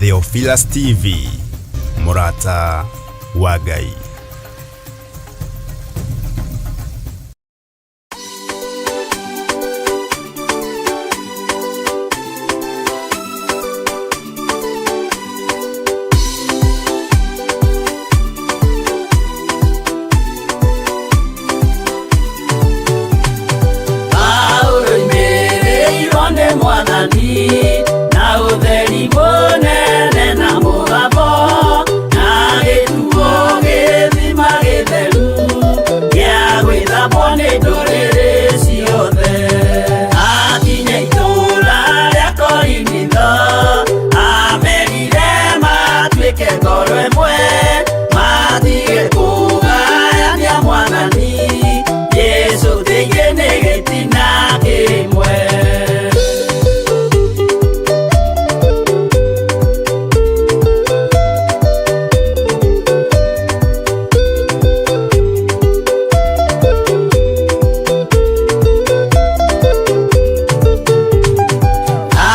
Theophilus TV, mũrata wa Ngai. Paulo oimĩrĩirwo nĩ Mwathani na ũtheri mũnene na mũgambo na gĩtuo gĩthima gĩtheru gĩa gwĩthambwo nĩ ndũrĩrĩ ciothe. Akinya itũũra rĩa Korinitho amerire matuĩke ngoro ĩmwe matige kũgayania Mwathani Jesũ tĩingĩ nĩ gĩtina kĩmwe.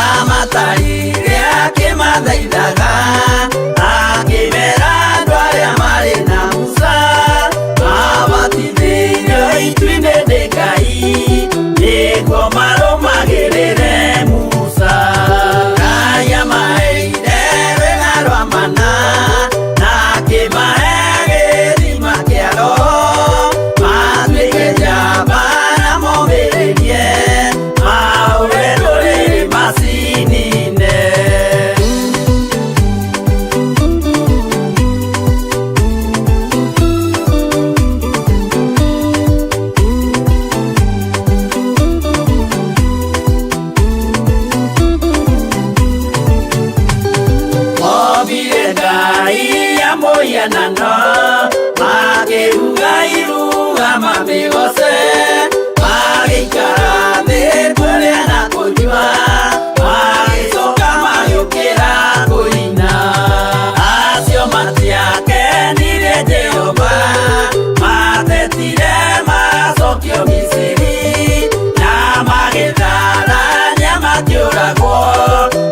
Amatarire akĩmathaithaga akĩmera andũ arĩa marĩ na Musa mabatithĩirio itu-inĩ nĩ Ngai nĩguo marũmagĩrĩre Musa. Ngai amaheire rwĩga rwa mana na akĩmahe gĩthima kĩa Roho matuĩke njamba na momĩrĩrie mahũre ndũrĩrĩ macinine. Mobire Ngai ya mũhianano makĩruga iruga mamĩgoce magĩikara thĩ kũrĩa na kũnyua magĩcoka magĩũkĩra kũina. Acio matiakenirie Jehova matetire macokio Misiri na magĩtharania makĩũragwo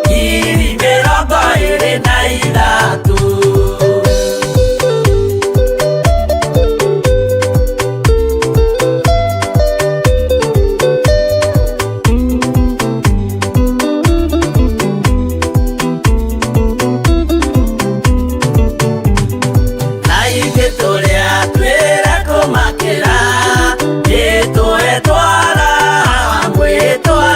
23,000. Na ithuĩ tũrĩa twĩra kũmakĩra nĩtũhetwara mwĩtwa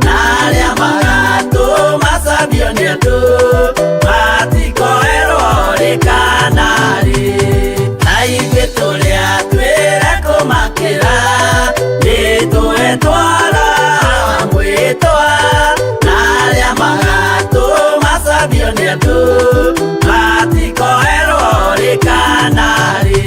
na arĩa magatũmacambio nĩ andũ matikoerwo rĩ kana rĩ. Na ithuĩ tũrĩa twĩra kũmakĩra nĩtũhetwara mwĩtwa na arĩa magatũmacambio nĩ andũ matikoerwo rĩ kana rĩ.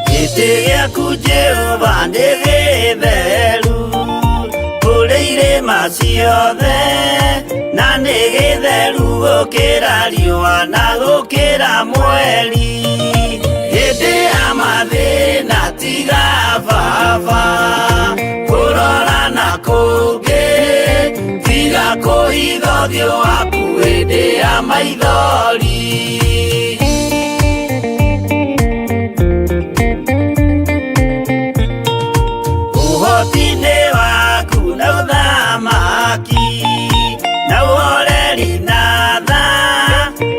Gĩtĩ gĩaku Jehova nĩ gĩtheru kũrĩ irĩma ciothe na nĩ gĩtheru gũkĩra riũa na gũkĩra mweri. Hĩndĩ ya mathĩna tiga baba kũrora na kũngĩ tiga kũhitha ũthiũ waku hĩndĩ ya maithori. Ũhoti-inĩ waku na ũthamaki na ũhoreri na tha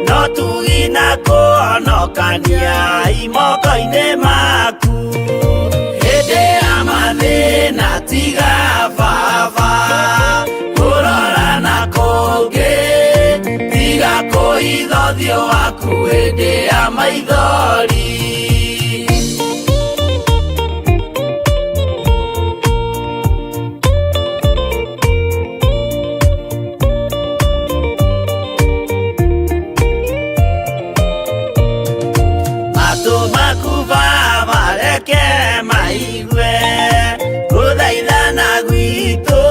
no tugi na kũhonokania imoko-inĩ maku. Hĩndĩ ya mathĩna tiga baba kũrora na kũngĩ tiga kũhitha ũthiũ waku hĩndĩ ya maithori. Matũ maku Baba reke maigue gũthaithana gwitũ,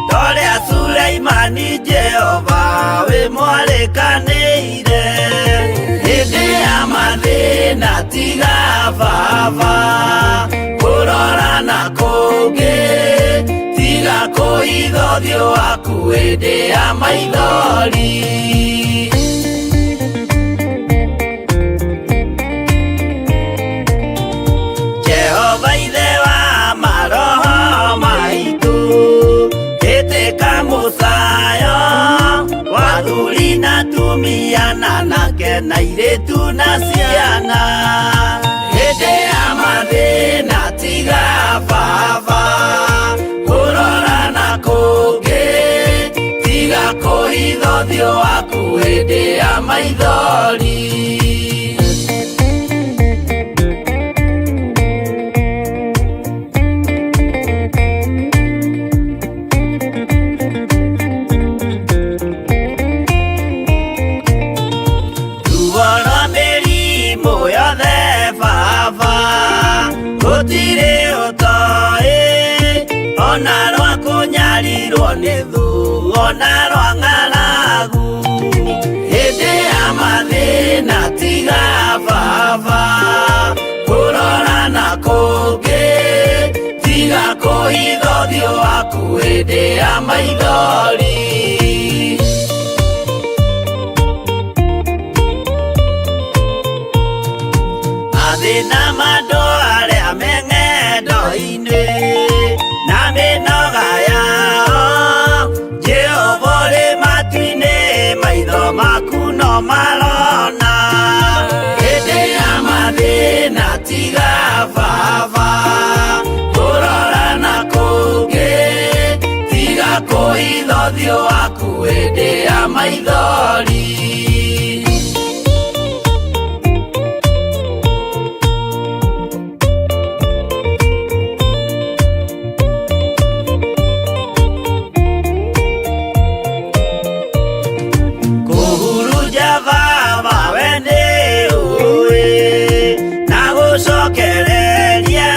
torĩa Suleimani Jehova wĩ mwarĩkanĩire. Hĩndĩ ya mathĩna tiga Baba kũrora na kũngĩ, tiga kũhitha ũthiũ waku hĩndĩ ya maithori. Jehova ithe wa maroho maitũ, ĩtĩka mũcayo wa athuri na atumia na anake na airĩtu na ciana. Hĩndĩ ya mathĩna tiga Baba kũrora na kũngĩ, tiga kũhitha ũthiũ waku hĩndĩ ya maithori. Ruo rwa mĩrimũ yothe Baba gũtirĩ ũtoĩ, ona rwa kũnyarirwo nĩ thũ, ona rwa ng'aragu. Hĩndĩ ya mathĩna tiga Baba kũrora na kũngĩ, tiga kũhitha ũthiũ waku hĩndĩ ya maithori. Mathĩna ma andũ arĩa me ng'endo-inĩ na mĩnoga yao, Jehova ũrĩ matu-inĩ, maitho maku no marona. Hĩndĩ ya mathĩna tiga Baba kũrora na kũngĩ, tiga kũhitha ũthiũ waku hĩndĩ ya maithori. Kũhurunja Baba we nĩ ũĩ, na gũcokereria,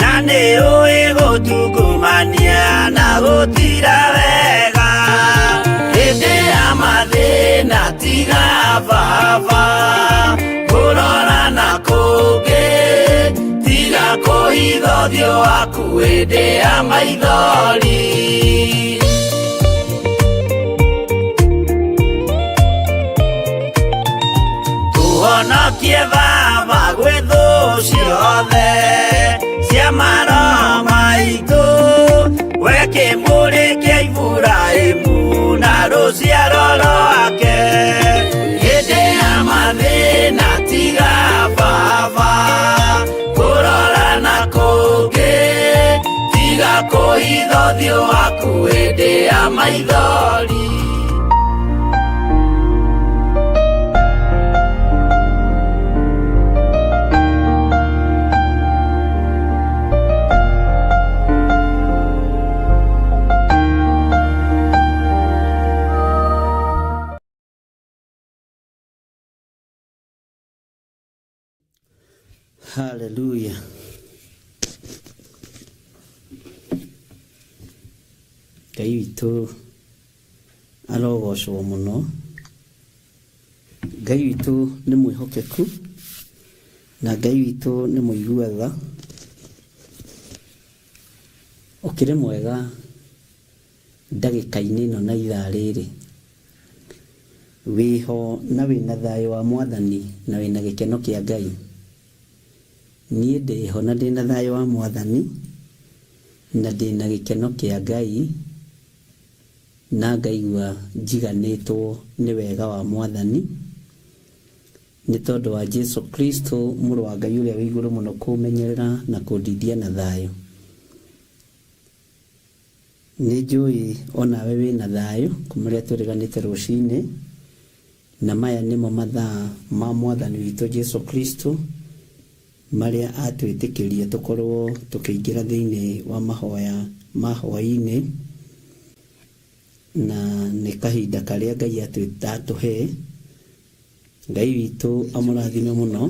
na nĩ ũĩ gũtungumania na gũtira wega. Hĩndĩ ya mathĩna tiga Baba kũrora na kũngĩ, tiga kũhitha ũthiũ waku hĩndĩ ya maithori. Tũhonokie Baba gwĩ thũ ciothe cia maroho maitũ, we kĩmũrĩ kĩa Iburahĩmu na rũciaro rwake. Hĩndĩ ya mathĩna tiga Baba kũrora na kũngĩ, tiga kũhitha ũthiũ waku hĩndĩ ya maithori. Hallelujah. Ngai witũ arogocwo mũno. Ngai witũ nĩ mwĩhokeku na Ngai witũ nĩ mũigua tha. Ũkĩrĩ mwega ndagĩka-inĩ ĩno na ithaa rĩrĩ. Wĩho na wĩna thayũ wa Mwathani na wĩna gĩkeno kĩa Ngai. Niĩ ndĩho na ndĩna thayũ wa Mwathani na ndĩna gĩkeno kĩa Ngai na ngaigua njiganĩtwo nĩ wega wa Mwathani nĩ tondũ wa Jesu Kristo mũrũ wa Ngai ũrĩa wĩ igũrũ mũno kũmenyerera na kũndindia na thayũ. Nĩ njũĩ onawe wĩna thayũ kuma rĩrĩa twĩrĩganĩte rũcinĩ, na maya nĩmo mathaa ma Mwathani witũ Jesu Kristo marĩa atwĩtĩkĩria tũkorwo tũkĩingĩra thĩinĩ wa mahoya ma hwaĩ-inĩ, na nĩ kahinda karĩa Ngai atũhe. Ngai witũ amũrathime mũno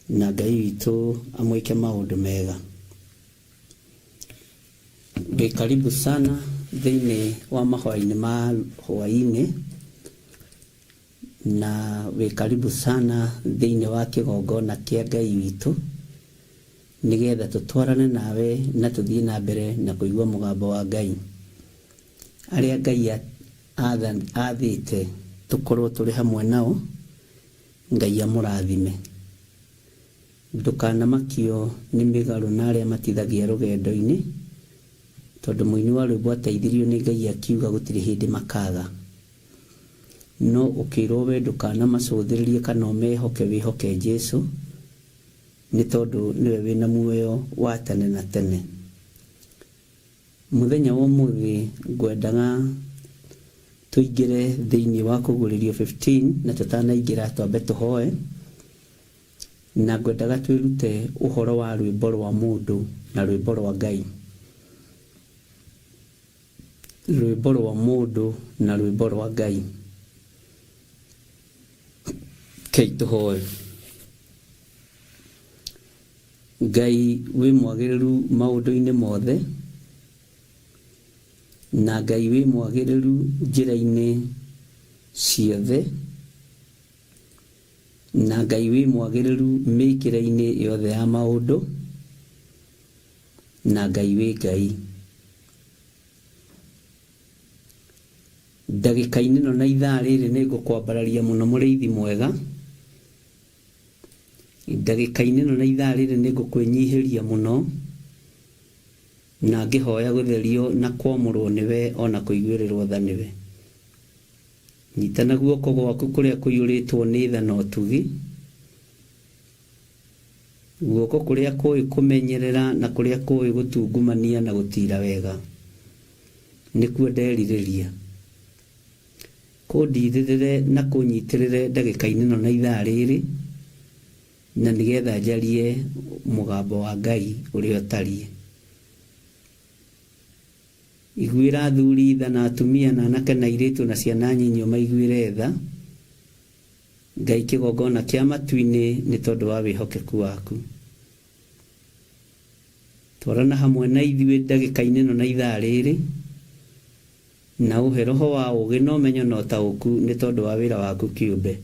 na Ngai witũ amwĩke maũndũ mega. Wĩ karibu sana thĩinĩ wa mahoya-inĩ ma hwaĩ-inĩ na wĩ karibu sana thĩinĩ wa kĩgongona kĩa Ngai witũ nĩgetha tũtwarane nawe na tũthiĩ na mbere na kũigua mũgambo wa Ngai. Arĩa Ngai athĩte tũkorwo tũrĩ hamwe nao, Ngai amũrathime. Ndũkanamakio nĩ mĩgarũ na arĩa matithagia rũgendo-inĩ, tondũ mũini wa rwĩmbo ateithirio nĩ Ngai akiuga gũtirĩ hĩndĩ makaga. No ũkĩrwo we ndũkanamacũthĩrĩrie kana ũmehoke wĩhoke Jesu, nĩ tondũ nĩwe wĩna muoyo wa tene na tene. Mũthenya wa ũmũthĩ ngwendaga tũingĩre thĩinĩ wa kũguũrĩrio 15 na tũtanaingĩra twambe tũhoe na ngwendaga twĩrute ũhoro wa rwĩmbo rwa mũndũ na rwĩmbo rwa Ngai. Rwĩmbo rwa mũndũ na rwĩmbo rwa Ngai. Kei tũhoe. Ngai wĩ mwagĩrĩru maũndũ-inĩ mothe, na Ngai wĩ mwagĩrĩru njĩra-inĩ ciothe, na Ngai wĩ mwagĩrĩru mĩkĩre-inĩ yothe ya maũndũ, na Ngai wĩ Ngai. Ndagĩka-inĩ ĩno na ithaa rĩrĩ nĩ ngũkwambararia mũno mũrĩithi mwega. Ndagĩka-inĩ ĩno na ithaa rĩrĩ nĩ ngũkwĩnyihĩria mũno na ngĩhoya gũtherio na kwamũrwo nĩwe ona kũiguĩrĩrwo tha nĩwe. Nyita na guoko gwaku kũrĩa kũiyũrĩtwo nĩ tha na ũtugi, guoko kũrĩa kũĩ kũmenyerera na kũrĩa kũĩ gũtungumania na gũtira wega, nĩkuo nderirĩria. Kũndirĩrĩre na kũnyitĩrĩre ndagĩka-inĩ ĩno na ithaa rĩrĩ, na nĩgetha njarie mũgambo wa Ngai ũrĩa ũtariĩ. Iguĩra athuri tha na atumia na anake na airĩtu na ciana nyinyi ũmaiguĩre tha, Ngai kĩgongona kĩa matu-inĩ nĩ tondũ wa wĩhokeku waku. Twarana hamwe na ithuĩ ndagĩka-inĩ ĩno na ithaa rĩrĩ, na ũhe roho wa ũũgĩ na ũmenyo na ũtaũku nĩ tondũ wa wĩra waku kĩũmbe.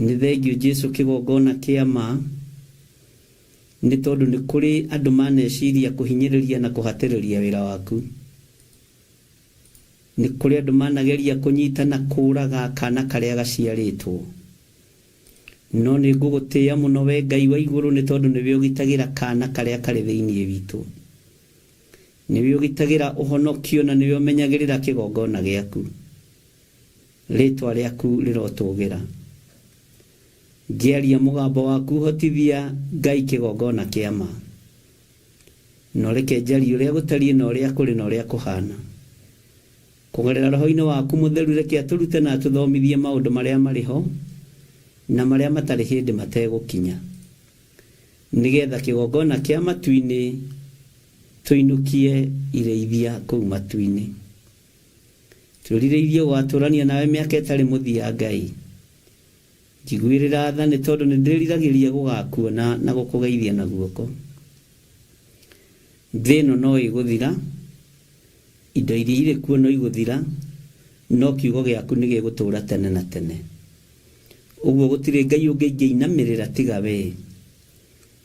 Nĩ thengiũ Jesu kĩgongona kĩa ma, nĩ tondũ nĩ kũrĩ andũ maneciria kũhinyĩrĩria na kũhatĩrĩria wĩra waku. Nĩ kũrĩ andũ manageria kũnyita na kũũraga kana karĩa gaciarĩtwo. No nĩ ngũgũtĩĩa mũno we Ngai wa igũrũ nĩ tondũ nĩwe ũgitagĩra kana karĩa karĩ thĩinĩ witũ. Nĩwe ũgitagĩra ũhonokio na nĩwe ũmenyagĩrĩra kĩgongona gĩaku. Rĩtwa rĩaku rĩrotũgĩra. Ngĩaria mũgambo waku hotithia Ngai kĩgongona kĩa ma. Na ũreke njarie ũrĩa gũtariĩ na ũrĩa kũrĩ na ũrĩa kũhana. Kũgerera roho-inĩ waku mũtheru reke atũrute na atũthomithie maũndũ marĩa marĩ ho na marĩa matarĩ hĩndĩ mategũkinya. Nĩgetha kĩgongona kĩa matu-inĩ tũinũkie irĩithia kũu matu-inĩ. Twĩrirĩirie gũgatũrania nawe mĩaka ĩtarĩ mũthia Ngai. Njiguĩrĩra tha nĩ tondũ nĩ ndĩriragĩria gũgakuona na gũkũgeithia na guoko. Thĩ ĩno no ĩgũthira, indo iria irĩ kuo no igũthira, no kiugo gĩaku nĩ gĩgũtũũra tene na tene. Ũguo gũtirĩ Ngai ũngĩ ingĩinamĩrĩra tiga wee.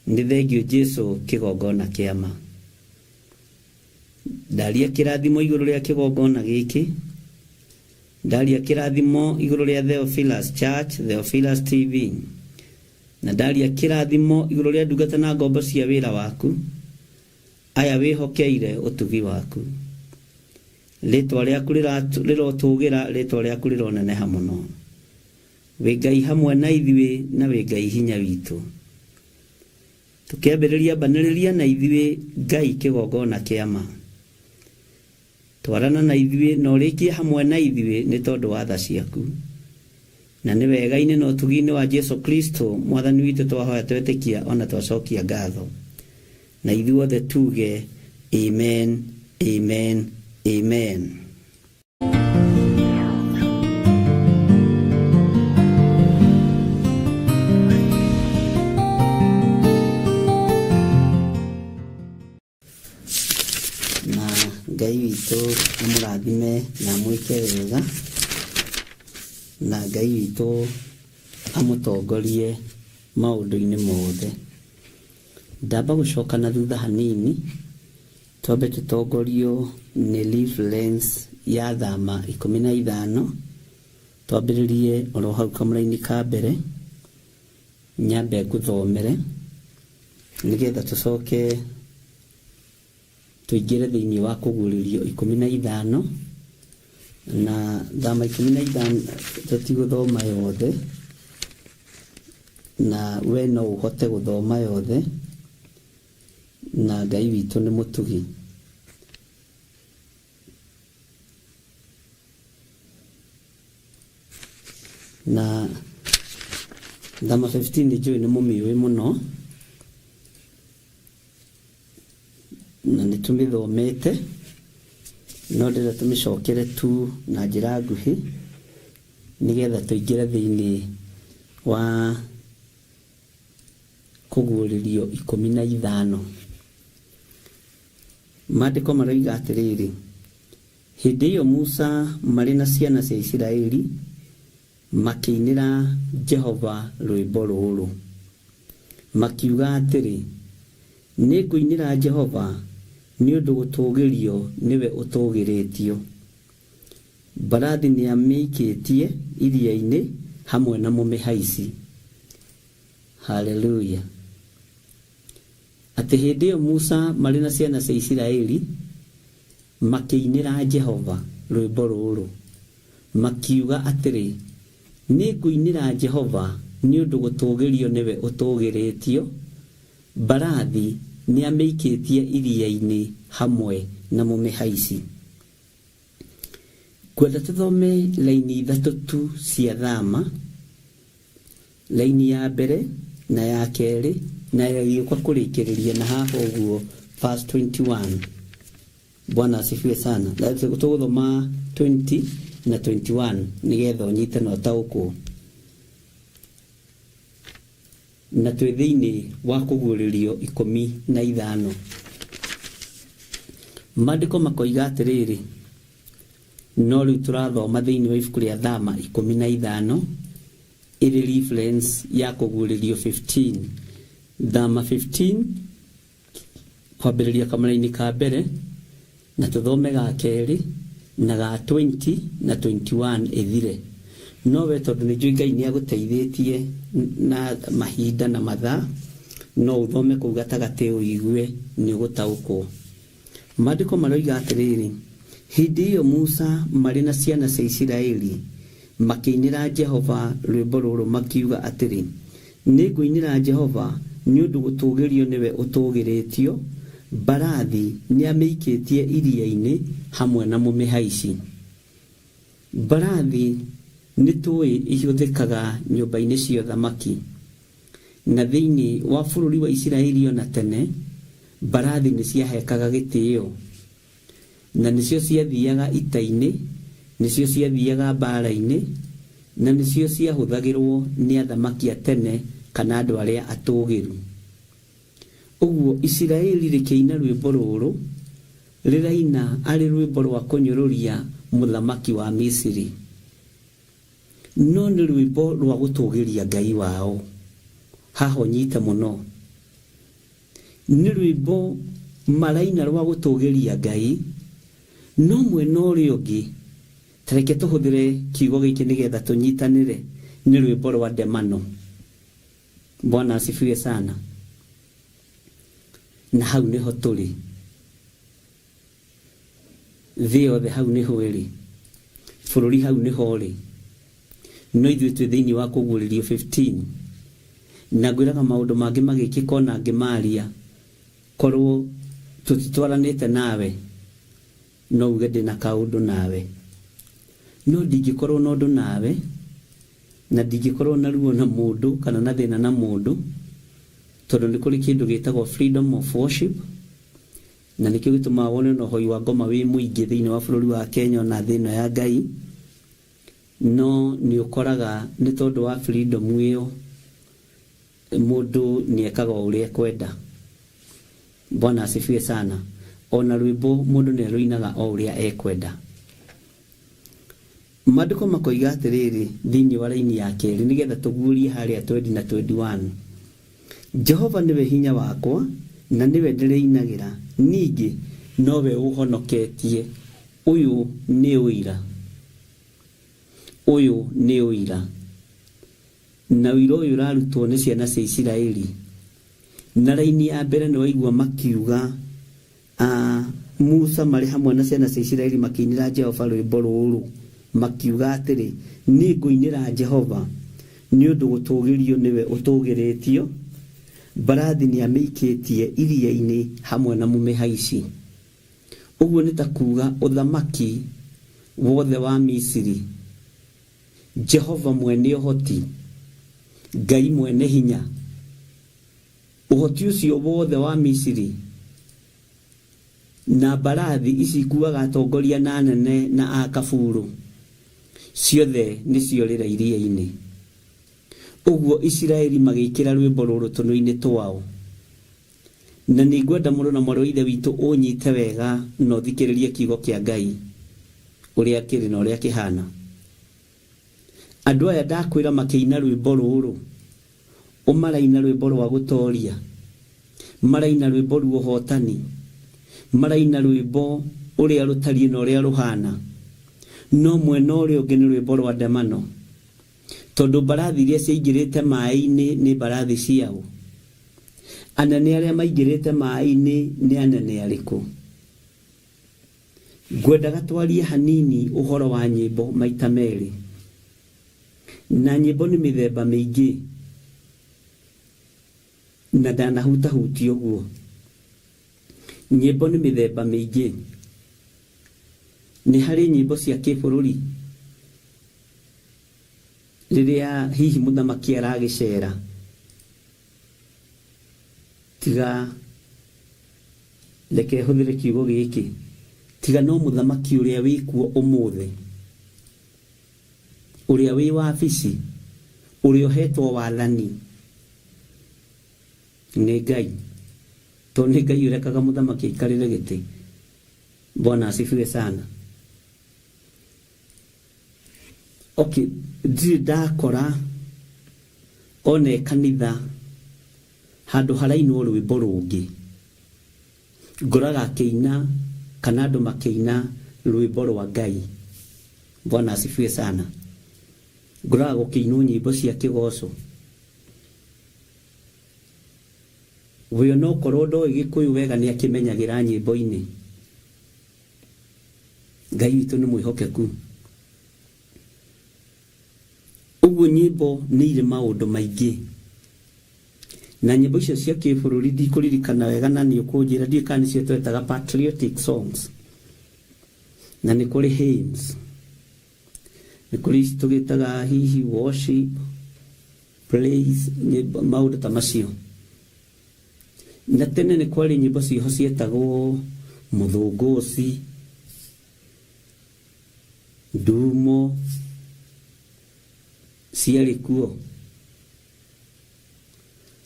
Nĩ thengiũ Jesu kĩgongona kĩa ma. Ndaria kĩrathimo igũrũ rĩa kĩgongona gĩkĩ. Ndaria kĩrathimo igũrũ rĩa Theophilus Church, Theophilus TV. Na ndaria kĩrathimo igũrũ rĩa ndungata na ngombo cia wĩra waku. Aya wĩhokeire ũtugi waku. Rĩtwa rĩaku rĩrotũgĩra, rĩtwa rĩaku rĩroneneha mũno. Wĩ Ngai hamwe na ithuĩ na wĩ Ngai hinya witũ. Tũkĩambĩrĩria mbanĩrĩria na ithuĩ Ngai kĩgongona kĩa ma. Twarana na ithuĩ na ũrĩkie hamwe na ithuĩ nĩ tondũ wa tha ciaku. Na nĩ wega-inĩ na ũtugi-inĩ wa Jesu Kristo Mwathani witũ twahoya twetĩkia ona twacokia ngatho. Na ithuothe tuge amen, amen, amen. Ngai witũ amũrathime na amwĩke wega, na Ngai witũ amũtongorie maũndũ-inĩ mothe. Ndamba gũcoka na thutha hanini, twambe tũtongorio nĩ reference ya Thama 15, twambĩrĩrie oro hau kamũraini ka mbere, nyambe ngũthomere nĩgetha tũcoke tũingĩre thĩinĩ wa kũguũrĩrio 15. Na Thama 15 tũtigũthoma yothe, na we no ũhote gũthoma yothe, na Ngai witũ nĩ mũtugi. Na Thama 15 njũĩ nĩ mũmĩũĩ mũno, na nĩ tũmĩthomete, no ndĩrenda tũmĩcokere tu na njĩra nguhĩ nĩgetha tũingĩre thĩinĩ wa kũguũrĩrio 15. Maandĩko maroiga atĩrĩrĩ, hĩndĩ ĩyo Musa marĩ na ciana cia Isiraeli makĩinĩra Jehova rwĩmbo rũrũ, makiuga atĩrĩ, nĩngũinĩra Jehova nĩ ũndũ gũtũũgĩrio nĩwe ũtũũgĩrĩtio. Mbarathi nĩamĩikĩtie iria-inĩ hamwe na mũmĩhaici. Haleluya. Atĩ hĩndĩ ĩyo Musa marĩ na ciana cia Isiraeli makĩinĩra Jehova rwĩmbo rũrũ, makiuga atĩrĩ, nĩngũinĩra Jehova nĩ ũndũ gũtũũgĩrio nĩwe ũtũũgĩrĩtio, mbarathi nĩamĩikĩtie iria-inĩ hamwe na mũmĩhaici. Ngwenda tũthome laini ithatũ tu cia Thama, laini ya mbere na ya kerĩ na ya gĩũka kũrĩkĩrĩria na haha ũguo verse 21. Bwana asifiwe sana. Tũgũthoma 20 na 21 nĩgetha ũnyite na ũtaũkwo. Na twĩ thĩinĩ wa kũguũrĩrio 15. Maandĩko makoiga atĩrĩrĩ, no rĩu tũrathoma thĩinĩ wa ibuku rĩa Thama 15 ĩrĩ reference ya kũguũrĩrio 15. Thama 15 kwambĩrĩria kamũraini ka mbere na tũthome ga kerĩ na ga 20 na 21 ĩthire. No we tondũ nĩ njũĩ Ngai nĩ agũteithĩtie na mahinda na mathaa, no ũthome kũu gatagatĩ ũigue nĩ ũgũtaũkwo. Maandĩko maroiga atĩrĩrĩ, hĩndĩ ĩyo Musa marĩ na ciana cia Isiraeli makĩinĩra Jehova rwĩmbo rũrũ makiuga atĩrĩ, nĩngũinĩra Jehova nĩ ũndũ gũtũũgĩrio nĩwe ũtũũgĩrĩtio, mbarathi nĩamĩikĩtie iria-inĩ hamwe na mũmĩhaici. Mbarathi nĩ tũĩ ihũthĩkaga nyũmba-inĩ cia ũthamaki, na thĩinĩ wa bũrũri wa Isiraeli ona tene mbarathi nĩ ciahekaga gĩtĩo, na nĩcio ciathiaga ita-inĩ, nĩcio ciathiaga mbara-inĩ, na nĩcio ciahũthagĩrwo nĩ athamaki a tene kana andũ arĩa atũũgĩru. Ũguo Isiraeli rĩkĩina rwĩmbo rũrũ, rĩraina arĩ rwĩmbo rwa kũnyũrũria mũthamaki wa Misiri, no nĩ rwĩmbo rwa gũtũũgĩria Ngai wao. Haha ũnyite mũno, nĩ rwĩmbo maraina rwa gũtũũgĩria Ngai, no mwena ũrĩa ũngĩ, ta reke tũhũthĩre kiugo gĩkĩ nĩgetha tũnyitanĩre, nĩ rwĩmbo rwa ndemano. Bwana asifiwe sana. Na hau nĩho tũrĩ, thĩ yothe hau nĩho ĩrĩ, bũrũri hau nĩho ũrĩ, no ithuĩ twĩ thĩinĩ wa kũguũrĩrio 15. Na ngwĩraga maũndũ mangĩ magĩkĩka ona ngĩmaria, korwo tũtitwaranĩte nawe no uge ndĩna kaũndũ nawe, no ndingĩkorwo na ũndũ nawe, na ndingĩkorwo na ruo na mũndũ kana na thĩna na mũndũ, tondũ nĩ kũrĩ kĩndũ gĩtagwo freedom of worship, na nĩkĩo gĩtũmaga wone ona ũhoi wa ngoma wĩ mũingĩ thĩinĩ wa bũrũri wa Kenya ona thĩ ĩno ya Ngai. No nĩ ũkoraga nĩ tondũ wa freedom ĩyo mũndũ nĩ ekaga o ũrĩa ekwenda. Bwana asifiwe sana. Ona rwĩmbo mũndũ nĩ arũinaga o ũrĩa ekwenda. Maandĩko makoiga atĩrĩrĩ thĩinĩ wa raini ya kerĩ nĩgetha tũguũrie harĩa 20 na 21. Jehova nĩwe hinya wakwa na nĩwe ndĩrĩinagĩra, ningĩ nowe ũhonoketie. Ũyũ nĩ ũira. Ũyũ nĩ ũira. Na ũira ũyũ ũrarutwo nĩ ciana cia Isiraeli. Na raini ya mbere nĩ waigua makiuga Musa marĩ hamwe na ciana cia Isiraeli makĩinĩra Jehova rwĩmbo rũrũ makiuga atĩrĩ, niĩ ngũinĩra Jehova nĩ ũndũ gũtũũgĩrio nĩwe ũtũũgĩrĩtio, mbarathi nĩamĩikĩtie iria-inĩ hamwe na mũmĩhaici. Ũguo nĩ ta kuuga ũthamaki wothe wa Misiri, Jehova mwene ũhoti, Ngai mwene hinya, ũhoti ũcio wothe wa Misiri na mbarathi ici ikuaga atongoria na anene na akaburu ciothe nĩciorĩra iria-inĩ. Ũguo Isiraeli magĩĩkĩra rwĩmbo rũrũ tũnua-inĩ twao. Na nĩ ngwenda mũrũ na mwarĩ wa Ithe witũ ũnyite wega na ũthikĩrĩrie kiugo kĩa Ngai ũrĩa kĩrĩ na ũrĩa kĩhana. Andũ aya ndakwĩra makĩina rwĩmbo rũrũ, ũmaraina rwĩmbo rwa gũtoria, maraina rwĩmbo rwa ũhotani, maraina rwĩmbo ũrĩa rũtariĩ na ũrĩa rũhana. No mwena ũrĩa ũngĩ nĩ rwĩmbo rwa ndemano, tondũ mbarathi iria ciaingĩrĩte maĩ-inĩ nĩ mbarathi ciao. Anene arĩa maingĩrĩte maĩ-inĩ nĩ anene arĩkũ? Ngwendaga twarie hanini ũhoro wa nyĩmbo maita merĩ. Na nyĩmbo nĩ mĩthemba mĩingĩ, na ndanahutahutia ũguo. Nyĩmbo nĩ mĩthemba mĩingĩ. Nĩ harĩ nyĩmbo cia kĩbũrũri, rĩrĩa hihi mũthamaki aragĩcera, tiga reke hũthĩre kiugo gĩkĩ, tiga no mũthamaki ũrĩa wĩkuo ũmũthĩ, ũrĩa wĩ wabici, ũrĩa ũhetwo wathani nĩ Ngai, tondũ nĩ Ngai ũrekaga mũthamaki aikarĩre gĩtĩ. Bwana asifiwe sana. Okay, ndirĩ ndakora one kanitha handũ harainwo rwĩmbo rũngĩ ngoraga akĩina kana andũ makĩina rwĩmbo rwa Ngai. Bwana asifiwe sana. Ngoraga gũkĩinwo nyĩmbo cia kĩgoco. We onokorwo ndoĩ Gĩkũyũ wega nĩ akĩmenyagĩra nyĩmbo-inĩ. Ngai witũ nĩ mwĩhokeku. Ũguo nyĩmbo nĩ irĩ maũndũ maingĩ. Na nyĩmbo icio cia kĩbũrũri ndikũririkana wega na nĩ ũkũnjĩra, ndiũĩ kana nĩcio twetaga patriotic songs. Na nĩ kũrĩ hymns. Nĩ kũrĩ ici tũgĩtaga hihi worship, praise, nyĩmbo, maũndũ ta macio. Na tene nĩ kwarĩ nyĩmbo ciĩho cietagwo mũthũngũci, ndumo, ciarĩ kuo.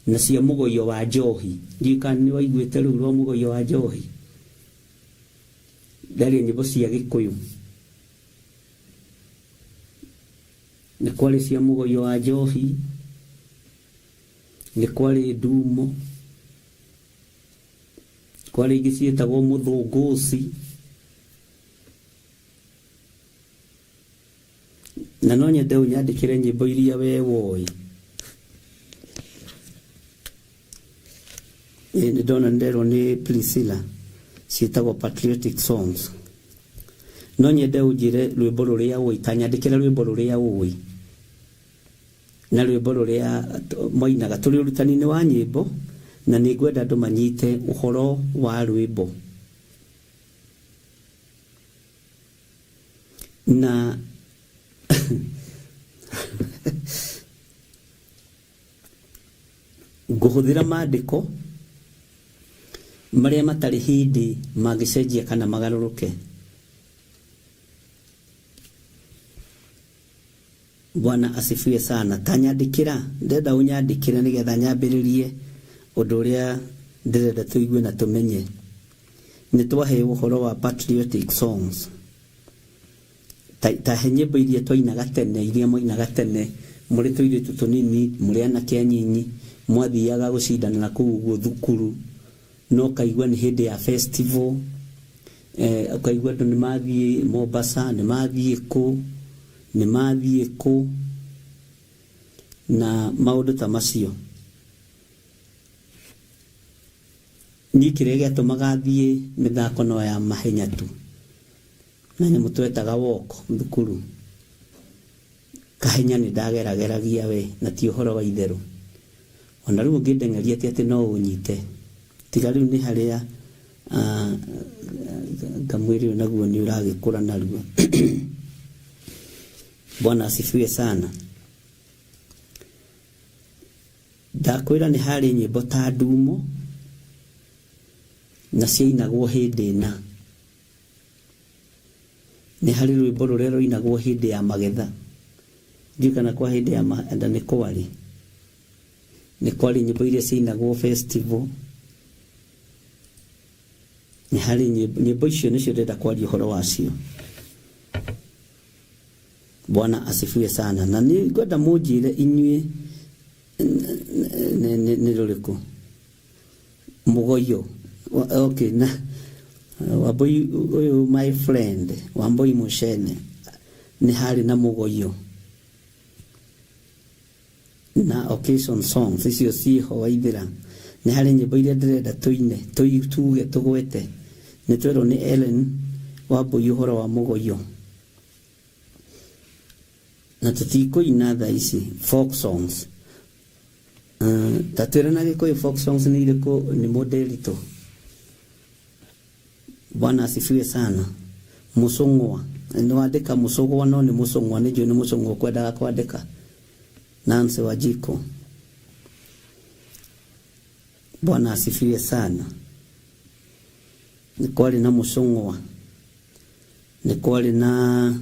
Na cia mũgoio wa njohi. Ndiũĩ kana nĩ waiguĩte rũu rwa mũgoio wa njohi. Ndaria nyĩmbo cia Gĩkũyũ. Nĩ kwarĩ cia mũgoio wa njohi, nĩ kwarĩ ndumo, kwarĩ ingĩ ciĩtagwo mũthũngũci. Na no nyende ũnyandĩkĩre nyĩmbo iria we woĩ. Ĩĩ nĩ ndona nderwo nĩ Priscilla ciĩtagwo patriotic songs. No nyende ũnjĩre rwĩmbo rũrĩa ũĩ, ta nyandĩkĩre rwĩmbo rũrĩa ũĩ na rwĩmbo rũrĩa moinaga. Tũrĩ ũrutani-inĩ wa nyĩmbo na nĩ ngwenda andũ manyite ũhoro wa rwĩmbo. Na ngũhũthĩra maandĩko marĩa matarĩ hĩndĩ mangĩcenjia kana magarũrũke. Bwana asifiwe sana. Ta nyandĩkĩra, ndĩrenda ũnyandĩkĩre nĩgetha nyambĩrĩrie ũndũ ũrĩa ndĩrenda tũigue na tũmenye. Nĩ twaheo ũhoro wa patriotic songs, ta he nyĩmbo iria twainaga tene, iria mwainaga tene mũrĩ tũirĩtu tũnini, mũrĩ anake anyinyi, mwathiaga gũcindana na kũu ũguo thukuru, no kaigua nĩ hĩndĩ ya festival, ũkaigua andũ nĩ mathiĩ Mombasa, nĩ mathiĩ kũ, nĩ mathiĩ kũ, na maũndũ ta macio. Niĩ kĩrĩa gĩatũmaga thiĩ mĩthako no ya mahenya tu, na nyamũ twetaga walk thukuru. Kahenya nĩ ndagerageragia we, na ti ũhoro wa itherũ. Ona rĩu ũngĩndeng'eria ti atĩ no ũnyite, tiga rĩu nĩ harĩa ngamwĩrĩ ũyũ naguo nĩ ũragĩkũra narua. Bwana asifiwe sana. Ndakwĩra nĩ harĩ nyĩmbo ta ndumo na ciainagwo hĩndĩ ĩna. Nĩ harĩ rwĩmbo rũrĩa rũinagwo hĩndĩ ya magetha. Ndiũĩ kana kwa hĩndĩ ya magetha nĩ kwarĩ. Nĩ kwarĩ nyĩmbo iria ciainagwo festival. Nĩ harĩ nyĩmbo icio nĩcio ndĩrenda kwaria ũhoro wacio. Bwana asifiwe sana. Na nĩ ngwenda mũnjĩre inyuĩ nĩ rũrĩkũ. Mũgoyo. Okay, na Wambui ũyũ my friend Wambui Mucene nĩ harĩ na mũgoyo na occasion songs icio ciĩho Waithĩra. Nĩ harĩ nyĩmbo iria ndĩrenda tũine, tuge, tũgwete. Nĩ twerwo nĩ Ellen Wambui ũhoro wa mũgoyo. Na tũtikũina thaa ici folk songs. Ta twĩre na Gĩkũyũ folk songs nĩ irĩkũ nĩ mũndĩritũ. Bwana asifiwe sana. Mũcũng'wa. Nĩ wandĩka mũcũgwa no nĩ mũcũng'wa, nĩ njũĩ nĩ mũcũng'wa ũkwendaga kwandĩka. Nancy Wanjikũ. Bwana asifiwe sana. Nĩ kwarĩ na mũcũng'wa. Nĩ kwarĩ na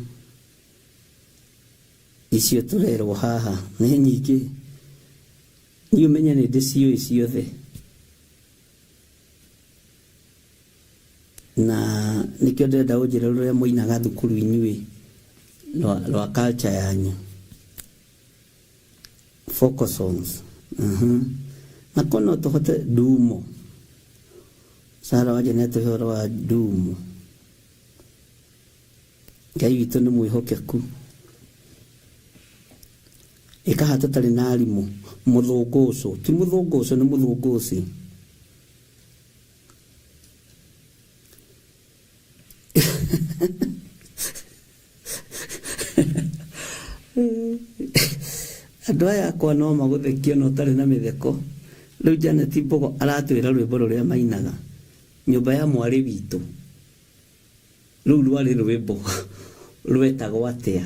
icio tũrerwo haha nĩ nyingĩ. Niĩ ũmenye nĩ ndĩciũĩ ciothe. Na nĩkĩo ndĩrenda ũnjĩre rũrĩa mũinaga thukuru inyuĩ rwa culture yanyu. Folk songs. Na ko no tũhote ndumo. Sara wanje nĩ atũhe ũhoro wa ndumo. Ngai witũ nĩ mwĩhokeku. Ĩkaha tũtarĩ na arimũ. Mũthũngũcũ. Ti mũthũngũcũ, nĩ mũthũngũci. Andũ aya akwa no magũthekie na ũtarĩ na mĩtheko. Rĩu Janet Mbogo aratwĩra rwĩmbo rũrĩa mainaga. Nyũmba ya mwarĩ witũ. Rũu rwarĩ rwĩmbo rwetagwo atĩa?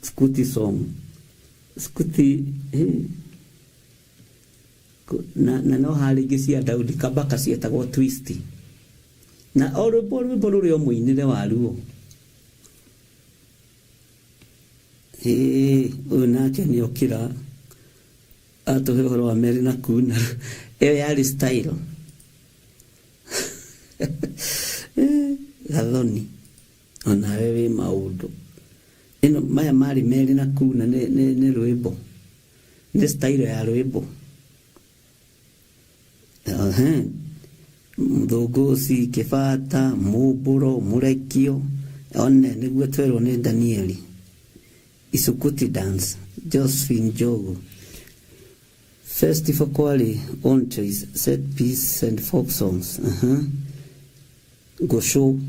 Scuti song. Scuti, na no harĩ ingĩ cia Daudi Kabaka cietagwo twist. Na o rwĩmbo rwĩmbo rũrĩ o mũinĩre waruo. Ũyũ nake nĩ okĩra atũhe ũhoro wa Mary na Kuna. Ĩyo yarĩ style. Gathoni onawe wĩ maũndũ. Ĩno maya marĩ Mary na Kuna nĩ rwĩmbo. Nĩ style ya rwĩmbo. Mũthũngũci, Kĩbata, Mũmbũro, Mũrekio, one nĩguo twerwo nĩ Danieli. Isukuti dance, Josephine Njogu. Festival kwarĩ own choice, set piece and folk songs. Ngũcũ,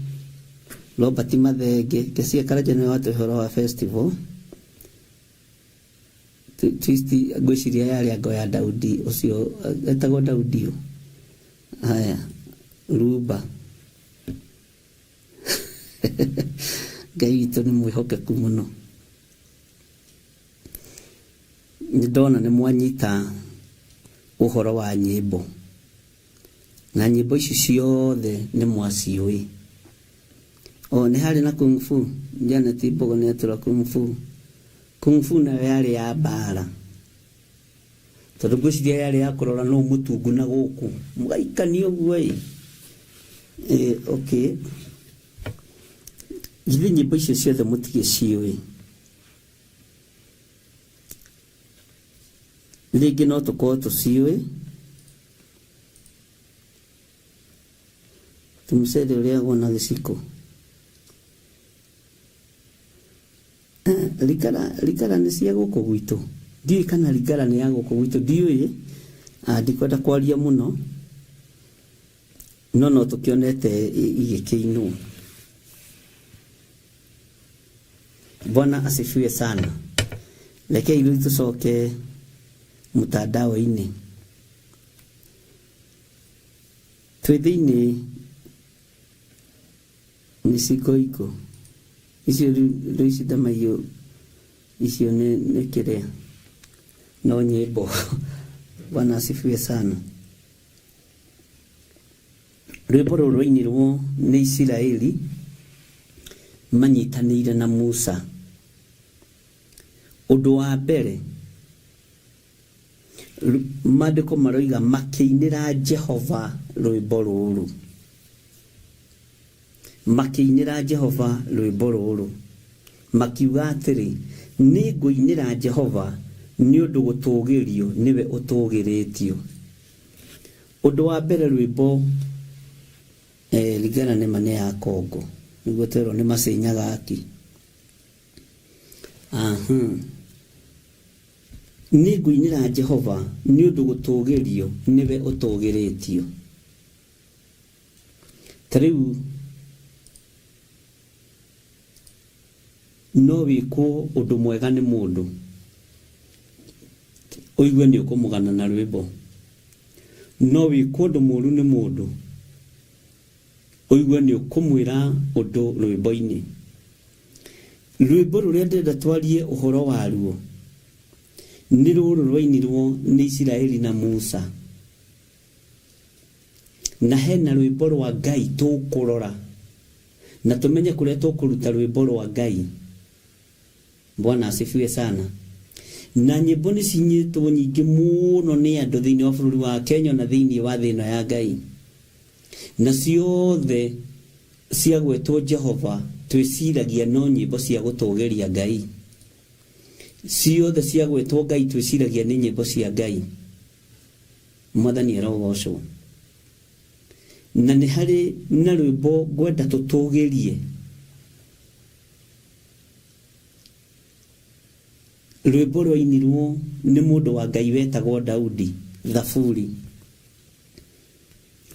Robert Mathenge, Kesia Karanja nĩwe watũhe ũhoro wa festival. Twist ngwĩciria yarĩ ango ya Daudi ũcio etagwo Daudi ũ. Haya, Rumba. Ngai witũ nĩ mwĩhokeku mũno. Nĩ ndona nĩ mwanyita ũhoro wa nyĩmbo. Na nyĩmbo ici ciothe nĩ mwaciũĩ. O nĩ harĩ na Kung Fu, Janet Mbogo nĩ atũra Kung Fu. Kung Fu nayo yarĩ ya mbara. Tondũ ngwĩciria yarĩ ya kũrora nũ mũtungu na gũkũ. Mũgaikania ũguo ĩ. Okay, githĩ nyĩmbo icio ciothe mũtigĩciũĩ? Rĩngĩ no tũkorwo tũciũĩ. Tũmũcere ũrĩagwo na gĩciko. Ringara, ringara nĩ cia gũkũ gwitũ? Ndiũĩ kana ringara nĩ ya gũkũ gwitũ, ndiũĩ, ndikwenda kwaria mũno, no no tũkĩonete igĩkĩinwo. Bwana asifiwe sana. Rekei rĩu tũcoke mtandao-inĩ. Twĩ thĩinĩ nĩ cingoingo icio rĩu ici ndamaiyũ icio nĩ kĩrĩa no nyĩmbo. Bwana asifiwe sana. Rwĩmbo rũrũ rwainirwo nĩ Isiraeli manyitanĩire na Musa. Ũndũ wa mbere, Maandĩko maroiga makĩinĩra Jehova rwĩmbo rũrũ. Makĩinĩra Jehova rwĩmbo rũrũ, makiuga atĩrĩ, Nĩngũinĩra Jehova, nĩ ũndũ gũtũũgĩrio nĩwe ũtũũgĩrĩtio. Ũndũ wa mbere rwĩmbo ringana nĩ ma nĩ ya Kongo, nĩguo twerwo nĩ Macenyaga-ki. Aha. Nĩngũinĩra Jehova, nĩ ũndũ gũtũũgĩrio nĩwe ũtũũgĩrĩtio. Ta rĩu no wĩkwo ũndũ mwega nĩ mũndũ, ũigue nĩ ũkũmũgana na rwĩmbo. No wĩkwo ũndũ mũũru nĩ mũndũ, ũigue nĩ ũkũmwĩra ũndũ rwĩmbo-inĩ. Rwĩmbo rũrĩa ndĩrenda twarie ũhoro waruo nĩ rũrũ rwainirwo nĩ Isiraeli na Musa. Na hena rwĩmbo rwa Ngai tũkũrora na tũmenye kũrĩa tũkũruta rwĩmbo rwa Ngai. Bwana asifiwe sana. Na nyĩmbo nĩ cinyĩtwo nyingĩ mũno nĩ andũ thĩinĩ wa bũrũri wa Kenya na thĩinĩ wa thĩ ĩno ya Ngai. Na ciothe ciagwetwo Jehova twĩciragia no nyĩmbo cia gũtũgĩria Ngai. Ciothe ciagwetwo Ngai twĩciragia nĩ nyĩmbo cia Ngai. Mwathani arogocwo. Na nĩ harĩ na rwĩmbo ngwenda tũtũgĩrie. Rwĩmbo rwainirwo nĩ mũndũ wa Ngai wetagwo Daudi, Thaburi.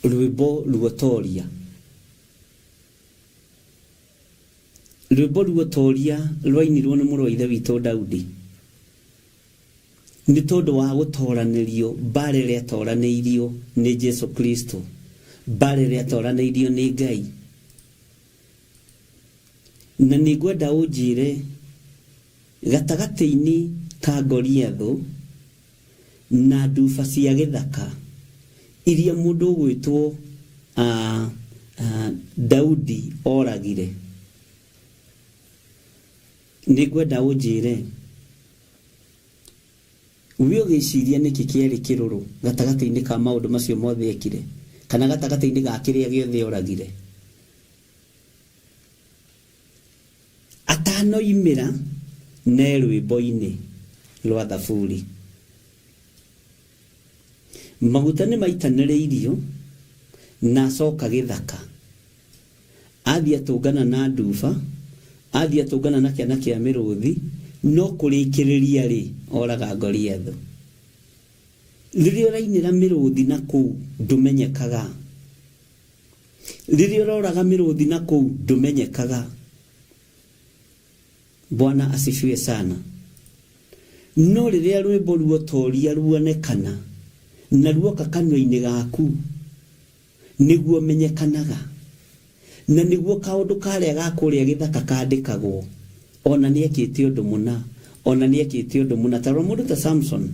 Rwĩmbo ruotoria. Rwĩmbo ruotoria rwainirwo nĩ mũrũ wa ithe witũ Daudi. Nĩ tondũ wa gũtoranĩrio mbara ĩrĩa atoranĩirio nĩ Jesu Kristo, mbara ĩrĩa atoranĩirio nĩ Ngai. Na nĩ ngwenda ũnjĩre gatagatĩ-inĩ ka Goliathũ na nduba cia gĩthaka iria mũndũ ũgwĩtwo Daudi oragire, nĩ ngwenda ũnjĩre we ũgĩciria nĩkĩ kĩarĩ kĩrũrũ gatagatĩ-inĩ ka maũndũ macio mothe ekire, kana gatagatĩ-inĩ ga kĩrĩa gĩothe oragire. Atanoimĩra ne rwĩmbo-inĩ rwa Thaburi. Maguta nĩ maitanĩrĩirio na acoka gĩthaka. Athiĩ atũngana na nduba, athiĩ atũngana na kĩana kĩa mĩrũthi, no kũrĩkĩrĩria rĩ, oraga Goliathũ. Rĩrĩa ũrainĩra mĩrũthi na kũu ndũmenyekaga. Rĩrĩa ũroraga mĩrũthi na kũu ndũmenyekaga. Bwana asifiwe sana. No rĩrĩa rwĩmbo ruotoria ruonekana na ruoka kanua-inĩ gaku, nĩguo menyekanaga. Na nĩguo kaũndũ karĩa ga kũrĩa gĩthaka kandĩkagwo, ona nĩekĩte ũndũ mũna, ona nĩekĩte ũndũ mũna. Ta rora mũndũ ta Samson.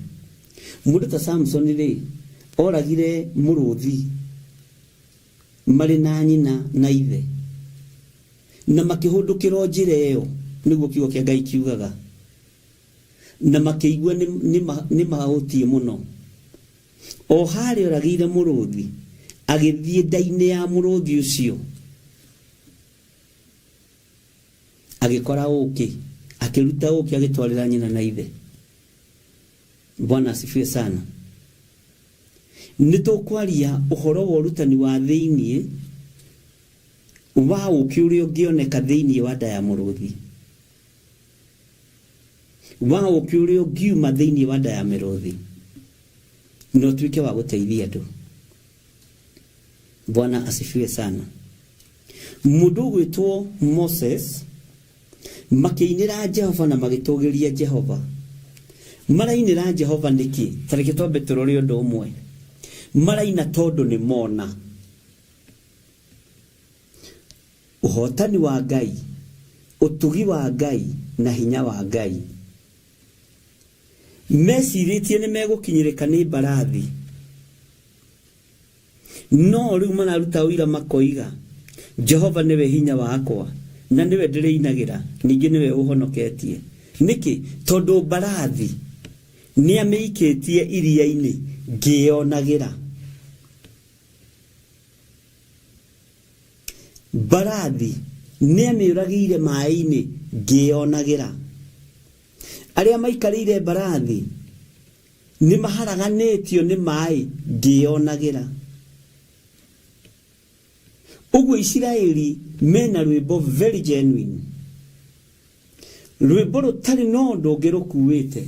Mũndũ ta Samson rĩ, oragire mũrũthi marĩ na nyina na ithe, na makĩhũndũkĩra o njĩra ĩyo, nĩguo kiugo kĩa Ngai kiugaga, na makĩigua nĩ mahũtiĩ mũno. O harĩa oragĩire mũrũthi, Agĩthiĩ nda-inĩ ya mũrũthi ũcio, agĩkora ũkĩ, akĩruta ũkĩ agĩtwarĩra nyina na ithe. Bwana asifiwe sana. Nĩ tũkwaria ũhoro wa ũrutani wa thĩiniĩ wa ũkĩ ũrĩa ũngĩoneka thĩiniĩ wa nda ya mũrũthi, wa ũkĩ ũrĩa ũngiuma thĩiniĩ wa nda ya mĩrũthi na ũtuĩke wa gũteithia andũ. Bwana asifiwe sana. Mũndũ ũgwĩtwo Moses makĩinĩra Jehova na magĩtũgĩria Jehova. Marainĩra Jehova nĩkĩ? Ta reke twambe tũrore ũndũ ũmwe. Maraina tondũ nĩ mona ũhotani wa Ngai, ũtugi wa Ngai na hinya wa Ngai. Mecirĩtie nĩ megũkinyĩrĩka nĩ mbarathi, no rĩu mararuta ũira makoiga, Jehova nĩwe hinya wakwa na nĩwe ndĩrĩinagĩra, ningĩ nĩwe ũhonoketie. Nĩkĩ? Tondũ mbarathi nĩamĩikĩtie iria-inĩ ngĩyonagĩra. Mbarathi nĩamĩũragĩire maĩ-inĩ ngĩyonagĩra. Arĩa maikarĩire mbarathi nĩ maharaganĩtio nĩ maĩ ngĩyonagĩra. Ũguo Isiraeli mena rwĩmbo very genuine, rwĩmbo rũtarĩ na ũndũ ũngĩ rũkuĩte,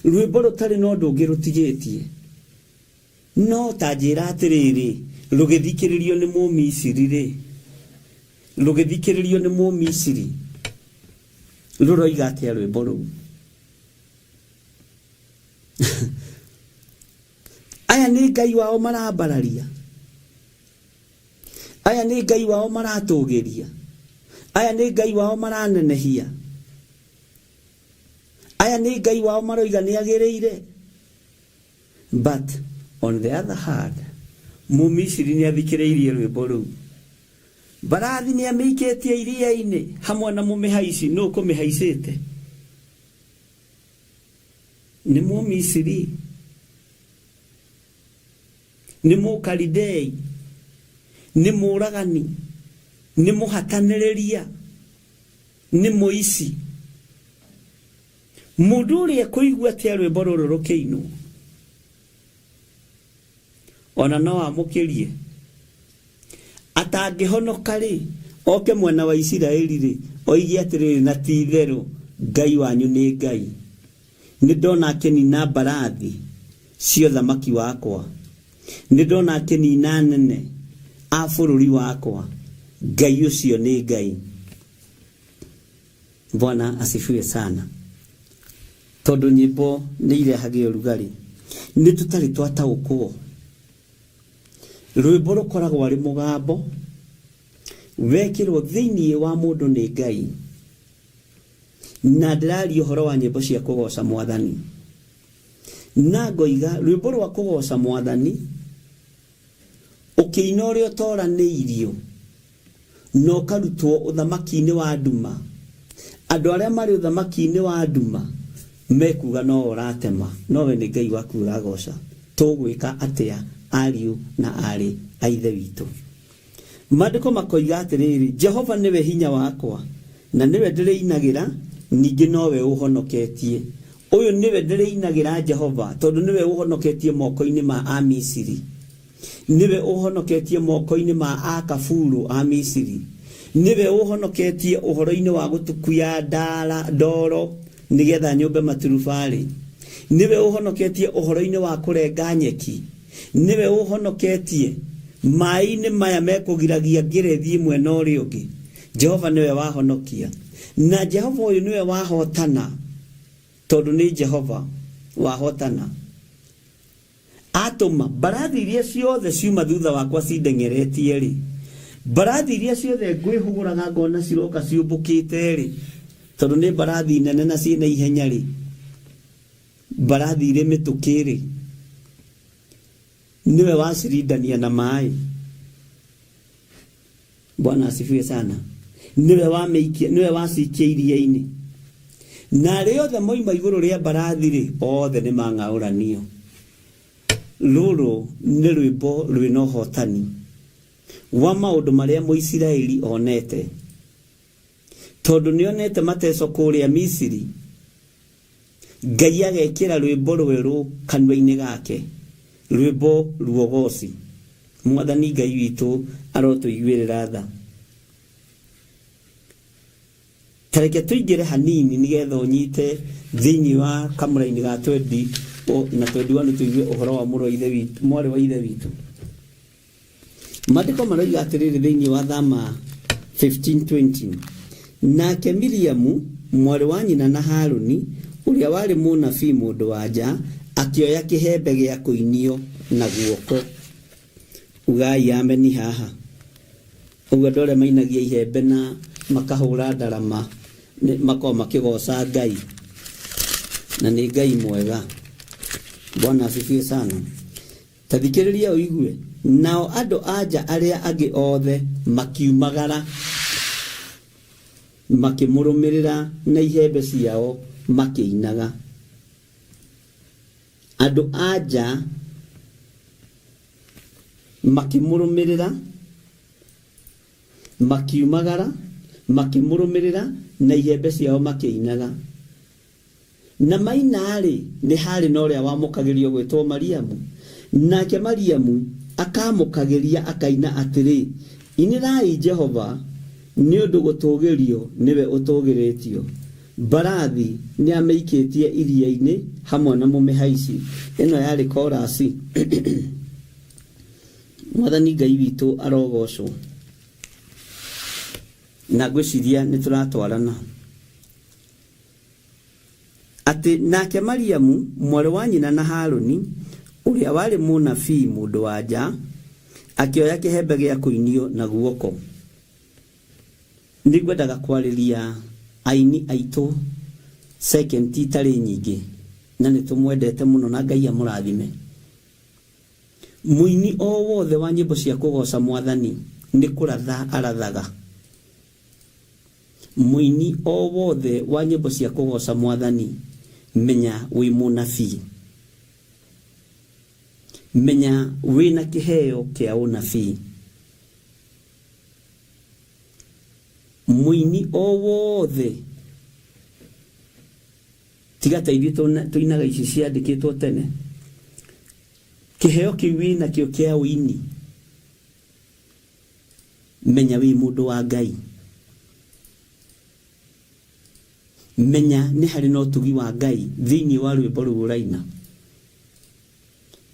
rwĩmbo rũtarĩ na ũndũ ũngĩ rũtigĩtie. No ta njĩra atĩrĩrĩ, rũgĩthikĩrĩrio nĩ Mũmisiri-rĩ, rũgĩthikĩrĩrio nĩ Mũmisiri, rũroiga atĩa rwĩmbo rũu? Aya nĩ Ngai wao marambararia, aya nĩ Ngai wao maratũgĩria, aya nĩ Ngai wao maranenehia, aya nĩ Ngai wao maroiga nĩ agĩrĩire. But on the other hand, Mũmisiri nĩ athikĩrĩirie rwĩmbo rũu. Mbarathi nĩ amĩikĩtie iria-inĩ hamwe na mũmĩhaici. Nũ ũkũmĩhaicĩte? Nĩ Mũmisiri? Nĩ Mũkalidei? Nĩ mũũragani? Nĩ mũhatanĩrĩria? Nĩ mũici? Mũndũ ũrĩa ekũigua atĩa rwĩmbo rũrũ rũkĩinwo? Ona no amũkĩrie. Atangĩhonoka-rĩ, oke mwena wa Isiraeli-rĩ, oige atĩrĩrĩ, na ti itherũ Ngai wanyu nĩ Ngai. Nĩ ndona akĩnina mbarathi cia ũthamaki wakwa. Nĩ ndona akĩnina anene a bũrũri wakwa. Ngai ũcio nĩ Ngai. Bwana asifiwe sana. Tondũ nyĩmbo nĩ irehage ũrugarĩ, nĩ tũtarĩ twataũkwo. Rwĩmbo rũkoragwo arĩ mũgambo wekĩrwo thĩinĩ wa mũndũ nĩ Ngai. Na ndĩraria ũhoro wa nyĩmbo cia kũgoca Mwathani. Na ngoiga rwĩmbo rwa kũgoca Mwathani ũkĩina ũrĩa ũtoranĩirio na ũkarutwo ũthamaki-inĩ wa nduma. Andũ arĩa marĩ ũthamaki-inĩ wa nduma mekuga no ũratema, no we nĩ Ngai waku ũragoca. Tũgwĩka atĩa ariũ na aarĩ a Ithe witũ? Maandĩko makoiga atĩrĩrĩ, Jehova nĩwe hinya wakwa, na nĩwe ndĩrĩinagĩra, ningĩ nowe ũhonoketie. Ũyũ nĩwe ndĩrĩinagĩra Jehova, tondũ nĩwe ũhonoketie moko-inĩ ma Amisiri. Nĩwe ũhonoketie moko-inĩ ma akaburu a Misiri. Nĩwe ũhonoketie ũhoro-inĩ wa gũtukuya ndara ndoro nĩgetha nyũmbe maturubarĩ. Nĩwe ũhonoketie ũhoro-inĩ wa kũrenga nyeki. Nĩwe ũhonoketie maĩ-inĩ maya mekũgiragia ngĩre thiĩ mwena ũrĩa ũngĩ. Jehova nĩwe wahonokia. Na Jehova ũyũ nĩwe wahotana, tondũ nĩ Jehova wahotana. Atũma mbarathi iria ciothe ciuma thutha wakwa cindeng'eretie-rĩ, mbarathi iria ciothe ngwĩhũgũraga ngona ciroka ciũmbũkĩte-rĩ, tondũ nĩ mbarathi nene na ciĩna ihenya-rĩ, mbarathi irĩ mĩtũkĩ-rĩ, nĩwe wacirindania na maĩ. Bwana asifiwe sana. Nĩwe wamĩikia, nĩwe wacikia iria-inĩ. Na arĩa othe moima igũrũ rĩa mbarathi-rĩ, othe nĩ mang'aũranio. Rũrũ nĩ rwĩmbo rwĩna ũhotani wa maũndũ marĩa Mũisiraeli onete, tondũ nĩonete mateco kũrĩa Misiri. Ngai agekĩra rwĩmbo rwerũ kanua-inĩ gake, rwĩmbo ruogoci. Mwathani Ngai witũ arotũiguĩrĩra tha. Ta reke tũingĩre hanini nĩgetha ũnyite thĩinĩ wa kamũraini ga twendi na 21 tũigue ũhoro wa mũrũ wa ithe witũ, mwarĩ wa ithe witũ. Maandĩko maroiga atĩrĩrĩ thĩinĩ wa Thama 15:20, nake Miriamu mwarĩ wa nyina na Haruni ũrĩa warĩ mũnabii mũndũ wa nja akĩoya kĩhembe gĩa kũinio na guoko. Ugai ameni haha. Ũguo andũ arĩa mainagia ihembe na makahũra ndarama makoragwo makĩgoca Ngai, na nĩ Ngai mwega. Bwana asifiwe sana. Ta thikĩrĩria ũigue, nao andũ a nja arĩa angĩ othe makiumagara makĩmũrũmĩrĩra na ihembe ciao makĩinaga. Andũ a nja makĩmũrũmĩrĩra, makiumagara makĩmũrũmĩrĩra na ihembe ciao makĩinaga. Na maina-rĩ, nĩ haarĩ na ũrĩa wamũkagĩrio gwĩtwo Mariamu. Nake Mariamu akaamũkagĩria akaina atĩrĩ, Inĩrai Jehova, nĩ ũndũ gũtũũgĩrio nĩwe ũtũũgĩrĩtio. Mbarathi nĩamĩikĩtie iria-inĩ hamwe na mũmĩhaici. Ĩno yarĩ korasi. Mwathani Ngai witũ arogocwo. Na ngwĩciria nĩ tũratwarana. Atĩ nake Mariamu, mwarĩ wa nyina na Haruni, ũrĩa warĩ mũnabii mũndũ wa nja, akĩoya kĩhembe gĩa kũinio na guoko. Nĩngwendaga kwarĩria aini aitũ second itarĩ nyingĩ, na nĩtũmwendete mũno na Ngai amũrathime. Mũini o wothe wa nyĩmbo cia kũgoca Mwathani nĩ kũratha arathaga. Mũini o wothe wa nyĩmbo cia kũgoca Mwathani, menya wĩ mũnabii. Menya wĩna kĩheo kĩa ũnabii. Mũini o wothe, tiga ta ithuĩ tũinaga ici ciandĩkĩtwo tene, kĩheo kĩu wĩnakĩo kĩa ũini, menya wĩ mũndũ wa Ngai. Menya nĩ harĩ na ũtugi wa Ngai thĩinĩ wa rwĩmbo rũu ũraina.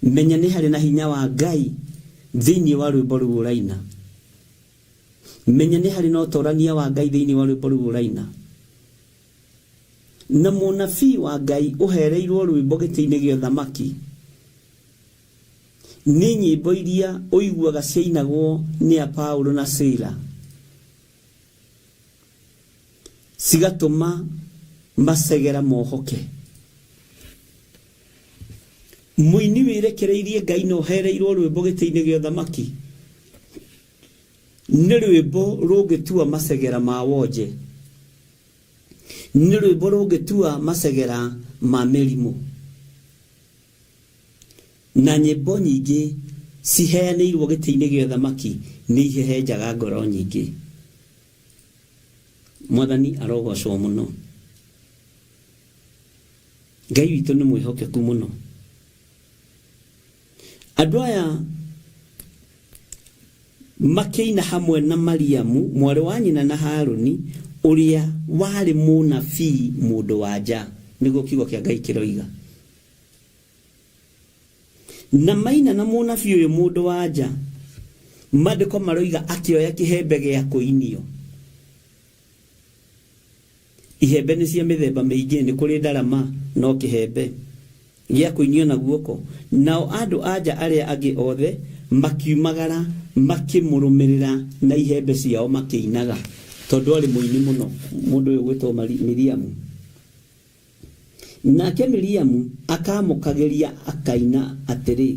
Menya nĩ harĩ na hinya wa Ngai thĩinĩ wa rwĩmbo rũu ũraina. Menya nĩ harĩ na ũtorania wa Ngai thĩinĩ wa rwĩmbo rũu ũraina. Na mũnabii wa Ngai ũhereirwo rwĩmbo gĩtĩ-inĩ gĩa ũthamaki nĩ nyĩmbo iria ũiguaga ciainagwo nĩ a Paulo na Sila, cigatũma macegera mohoke. Mũini wĩrekereirie Ngai na ũhereirwo rwĩmbo gĩtĩ-inĩ gĩa ũthamaki nĩ rwĩmbo rũngĩtua macegera ma wonje, nĩ rwĩmbo rũngĩtua macegera ma mĩrimũ. Na nyĩmbo nyingĩ ciheanĩirwo gĩtĩ-inĩ gĩa ũthamaki nĩ ihehenjaga ngoro nyingĩ. Mwathani arogocwo mũno. Ngai witũ nĩ mwĩhokeku mũno. Andũ aya makĩina hamwe na Mariamu mwarĩ wa nyina na Haruni ũrĩa warĩ mũnabii mũndũ wa nja, nĩguo kiugo kĩa Ngai kĩroiga. Na maina na mũnabii ũyũ mũndũ wa nja, maandĩko maroiga akĩoya kĩhembe gĩa kũinio. Ihembe nĩ cia mĩthemba mĩingĩ, nĩ kũrĩ ndarama, no kĩhembe gĩa kũinio na guoko. Nao andũ a nja arĩa angĩ othe makiumagara makĩmũrũmĩrĩra na ihembe ciao makĩinaga, tondũ arĩ mũini mũno, mũndũ ũyũ ũgwĩtwo Miriamu. Nake Miriamu akaamũkagĩria akaina atĩrĩ,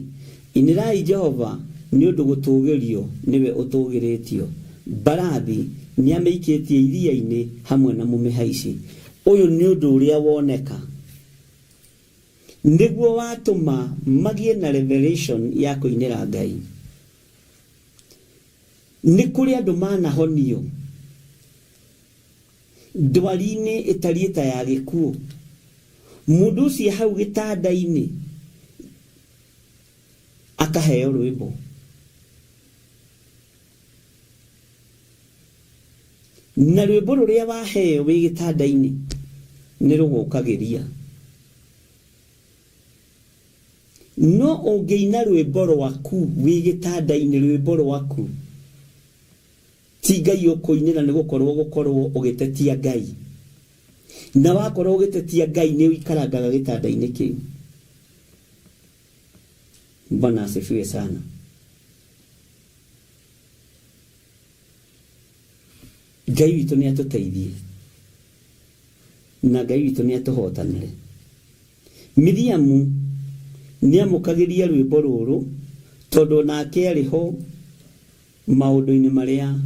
Inĩrai Jehova, nĩ ũndũ gũtũũgĩrio nĩwe ũtũũgĩrĩtio, mbarathi nĩamĩikĩtie iria-inĩ hamwe na mũmĩhaici. Ũyũ nĩ ũndũ ũrĩa woneka. Nĩguo watũma magĩe na revelation ya kũinĩra Ngai. Nĩ kũrĩ andũ manahonio ndwari-inĩ ĩtariĩ ta ya gĩkuũ. Mũndũ ũcio hau gĩtanda-inĩ akaheo rwĩmbo. Na rwĩmbo rũrĩa waheo wĩ gĩtanda-inĩ nĩ rũgũkagĩria. No ũngĩina rwĩmbo rwaku wĩ gĩtanda-inĩ, rwĩmbo rwaku ti Ngai ũkũinĩra, nĩ gũkorwo gũkorwo ũgĩtetia Ngai. Na wakorwo ũgĩtetia Ngai nĩ ũikarangaga gĩtanda-inĩ kĩu. Bwana asifiwe sana. Ngai witũ nĩ atũteithie na Ngai witũ nĩ atũhotanĩre. Miriamu nĩ amũkagĩria rwĩmbo rũrũ tondũ onake arĩ ho maũndũ-inĩ marĩa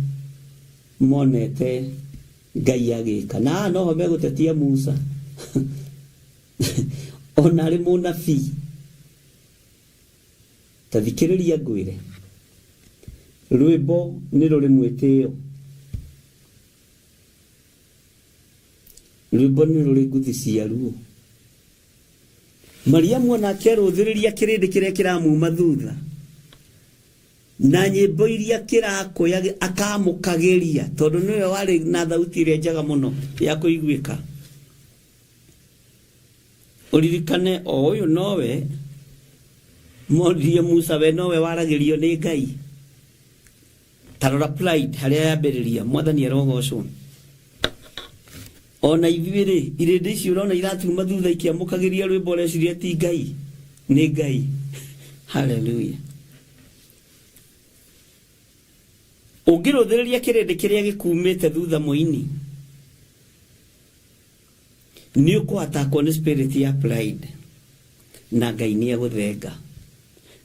monete Ngai agĩka. Na haha noho megũtetia Musa ona arĩ mũnabii. Ta thikĩrĩria ngwĩre, rwĩmbo nĩ rũrĩ mwĩtĩo, rwĩmbo nĩ rũrĩ nguthi ciaruo. Mariamu onake arũthĩrĩria kĩrĩndĩ kĩrĩa kĩramuma thutha na nyĩmbo iria kĩrakũya akamũkagĩria, tondũ nĩwe warĩ na thauti ĩrĩa njega mũno ya kũiguĩka. Ũririkane o ũyũ nowe moririe Musa, we nowe waragĩrio nĩ Ngai. Ta rora pride harĩa yambĩrĩria. Mwathani arogocwo. Ona ithuĩ rĩ, irĩndĩ icio ũrona iratuma thutha ikĩamũkagĩria rwĩmbo ũreciria ti Ngai, nĩ Ngai. Haleluya. Ũngĩrũthĩrĩria kĩrĩndĩ kĩrĩa gĩkumĩte thutha mũini, nĩ ũkũatakwo nĩ spirit ya pride na Ngai nĩ egũthenga,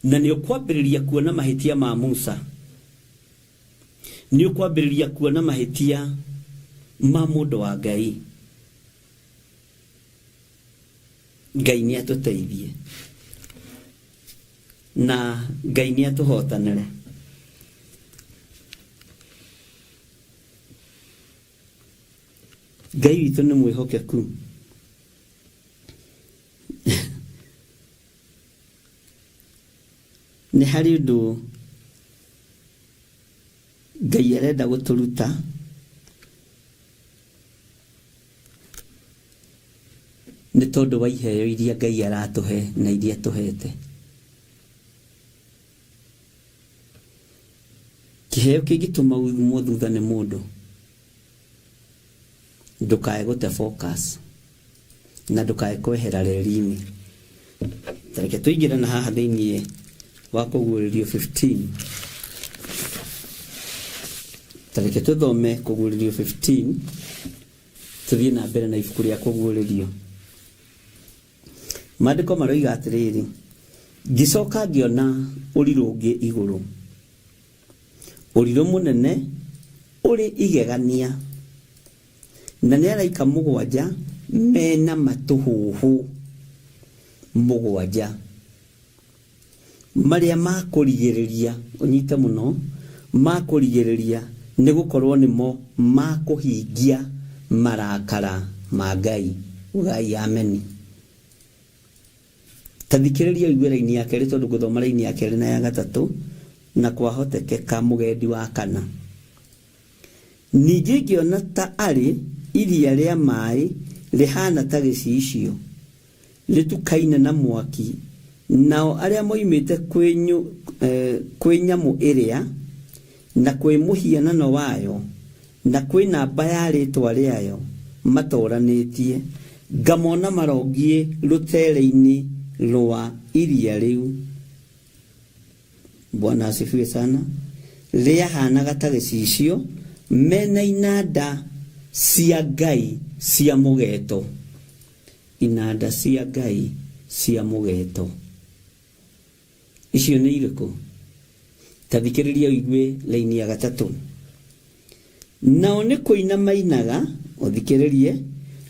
na nĩ ũkwambĩrĩria kuona mahĩtia ma Musa, nĩ ũkwambĩrĩria kuona mahĩtia ma mũndũ wa Ngai. Ngai nĩ atũteithie na Ngai nĩ atũhotanĩre. Ngai witũ nĩ mwĩhokeku. Nĩ harĩ ũndũ Ngai arenda gũtũruta nĩ tondũ wa iheo iria Ngai aratũhe na iria tũhete. Kĩheo kĩngĩtũma umwo thutha nĩ mũndũ, ndũkae gũte focus na ndũkae kwehera reri-inĩ. Ta reke tũingĩre na haha thĩinĩ wa Kũguũrĩrio 15. Ta reke tũthome Kũguũrĩrio 15 tũthiĩ na mbere na ibuku rĩa Kũguũrĩrio. Maandĩko maroiga atĩrĩrĩ, ngĩcoka ngĩona ũrirũ ũngĩ igũrũ, ũrirũ mũnene ũrĩ igegania, na nĩ araika mũgwanja mena matũhũhũ mũgwanja marĩa ma kũrigĩrĩria, ũnyite mũno, ma kũrigĩrĩria, nĩ gũkorwo nĩmo ma kũhingia marakara ma Ngai. Ugai ameni. Ta thikĩrĩria ũigue raini ya kerĩ, tondũ ngũthoma raini ya kerĩ na ya gatatũ, na kwahotekeka mũgendi wa kana. Ningĩ ngĩona ta arĩ iria rĩa maĩ rĩhaana ta gĩcicio, rĩtukaine na mwaki, nao arĩa moimĩte kwĩ nyamũ ĩrĩa, na kwĩ mũhianano wayo, na kwĩ namba ya rĩĩtwa rĩayo matooranĩtie, ngamona marongiĩ rũtere-inĩ rwa iria rĩu. Bwana asifiwe sana. Rĩahanaga ta gĩcicio, mena inanda cia Ngai cia mũgeeto. Inanda cia Ngai cia mũgeeto. Icio nĩ irĩkũ? Ta thikĩrĩria ũigue laini ya gatatũ. Nao nĩ kũina mainaga, ũthikĩrĩrie,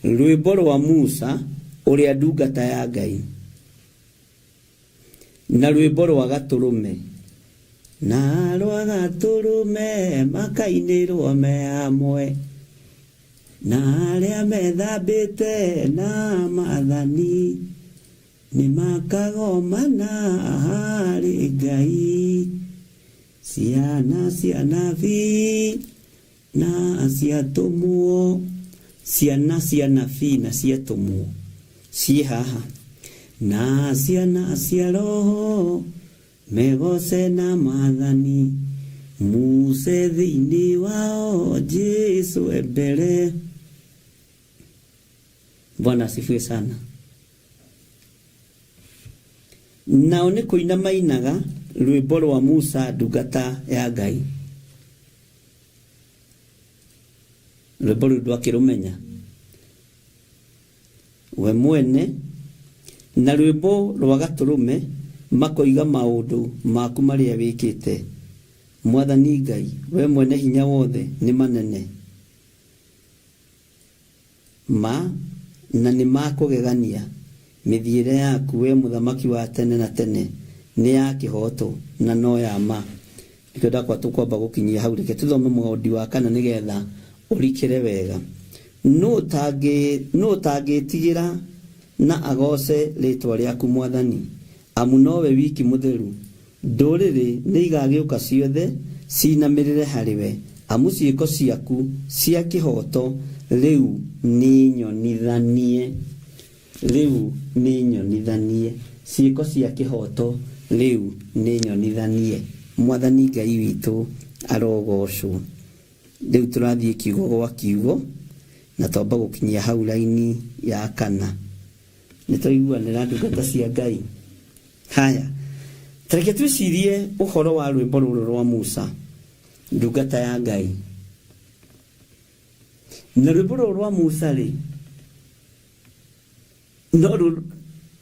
rwĩmbo rwa Musa ũrĩa ndungata ya Ngai. Na rwĩmbo rwa gatũrũme, na rwa gatũrũme makainĩrwo me hamwe, na arĩa methambĩte na maathani nĩ makagomana harĩ Ngai. Ciana cia nabii na ciatũmwo, ciana cia nabii na ciatũmwo ciĩ haha, na ciana cia roho megoce na maathani, Musa thĩinĩ wao, Jesu e mbere. Bwana asifiwe sana. Nao nĩ kũina mainaga rwĩmbo rwa Musa ndungata ya Ngai. Rwĩmbo rũu ndwakĩrũmenya we mwene, na rwĩmbo rwa gatũrũme makoiga maũndũ maku marĩa wĩkĩte, Mwathani Ngai, we mwene hinya wothe, nĩ manene ma na nĩ ma kũgegania. Mĩthiĩre yaku, we Mũthamaki wa tene na tene, nĩ ya kĩhooto na no ya ma. Nĩkĩo ndakwa tũkwamba gũkinyia hau. Reke tũthome mũgondi wa kana nĩgetha ũrikĩre wega. Nũ ũtangĩĩtigĩra na agooce rĩĩtwa rĩaku, Mwathani? Amu nowe wiki mũtheru. Ndũrĩrĩ nĩigagĩũka ciothe ciinamĩrĩre harĩwe, amu ciĩko ciaku cia kĩhooto rĩu nĩnyonithanie. Rĩu nĩnyonithanie. Ciĩko cia kĩhooto rĩu nĩnyonithanie. Mwathani Ngai witũ arogoocwo. Rĩu tũrathiĩ kiugo gwa kiugo, na twamba gũkinyia hau raini ya kana. Nĩ twaiguanĩra ndungata cia Ngai? Haya, ta reke twĩcirie ũhoro wa rwĩmbo rũrũ rwa Musa, ndungata ya Ngai. Na rwĩmbo rũrũ rwa Musa rĩ, no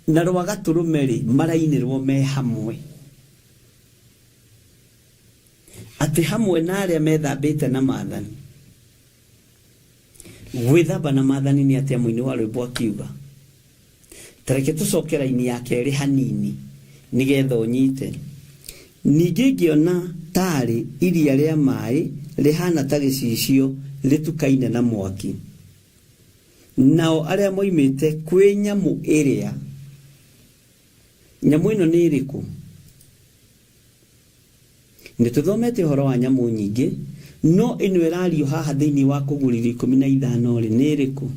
na rwa gatũrũme rĩ, marainĩrwo me hamwe. Atĩ hamwe na arĩa methambĩte na maathani. Gwĩthamba na maathani nĩ atĩa mũini wa rwĩmbo akiuga? Ta reke tũcoke raini ya kerĩ hanini nĩgetha ũnyite. Ningĩ ngĩona taarĩ iria rĩa maĩ rĩhaana ta gĩcicio rĩtukaine na mwaki. Nao arĩa moimĩte kwĩ nyamũ ĩrĩa, nyamũ ĩno nĩ ĩrĩkũ? Nĩ tũthomete ũhoro wa nyamũ nyingĩ, no ĩno ĩrario haha thĩinĩ wa Kũguũrĩrio 15-rĩ, nĩ ĩrĩkũ?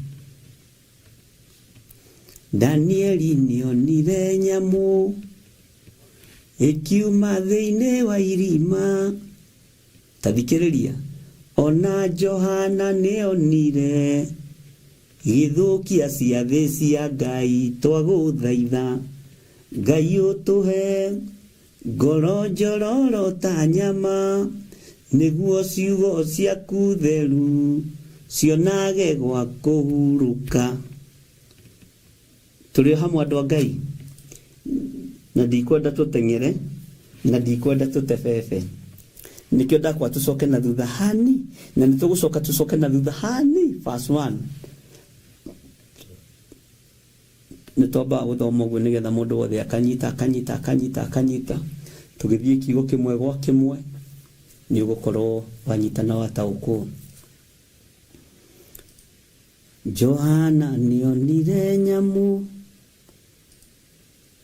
Danieli nĩonire nyamũ ĩkiuma thĩinĩ wa irima. Ta thikĩrĩria, ona Johana nĩonire gĩthũkia ciathĩ cia Ngai. Twagũthaitha Ngai ũtũhe ngoro njororo ta nyama, nĩguo ciugo ciaku theru cionage gwa kũhurũka. Tũrĩ o hamwe andũ a Ngai, na ndikwenda tũteng'ere, na ndikwenda tũtebebe. Nĩkĩo ndakwa tũcoke na thutha hani, na nĩ tũgũcoka tũcoke na thutha hani, verse 1. Nĩ twambaga gũthoma ũguo nĩgetha mũndũ wothe akanyita, akanyita, akanyita, akanyita. Tũgĩthiĩ kiugo kĩmwe gwa kĩmwe, nĩ ũgũkorwo wanyita na wataũkwo. Johana nĩonire nyamũ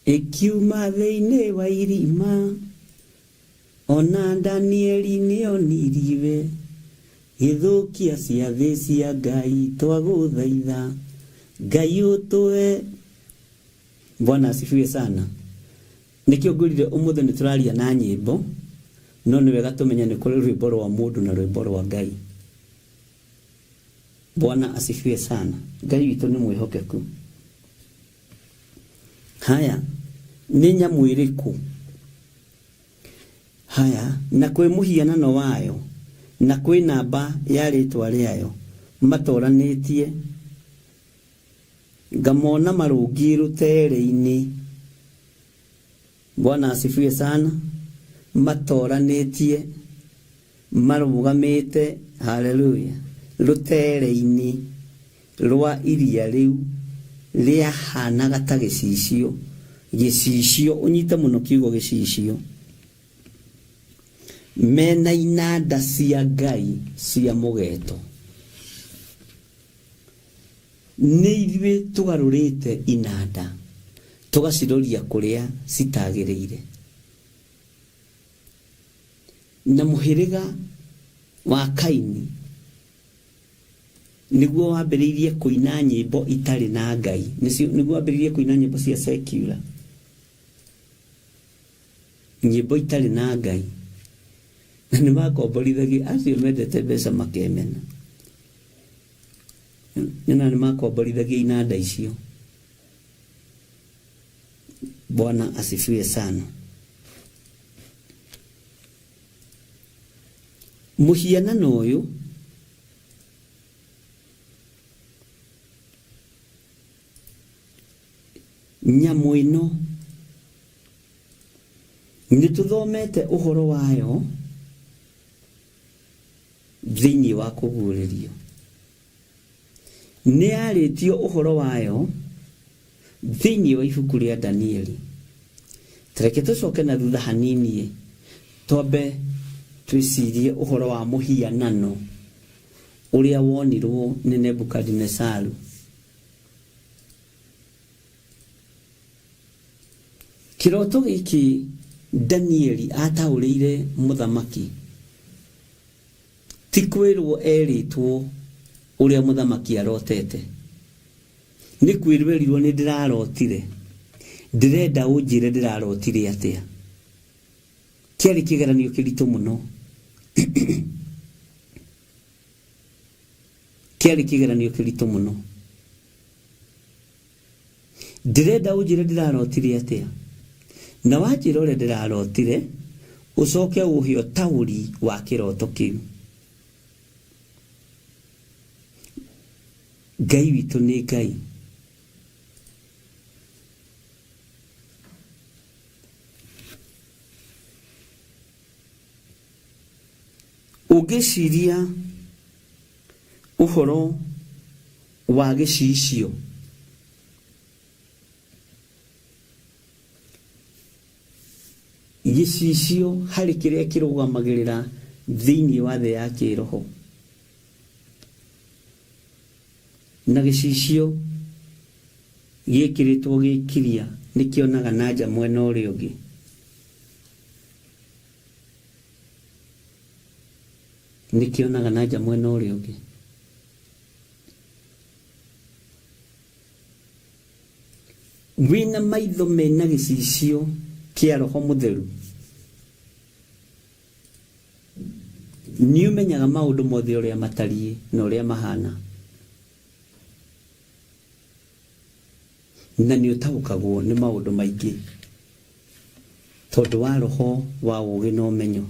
ĩkiuma thĩinĩ wa irima, ona Danieli nĩoniriwe gĩthũkia ciathĩ cia Ngai. Twagũthaitha Ngai ũtũhe. Bwana asifiwe sana. Nĩkĩo ngwĩrire ũmũthĩ nĩ tũraria na nyĩmbo, no nĩ wega tũmenye nĩ kũrĩ rwĩmbo rwa mũndũ na rwĩmbo rwa Ngai. Bwana asifiwe sana. Ngai witũ nĩ mwĩhokeku. Haya, nĩ nyamũ ĩrĩkũ? Haya, na kwĩ mũhianano wayo, na kwĩ namba ya rĩtwa rĩayo, matoranĩtie, ngamona marũngiĩ rũtere-inĩ. Bwana asifiwe sana. Matoranĩtie, marũgamĩte, haleluya, rũtere-inĩ rwa iria rĩu rĩahanaga ta gĩcicio. Gĩcicio, ũnyite mũno kiugo gĩcicio, mena inanda cia Ngai cia mũgeto. Nĩ ithuĩ tũgarũrĩte inanda tũgaciroria kũrĩa citagĩrĩire. Na mũhĩrĩga wa Kaini nĩguo wambĩrĩirie kũina nyĩmbo itarĩ na Ngai, nĩguo wambĩrĩirie kũina nyĩmbo cia secular, nyĩmbo itarĩ na Ngai, na nĩ makomborithagia acio mendete mbeca makemena, na nĩ makomborithagia inanda icio. Bwana asifiwe sana. Mũhianano ũyũ nyamũ ĩno nĩ tũthomete ũhoro wayo thĩinĩ wa kũguũrĩrio. Nĩ yarĩtio ũhoro wayo thĩinĩ wa ibuku rĩa Danieli. Tareke tũcoke na thutha hanini twambe twĩcirie ũhoro wa mũhianano ũrĩa wonirwo nĩ Nebukadinesaru. Kĩroto gĩkĩ Danieli ataũrĩire mũthamaki ti kwĩrwo erĩtwo ũrĩa mũthamaki arotete, nĩ kwĩrwo erirwo nĩ ndĩrarotire, ndĩrenda ũnjĩre ndĩrarotire atĩa. Kĩarĩ kĩgeranio kĩritũ mũno. Kĩarĩ kĩgeranio kĩritũ mũno. Ndĩrenda ũnjĩre ndĩrarotire atĩa, na wanjĩra ũrĩa ndĩrarotire, ũcoke ũhe ũtaũri wa kĩroto kĩu. Ngai witũ nĩ Ngai. Ũngĩciria ũhoro wa gĩcicio, gĩcicio harĩ kĩrĩa kĩrũgamagĩrĩra thĩinĩ wa thĩ ya kĩĩroho, na gĩcicio gĩkĩrĩtwo gĩkiria nĩ kĩonaga na nja mwena ũrĩa ũngĩ. Nĩ kĩonaga na nja mwena ũrĩa ũngĩ. Wĩna maitho mena gĩcicio kĩa Roho Mũtheru, nĩ ũmenyaga maũndũ mothe ũrĩa matariĩ na ũrĩa mahana, na nĩ ũtaũkagwo nĩ maũndũ maingĩ tondũ wa roho wa ũũgĩ na ũmenyo.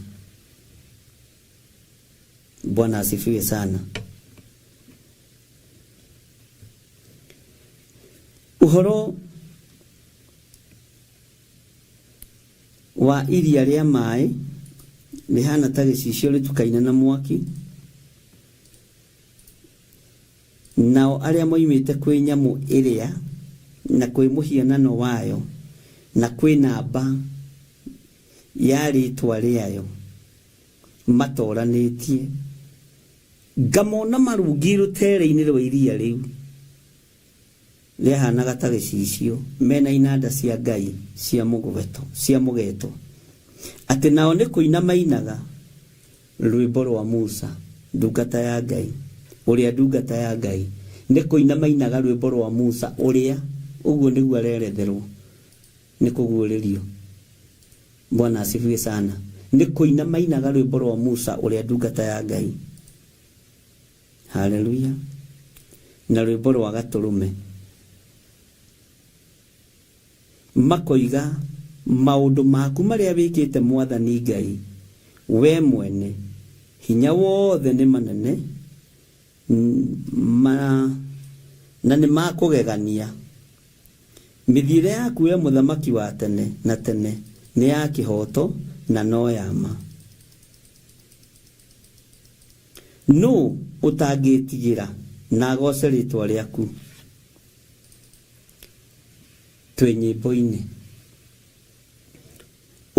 Bwana asifiwe sana. Ũhoro wa iria rĩa maĩ rĩhana ta gĩcicio rĩtukaine na mwaki, nao arĩa moimĩte kwĩ nyamũ ĩrĩa na kwĩ mũhianano wayo na kwĩ namba ya rĩĩtwa rĩayo matoranĩtie, ngamona marũngiĩ rũtere-inĩ rwa iria rĩu rĩahanaga ta gĩcicio, mena inanda cia Ngai cia mũgweto, cia mũgeto, atĩ nao nĩ kũina mainaga rwĩmbo rwa Musa ndungata ya Ngai, ũrĩa ndungata ya Ngai, nĩ kũina mainaga rwĩmbo rwa Musa ũrĩa, ũguo nĩguo areretherwo nĩ kũguũrĩrio. Bwana asifiwe sana. Nĩ kũina mainaga rwĩmbo rwa Musa ũrĩa ndungata ya Ngai. Haleluya. Na rwĩmbo rwa Gatũrũme. Makoiga, maũndũ maku marĩa wĩkĩte Mwathani Ngai, we mwene hinya wothe nĩ manene na nĩ ma kũgegania. Mĩthiĩre yaku we Mũthamaki wa tene na tene nĩ ya kĩhooto na no ya ma. Nũũ ũtangĩĩtigĩra na agooce rĩĩtwa rĩaku? Twĩ nyĩmbo-inĩ.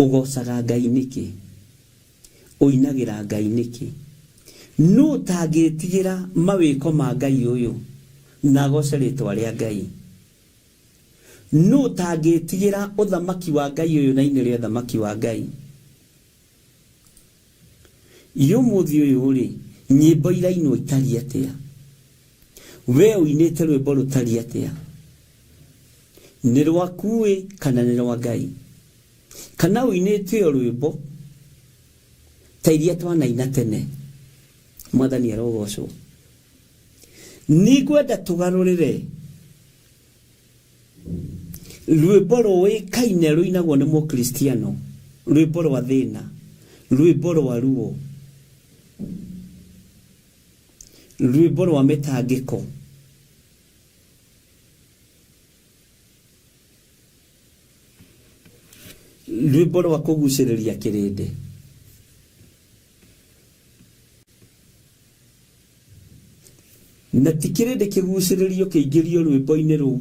Ũgocaga Ngai nĩkĩ? Ũinagĩra Ngai nĩkĩ? Nũ ũtangĩtigĩra mawĩko ma Ngai ũyũ na agoce rĩtwa rĩa Ngai? Nũ ũtangĩtigĩra ũthamaki wa Ngai ũyũ na ainĩre ũthamaki wa Ngai? Ĩ ũmũthĩ ũyũ-rĩ, nyĩmbo irainwo itariĩ atĩa? We ũinĩte rwĩmbo rũtariĩ atĩa? Nĩ rwaku-ĩ kana nĩ rwa Ngai? Kana ũinĩte o rwĩmbo ta iria twanaina tene? Mwathani arogocwo. Nĩngwenda tũgarũrĩre Rwĩmbo rũĩkaine rũinagwo nĩ Mũkristiano, rwĩmbo rwa thĩna, rwĩmbo rwa ruo, rwĩmbo rwa mĩtangĩko. Rwĩmbo rwa kũgucĩrĩria kĩrĩndĩ. Na ti kĩrĩndĩ kĩgucĩrĩrio kĩingĩrio rwĩmbo-inĩ rũu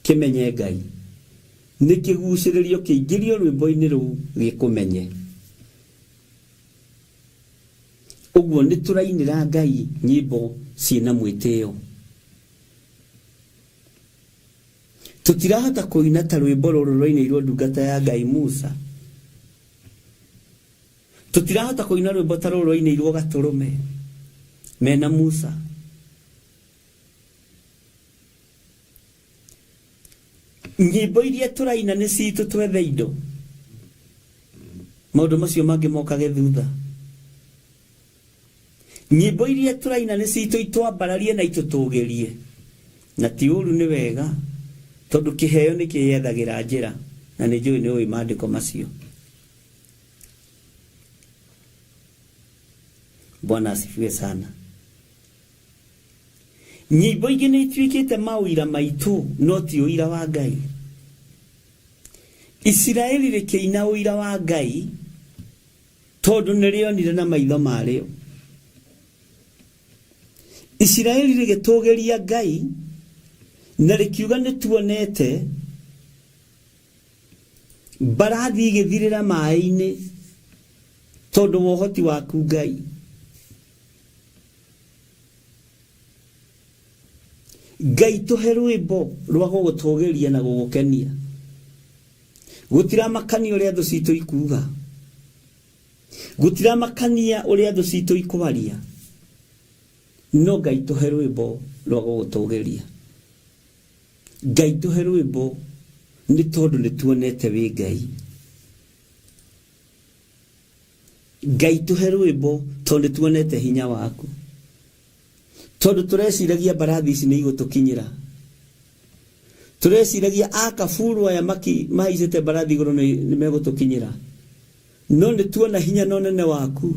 kĩmenye Ngai, nĩ kĩgucĩrĩrio kĩingĩrio rwĩmbo-inĩ rũu gĩkũmenye. Ũguo nĩ tũrainĩra Ngai nyĩmbo ciĩna mwĩtĩo. Tũtirahota kũina ta rwĩmbo rũrũ rwainĩirwo ndungata ya Ngai Musa. Tũtirahota kũina rwĩmbo ta rũrũ rwainĩirwo Gatũrũme mena Musa. Nyĩmbo iria tũraina nĩ citũ twethe indo. Maũndũ macio mangĩ mokage thutha. Nyĩmbo iria tũraina nĩ citũ itwambararie na itũtũgĩrie. Na ti ũru nĩ wega tondũ kĩheo nĩ kĩyethagĩra njĩra na nĩ njũĩ nĩ ũĩ maandĩko macio. Bwana asifiwe sana. Nyĩmbo ingĩ nĩ ituĩkĩte maũira maitũ no ti ũira wa Ngai. Isiraeli rĩkĩina ũira wa Ngai tondũ nĩ rĩonire na maitho marĩo. Isiraeli rĩgĩtũgĩria Ngai na rĩkiuga nĩ tuonete Mbarathi igĩthirĩra maĩ-inĩ tondũ wa ũhoti waku Ngai. Ngai tũhe rwĩmbo rwa gũgũtũgĩria na gũgũkenia. Gũtiramakania ũrĩa thũ citũ ikuga. Gũtiramakania ũrĩa thũ citũ ikwaria. No Ngai tũhe rwĩmbo rwa gũgũtũgĩria. Ngai tũhe rwĩmbo nĩ tondũ nĩ tuonete wĩ Ngai. Ngai tũhe rwĩmbo tondũ nĩ tuonete hinya waku. Tondũ tũreciragia mbarathi ici nĩ igũtũkinyĩra. Tũreciragia akaburu aya maki mahaicĩte mbarathi igũrũ nĩ megũtũkinyĩra. No nĩ tuona hinya na ũnene waku.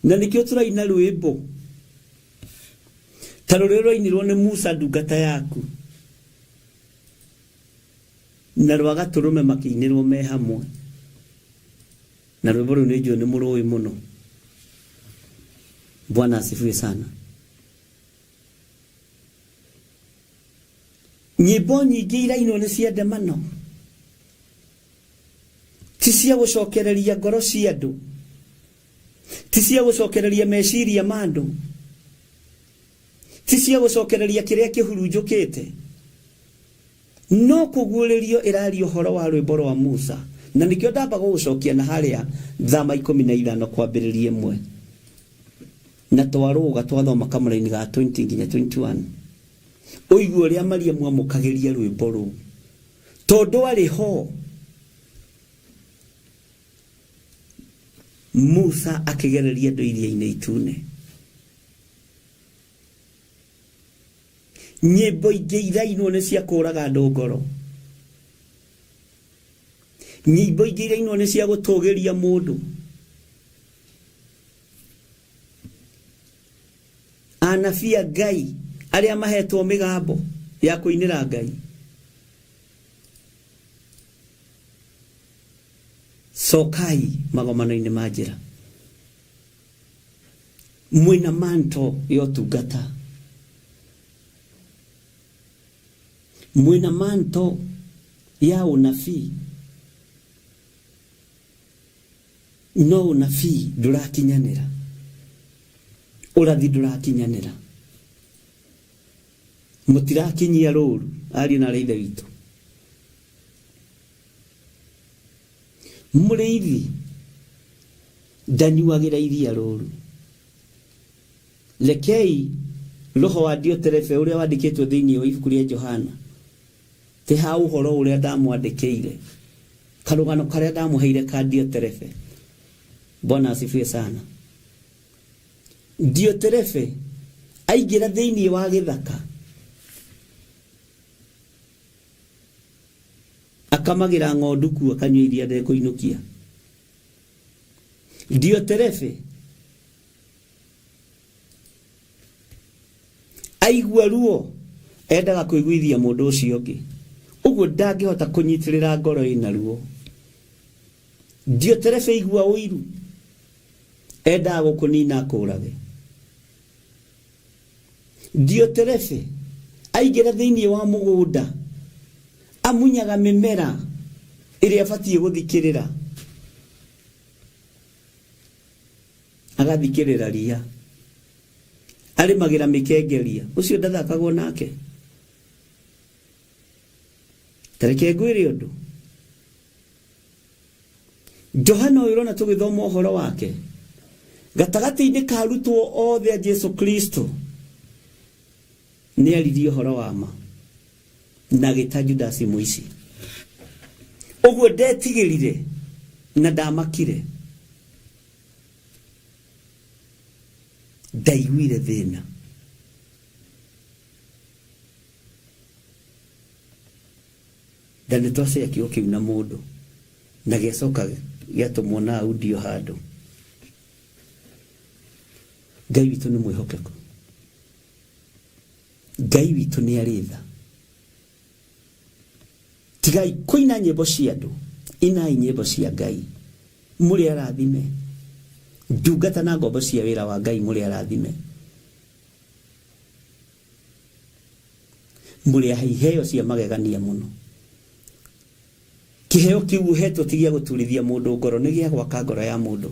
Na nĩkĩo tũraina rwĩmbo ta rũrĩa rwainirwo nĩ Musa ndungata yaku na rwa gatũrũme makĩinĩrwo me hamwe. Na rwĩmbo rũu nĩ njũĩ nĩ mũrũĩ mũno. Bwana asifiwe sana. Nyĩmbo nyingĩ irainwo nĩ cia ndemano, ti cia gũcokereria ngoro cia andũ, ti cia gũcokereria meciria ma andũ, ti cia gũcokereria kĩrĩa kĩhurunjũkĩte, no kũguũrĩrio ĩraria ũhoro wa rwĩmbo rwa Musa. Na nĩkĩo ndamba gũgũcokia na harĩa Thama 15 kwambĩrĩria 1 na twarũga twathoma kamũraini ga 20 nginya 21 ũigue ũrĩa Mariamu amũkagĩria rwĩmbo rũu tondũ arĩ ho. Musa akĩgereria andũ iria-inĩ itune. Nyĩmbo ingĩ irainwo nĩ cia kũraga andũ ngoro. Nyĩmbo ingĩ irainwo nĩ cia gũtũgĩria mũndũ. Anabii a Ngai arĩa mahetwo mĩgambo ya kũinĩra Ngai. Cokai magomano-inĩ ma njĩra mwĩna manto ya ũtungata, mwĩna manto ya ũnabii. No ũnabii ndũrakinyanĩra, ũrathi ndũrakinyanĩra, mũtirakinyia rũru ariũ na arĩ ithe witũ. Mũrĩithi ndanyuagĩra iria rũru. Rekei roho wa Dioterefe ũrĩa wandĩkĩtwo thĩinĩ wa ibuku rĩa Johana, ti ha ũhoro ũrĩa ndamwandĩkĩire, karũgano karĩa ndamũheire ka Dioterefe. Bwana asifiwe sana. Dioterefe aingĩra thĩinĩ wa gĩthaka akamagĩra ng'ondu kuo akanyua iria ndekũinũkia. Dioterefe aigua ruo endaga kũiguithia mũndũ ũcio ũngĩ, ũguo ndangĩhota kũnyitĩrĩra ngoro ĩna ruo. Dioterefe igua ũiru endaga gũkũnina akũrage. Dioterefe aingĩra thĩinĩ wa mũgũnda amunyaga mĩmera ĩrĩa abatiĩ gũthikĩrĩra, agathikĩrĩra ria, arĩmagĩra mĩkengeria, ũcio ndathakagwo nake. Tareke ngwĩre ũndũ, Johana ũyũ ũrona tũgĩthoma ũhoro wake gatagatĩ-inĩ ka arutwo othe a Jesu Kristo, nĩ aririe ũhoro wa ma na agĩta Judasi mũici. Ũguo ndetigĩrire na ndamakire, ndaiguire thĩna. Na nĩ twacea kiugo kĩu na mũndũ na gĩacoka gĩatũmwo na audio handũ. Ngai witũ nĩ mwĩhokeku, Ngai witũ nĩ arĩ tha. Tigai kũina nyĩmbo cia andũ, inai nyĩmbo cia Ngai. Mũrĩ arathime ndungata na ngombo cia wĩra wa Ngai, mũrĩ arathime, mũrĩ ahe iheo cia magegania mũno. Kĩheo kĩu ũhetwo ti gĩa gũturithia mũndũ ngoro, nĩ gĩa gwaka ngoro ya mũndũ.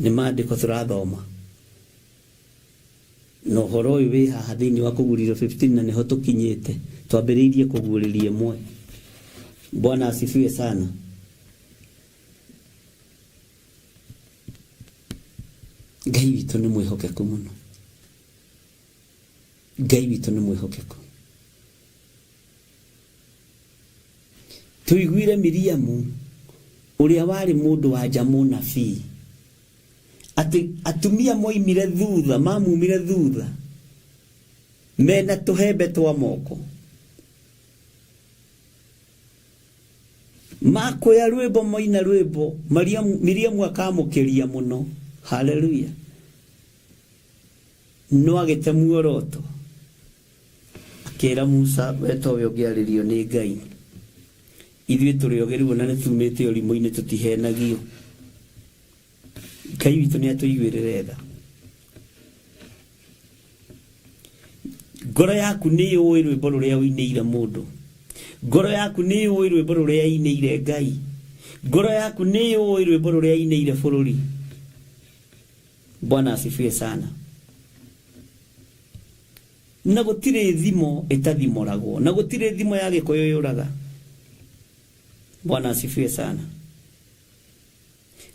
Nĩ maandĩko tũrathoma na ũhoro ũyũ wĩ haha thĩinĩ wa kũguũrĩrio 15, na nĩho tũkinyĩte, twambĩrĩirie kũguũrĩria ĩmwe. Bwana asifiwe sana. Ngai witũ nĩ mwĩhokeku mũno, Ngai witũ nĩ mwĩhokeku. Tũiguire Miriamu ũrĩa warĩ mũndũ wa nja mũnabii, atĩ atumia moimire thutha, mamumire thutha mena tũhembe twa moko, makoya rwĩmbo, moina rwĩmbo, Miriamu akamũkĩria mũno. Haleluya. No agĩte muoroto, akĩra Musa, we towe ũngĩarĩrio nĩ Ngai, ithuĩ tũrĩ ogĩ rĩu, ona nĩ tumĩte ũrimũ-inĩ, tũtihenagio. Ngai witũ nĩ atũiguĩrĩre tha. Ngoro yaku nĩ yũĩ rwĩmbo rũrĩa ũinĩire mũndũ, ngoro yaku nĩ yũĩ rwĩmbo rũrĩa ĩinĩire Ngai, ngoro yaku nĩ yũĩ rwĩmbo rũrĩa ĩinĩire bũrũri. Bwana asifiwe sana. Na gũtirĩ thimo ĩtathimoragwo, na gũtirĩ thimo ya Gĩkũyũ yũraga. Bwana asifiwe sana.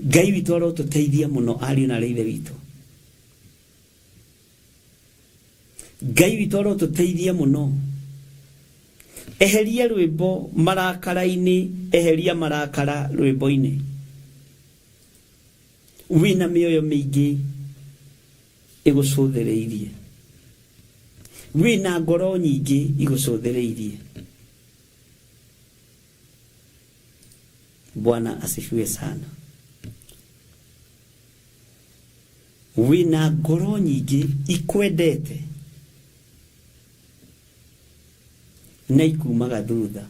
Ngai witũ arotũteithia mũno ariũ na arĩ ithe witũ. Ngai witũ arotũteithia mũno. Eheria rwĩmbo marakara-inĩ, eheria marakara rwĩmbo-inĩ. Wĩna mĩoyo mĩingĩ ĩgũcũthĩrĩirie, wĩna ngoro nyingĩ igũcũthĩrĩirie. Bwana asifiwe sana. Wĩna ngoro nyingĩ ikwendete na ikumaga thutha.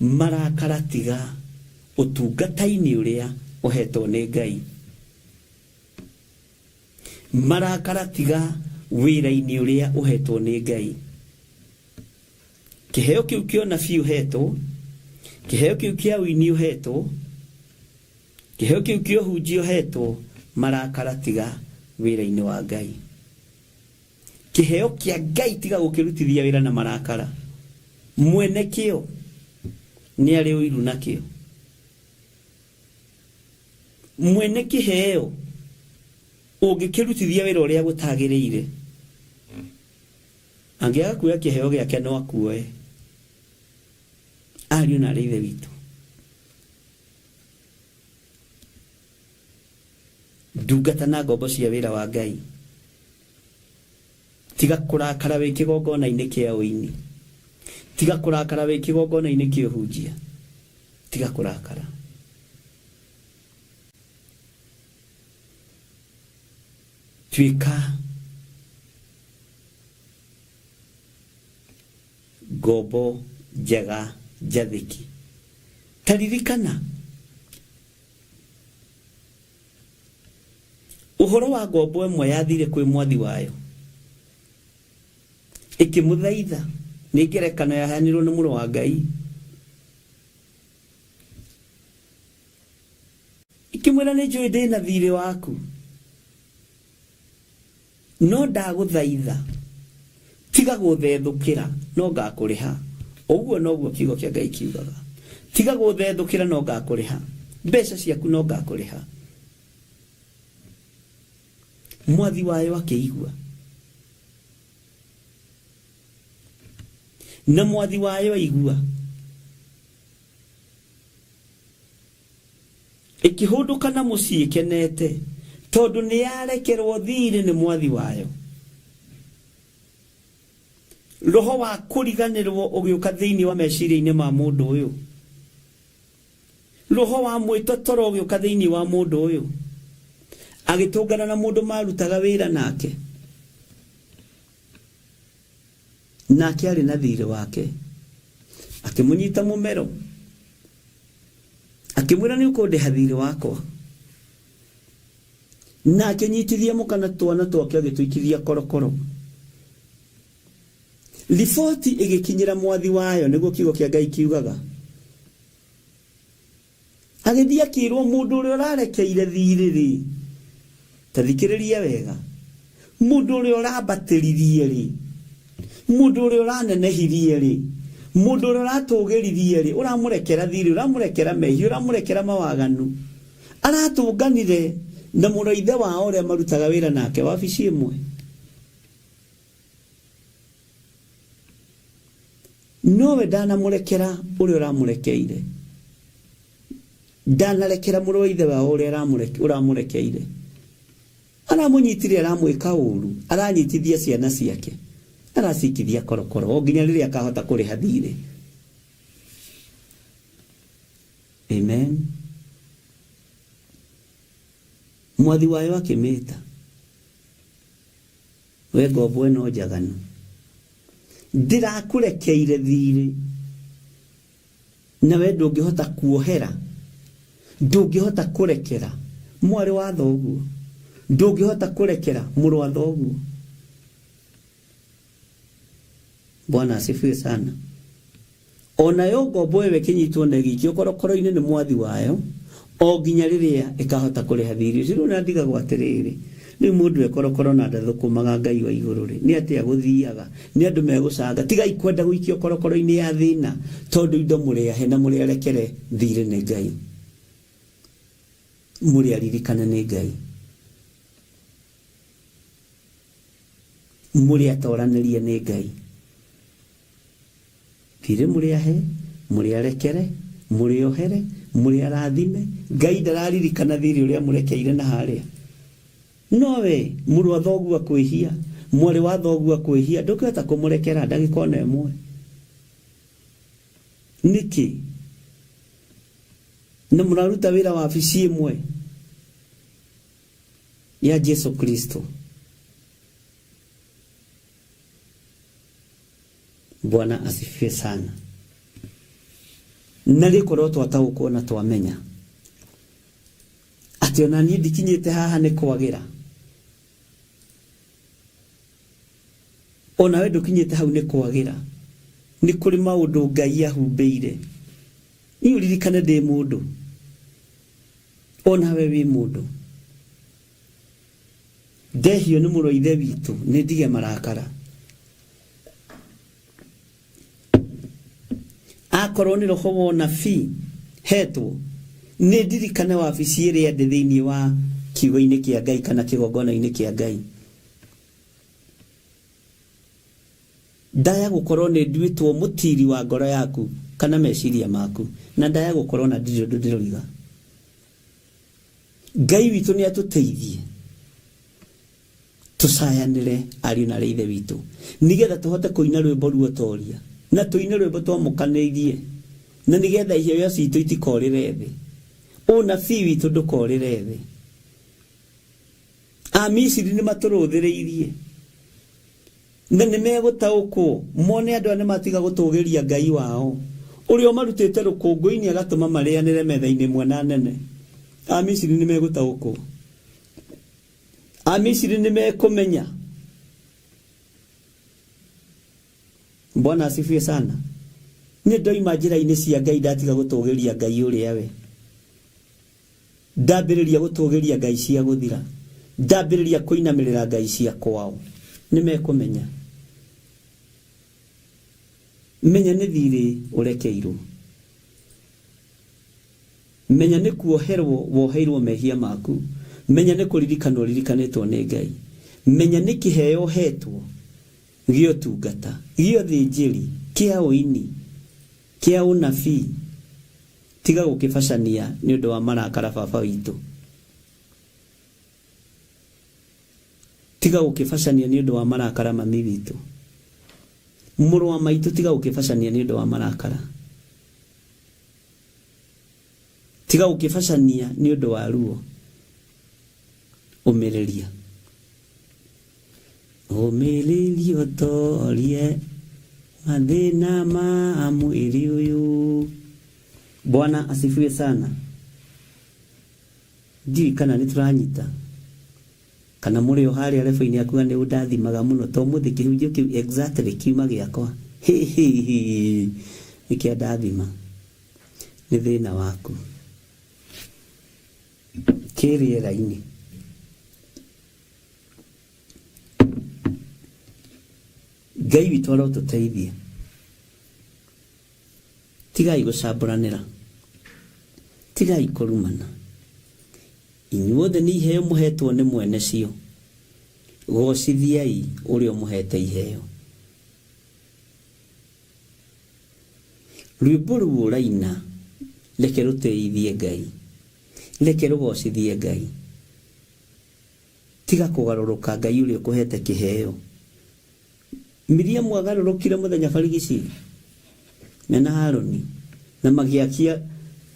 Marakara tiga ũtungata-inĩ ũrĩa ũhetwo nĩ Ngai. Marakara tiga wĩra-inĩ ũrĩa ũhetwo nĩ Ngai. Kĩheo kĩu kĩa ũnabii ũhetwo, kĩheo kĩu kĩa ũini ũhetwo, kĩheo kĩu kĩa ũhunjia ũhetwo, marakara tiga wĩra-inĩ wa Ngai. Kĩheo kĩa Ngai tiga gũkĩrutithia wĩra na marakara. Mwene kĩo nĩ arĩ ũiru nakĩo. Mwene kĩheo ũngĩkĩrutithia wĩra ũrĩa gũtagĩrĩire, angĩaga kuoya kĩheo gĩake no akuoe. Ariũ na arĩ ithe witũ, ndungata na ngombo cia wĩra wa Ngai, tiga kũrakara wĩ kĩgongona-inĩ kĩa ũini, tiga kũrakara wĩ kĩgongona-inĩ kĩa ũhunjia, tiga kũrakara. Tuĩka ngombo njega njathĩki. Ta ririkana ũhoro wa ngombo ĩmwe yathire kwĩ mwathi wayo ĩkĩmũthaitha. Nĩ ngerekano yaheanirwo nĩ mũrũ wa Ngai. Ĩkĩmwĩra, nĩ njũĩ ndĩ na thirĩ waku, no ndagũthaitha tiga gũthethũkĩra, no ngakũrĩha. Ũguo noguo kiugo kĩa Ngai kiugaga, tiga gũthethũkĩra, no ngakũrĩha mbeca ciaku, no ngakũrĩha. Mwathi wayo akĩigua, na mwathi wayo aigua, ĩkĩhũndũka na mũciĩ ĩkenete, tondũ nĩ yarekerwo thirĩ nĩ mwathi wayo. Roho wa kũriganĩrwo ũgĩũka thĩinĩ wa meciria-inĩ ma mũndũ ũyũ, roho wa mwĩtotoro ũgĩũka thĩinĩ wa mũndũ ũyũ, agĩtũngana na mũndũ marutaga wĩra nake, nake arĩ na thirĩ wake, akĩmũnyita mũmero, akĩmwĩra nĩ ũkũndĩha thirĩ wakwa, na akĩnyitithia mũka na twana twake agĩtũikithia korokoro. Riboti ĩgĩkinyĩra mwathi wayo, nĩguo kiugo kĩa Ngai kiugaga. Agĩthiĩ akĩrwo mũndũ ũrĩa ũrarekeire thirĩ rĩ, ta thikĩrĩria wega, mũndũ ũrĩa ũrambatĩririe rĩ, mũndũ ũrĩa ũranenehirie rĩ, mũndũ ũrĩa ũratũgĩririe rĩ, ũramũrekera thirĩ, ũramũrekera mehia, ũramũrekera mawaganu, aratũnganire na mũrũ wa ithe wao ũrĩa marutaga wĩra nake wabici ĩmwe. Nowe ndanamũrekera ũrĩa ũramũrekeire, ndanarekera mũrũ wa ithe wao ũrĩa ũramũrekeire. Aramũnyitire, aramwĩka ũru, aranyitithia ciana ciake, aracikithia korokoro o nginya rĩrĩa akahota kũrĩha thirĩ. Amen. Mwathi wayo akĩmĩta, we ngombo ĩno njaganu, ndĩrakũrekeire thirĩ, nawe ndũngĩhota kuohera, ndũngĩhota kũrekera mwarĩ wa thoguo, ndũngĩhota kũrekera mũrũ wa thoguo. Bwana asifiwe sana. Onayo ngombo ĩyo ĩkĩnyitwo na ĩgĩikio korokoro-inĩ nĩ mwathi wayo o nginya rĩrĩa ĩkahota kũrĩha thirĩ ũcio. Rĩu na ndigagwo atĩrĩrĩ, rĩu mũndũ e korokoro na ndathũkũmaga Ngai wa igũrũ rĩ, nĩ atĩa gũthiaga? Nĩ andũ megũcanga. Tigai kwenda gũikio korokoro-inĩ ya thĩna, tondũ indo mũrĩ ahe na mũrĩ arekere thirĩ nĩ Ngai, mũrĩ aririkane nĩ Ngai, mũrĩ atoranĩrie nĩ Ngai. Thirĩ mũrĩ ahe, mũrĩ arekere, mũrĩ ohere, mũrĩ arathime. Ngai ndararirikana thirĩ ũrĩa mũrekeire na harĩa. Nowe mũrũ wa thoguo akwĩhia, mwarĩ wa thoguo akwĩhia, ndũngĩhota kũmũrekera ndagĩka ona ĩmwe. Nĩkĩ? Na mũraruta wĩra wabici ĩmwe ya Jesu Kristo. Bwana asifiwe sana. Na rĩkorwo twataũkwo na twamenya atĩ ona niĩ ndikinyĩte haha nĩ kwagĩra, onawe ndũkinyĩte hau nĩ kwagĩra, Nĩ kũrĩ maũndũ Ngai ahumbĩire. Niĩ ũririkane ndĩ mũndũ, onawe wĩ mũndũ. Ndehio nĩ mũrũ wa ithe witũ, nĩ ndige marakara. Akorwo nĩ roho wa ũnabii hetwo, nĩ ndirikane wabici ĩrĩa ndĩ thĩinĩ wa kiugo-inĩ kĩa Ngai kana kĩgongona-inĩ kĩa Ngai. Ndaya gũkorwo nĩ nduĩtwo mũtiiri wa ngoro yaku kana meciria maku, na ndaya gũkorwo na ndirĩ ũndũ ndĩroiga. Ngai witũ nĩ atũteithie tũcayanĩre ariũ na arĩ ithe witũ, nĩgetha tũhote kũina rwĩmbo ruotoria na tũine rwĩmbo twamũkanĩirie, na nĩgetha iheo citũ itikorĩre thĩ, ũnabii witũ ndũkorĩre thĩ. Amisiri nĩ matũrũthĩrĩirie na nĩ megũtaũkwo mone andũ aya nĩ matiga gũtũgĩria Ngai wao ũrĩa ũmarutĩte rũkũngũ-inĩ agatũma marĩanĩre metha-inĩ ĩmwe na nene. Amisiri nĩ megũtaũkwo, Amisiri nĩ mekũmenya. Bwana asifiwe sana. Nĩ ndoima njĩra-inĩ cia Ngai ndatiga gũtũgĩria Ngai ũrĩa we. Ndambĩrĩria gũtũgĩria ngai cia gũthira, ndambĩrĩria kũinamĩrĩra ngai cia kwao, nĩ mekũmenya. Menya nĩ thiirĩ ũrekeirwo. Menya nĩ kuoherwo woheirwo mehia maku. Menya nĩ kũririkanwo ũririkanĩtwo nĩ Ngai. Menya nĩ kĩheo ũhetwo gĩa ũtungata, gĩa ũthĩnjĩri, kĩa ũini, kĩa ũnabii. Tiga gũkĩbacania nĩ ũndũ wa marakara baba witũ. Tiga gũkĩbacania nĩ ũndũ wa marakara mami witũ. Mũrũ wa maitũ tiga gũkĩbacania nĩ ũndũ wa marakara. Tiga gũkĩbacania nĩ ũndũ wa ruo. Ũmĩrĩria. Ũmĩrĩria ũtorie mathĩna ma mwĩrĩ ũyũ. Bwana asifiwe sana. Ndiũĩ kana nĩ tũranyita kana mũrĩ o harĩa rebo-inĩ akuga nĩ ũndathimaga mũno to mũthĩ kĩhunjio kĩu exactly kiuma gĩakwa nĩ kĩa ndathima nĩ thĩna waku kĩ rĩera-inĩ. Ngai witũ arotũteithia. Tigai gũcambũranĩra, tigai kũrumana. Inyuothe nĩ iheo mũhetwo nĩ mwene cio. Gocithiai ũrĩa ũmũhete iheo. Rwĩmbo rũu ũraina reke rũtĩithie Ngai, reke rũgocithie Ngai. Tiga kũgarũrũka Ngai ũrĩa ũkũhete kĩheo. Miriamu agarũrũkire mũthenya barigici mena Harũni na magĩakia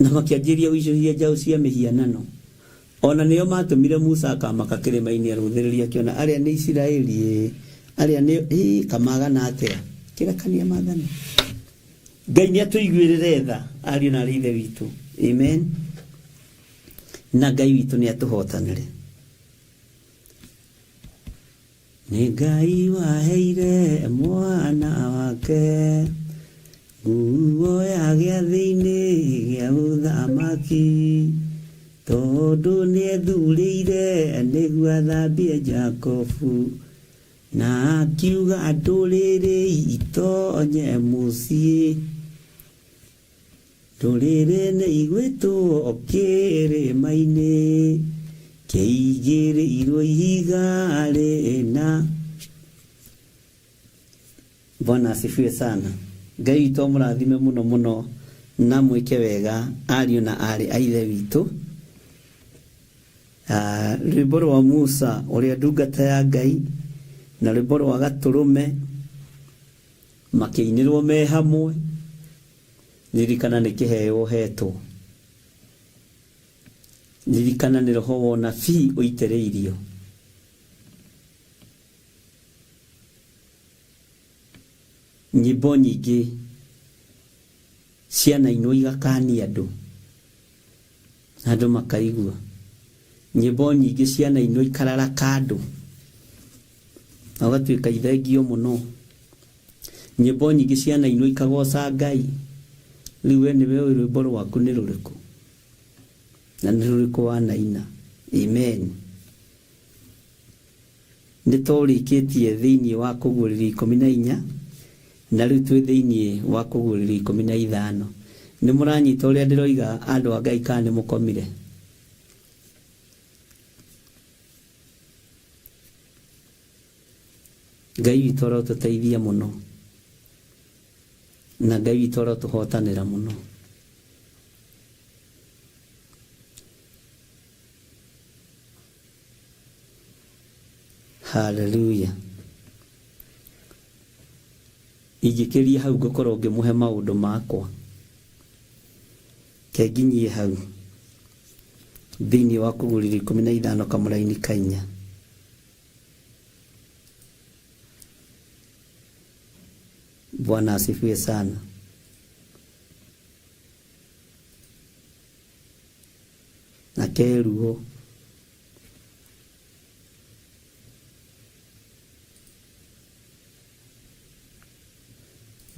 na makĩanjĩrĩria gũicũhia njaũ cia mĩhianano. O na nĩo maatũmire Musa akamaka kĩrĩma-inĩ arũthĩrĩrie akĩona arĩa nĩ Isiraeli ĩĩ, arĩa nĩ ĩĩ kamagana atĩa. Kĩrekania maathani. Ngai nĩ atũiguĩrĩre tha ariũ na arĩ ithe witũ. Amen. Na Ngai witũ nĩ atũhotanĩre. Nĩ Ngai waheire mwana wake nguo ya gĩathĩ-inĩ gĩa ũthamaki, tondũ nĩethurĩire nĩguo athambie Jakobu, na akiuga ndũrĩrĩ itonye mũciĩ. Ndũrĩrĩ nĩ igwĩtwo kĩrĩma-inĩ kĩigĩrĩirwo ihiga rĩna. Bwana asifiwe sana. Ngai witũ amũrathime mũno mũno na mwĩke wega ariũ na aarĩ a ithe witũ. Ah, rwĩmbo rwa Musa ũrĩa ndungata ya Ngai na rwĩmbo rwa Gatũrũme makĩinĩrwo me hamwe. Ririkana nĩ kĩheo ũhetwo. Ririkana nĩ roho wa ũnabii ũitĩrĩirio. Nyĩmbo nyingĩ cianainwo igakania andũ, na andũ makaigua. Nyĩmbo nyingĩ cianainwo ikararaka andũ, na ũgatuĩka ithengio mũno. Nyĩmbo nyingĩ cianainwo ikagoca Ngai. Rĩu we nĩwe ũĩ rwĩmbo rwaku nĩ rũrĩkũ na nĩ rũrĩkũ wanaina. Amen. Nĩ tũrĩkĩtie thĩinĩ wa kũguũrĩrio 14, na rĩu twĩ thĩinĩ wa kũguũrĩrio 15. Nĩ mũranyita ũrĩa ndĩroiga andũ a Ngai kana nĩ mũkomire? Ngai witũ arotũteithia mũno, na Ngai witũ arotũhotanĩra mũno. Haleluya. Ingĩkĩria hau ngũkorwo ngĩmũhe maũndũ makwa. Kenginyie hau thĩinĩ wa kũguũrĩrio 15 kamũraini ka 4. Bwana asifiwe sana. Na keruo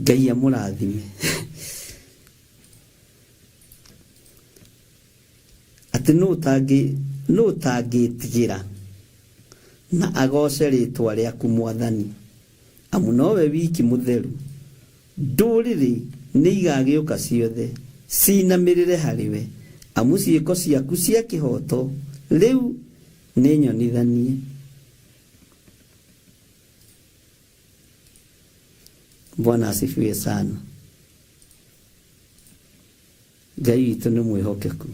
Ngai amũrathime. Atĩ nũ ũtangĩ nũ ũtangĩtigĩra na agoce rĩtwa rĩaku Mwathani, amu nowe wiki mũtheru. Ndũrĩrĩ nĩigagĩũka ciothe cinamĩrĩre harĩwe, amu ciĩko ciaku cia kĩhooto rĩu nĩnyonithanie. Bwana asifiwe sana. Ngai witũ nĩ mwĩhokeku.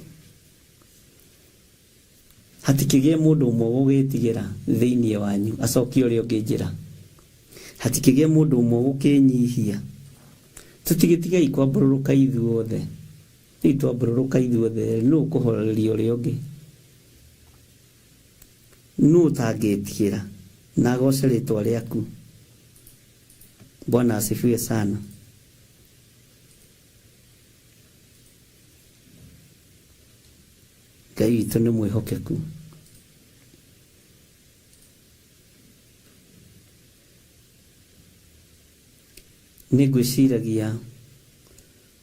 Hatikĩgĩe mũndũ ũmwe ũgũgĩtigĩra thĩinĩ wanyu acokie ũrĩa ũngĩ njĩra. Hatikĩgĩe mũndũ ũmwe ũgũkĩnyihia. Tũtigĩtigei kwambũrũrũka ithuothe. Rĩu twambũrũrũka ithuothe nũ ũkũhoreria ũrĩa ũngĩ? Nũ ũtangĩtigĩra na agoce rĩtwa rĩaku? Bwana asifiwe sana. Ngai witũ nĩ mwĩhokeku. Nĩ ngwĩciragia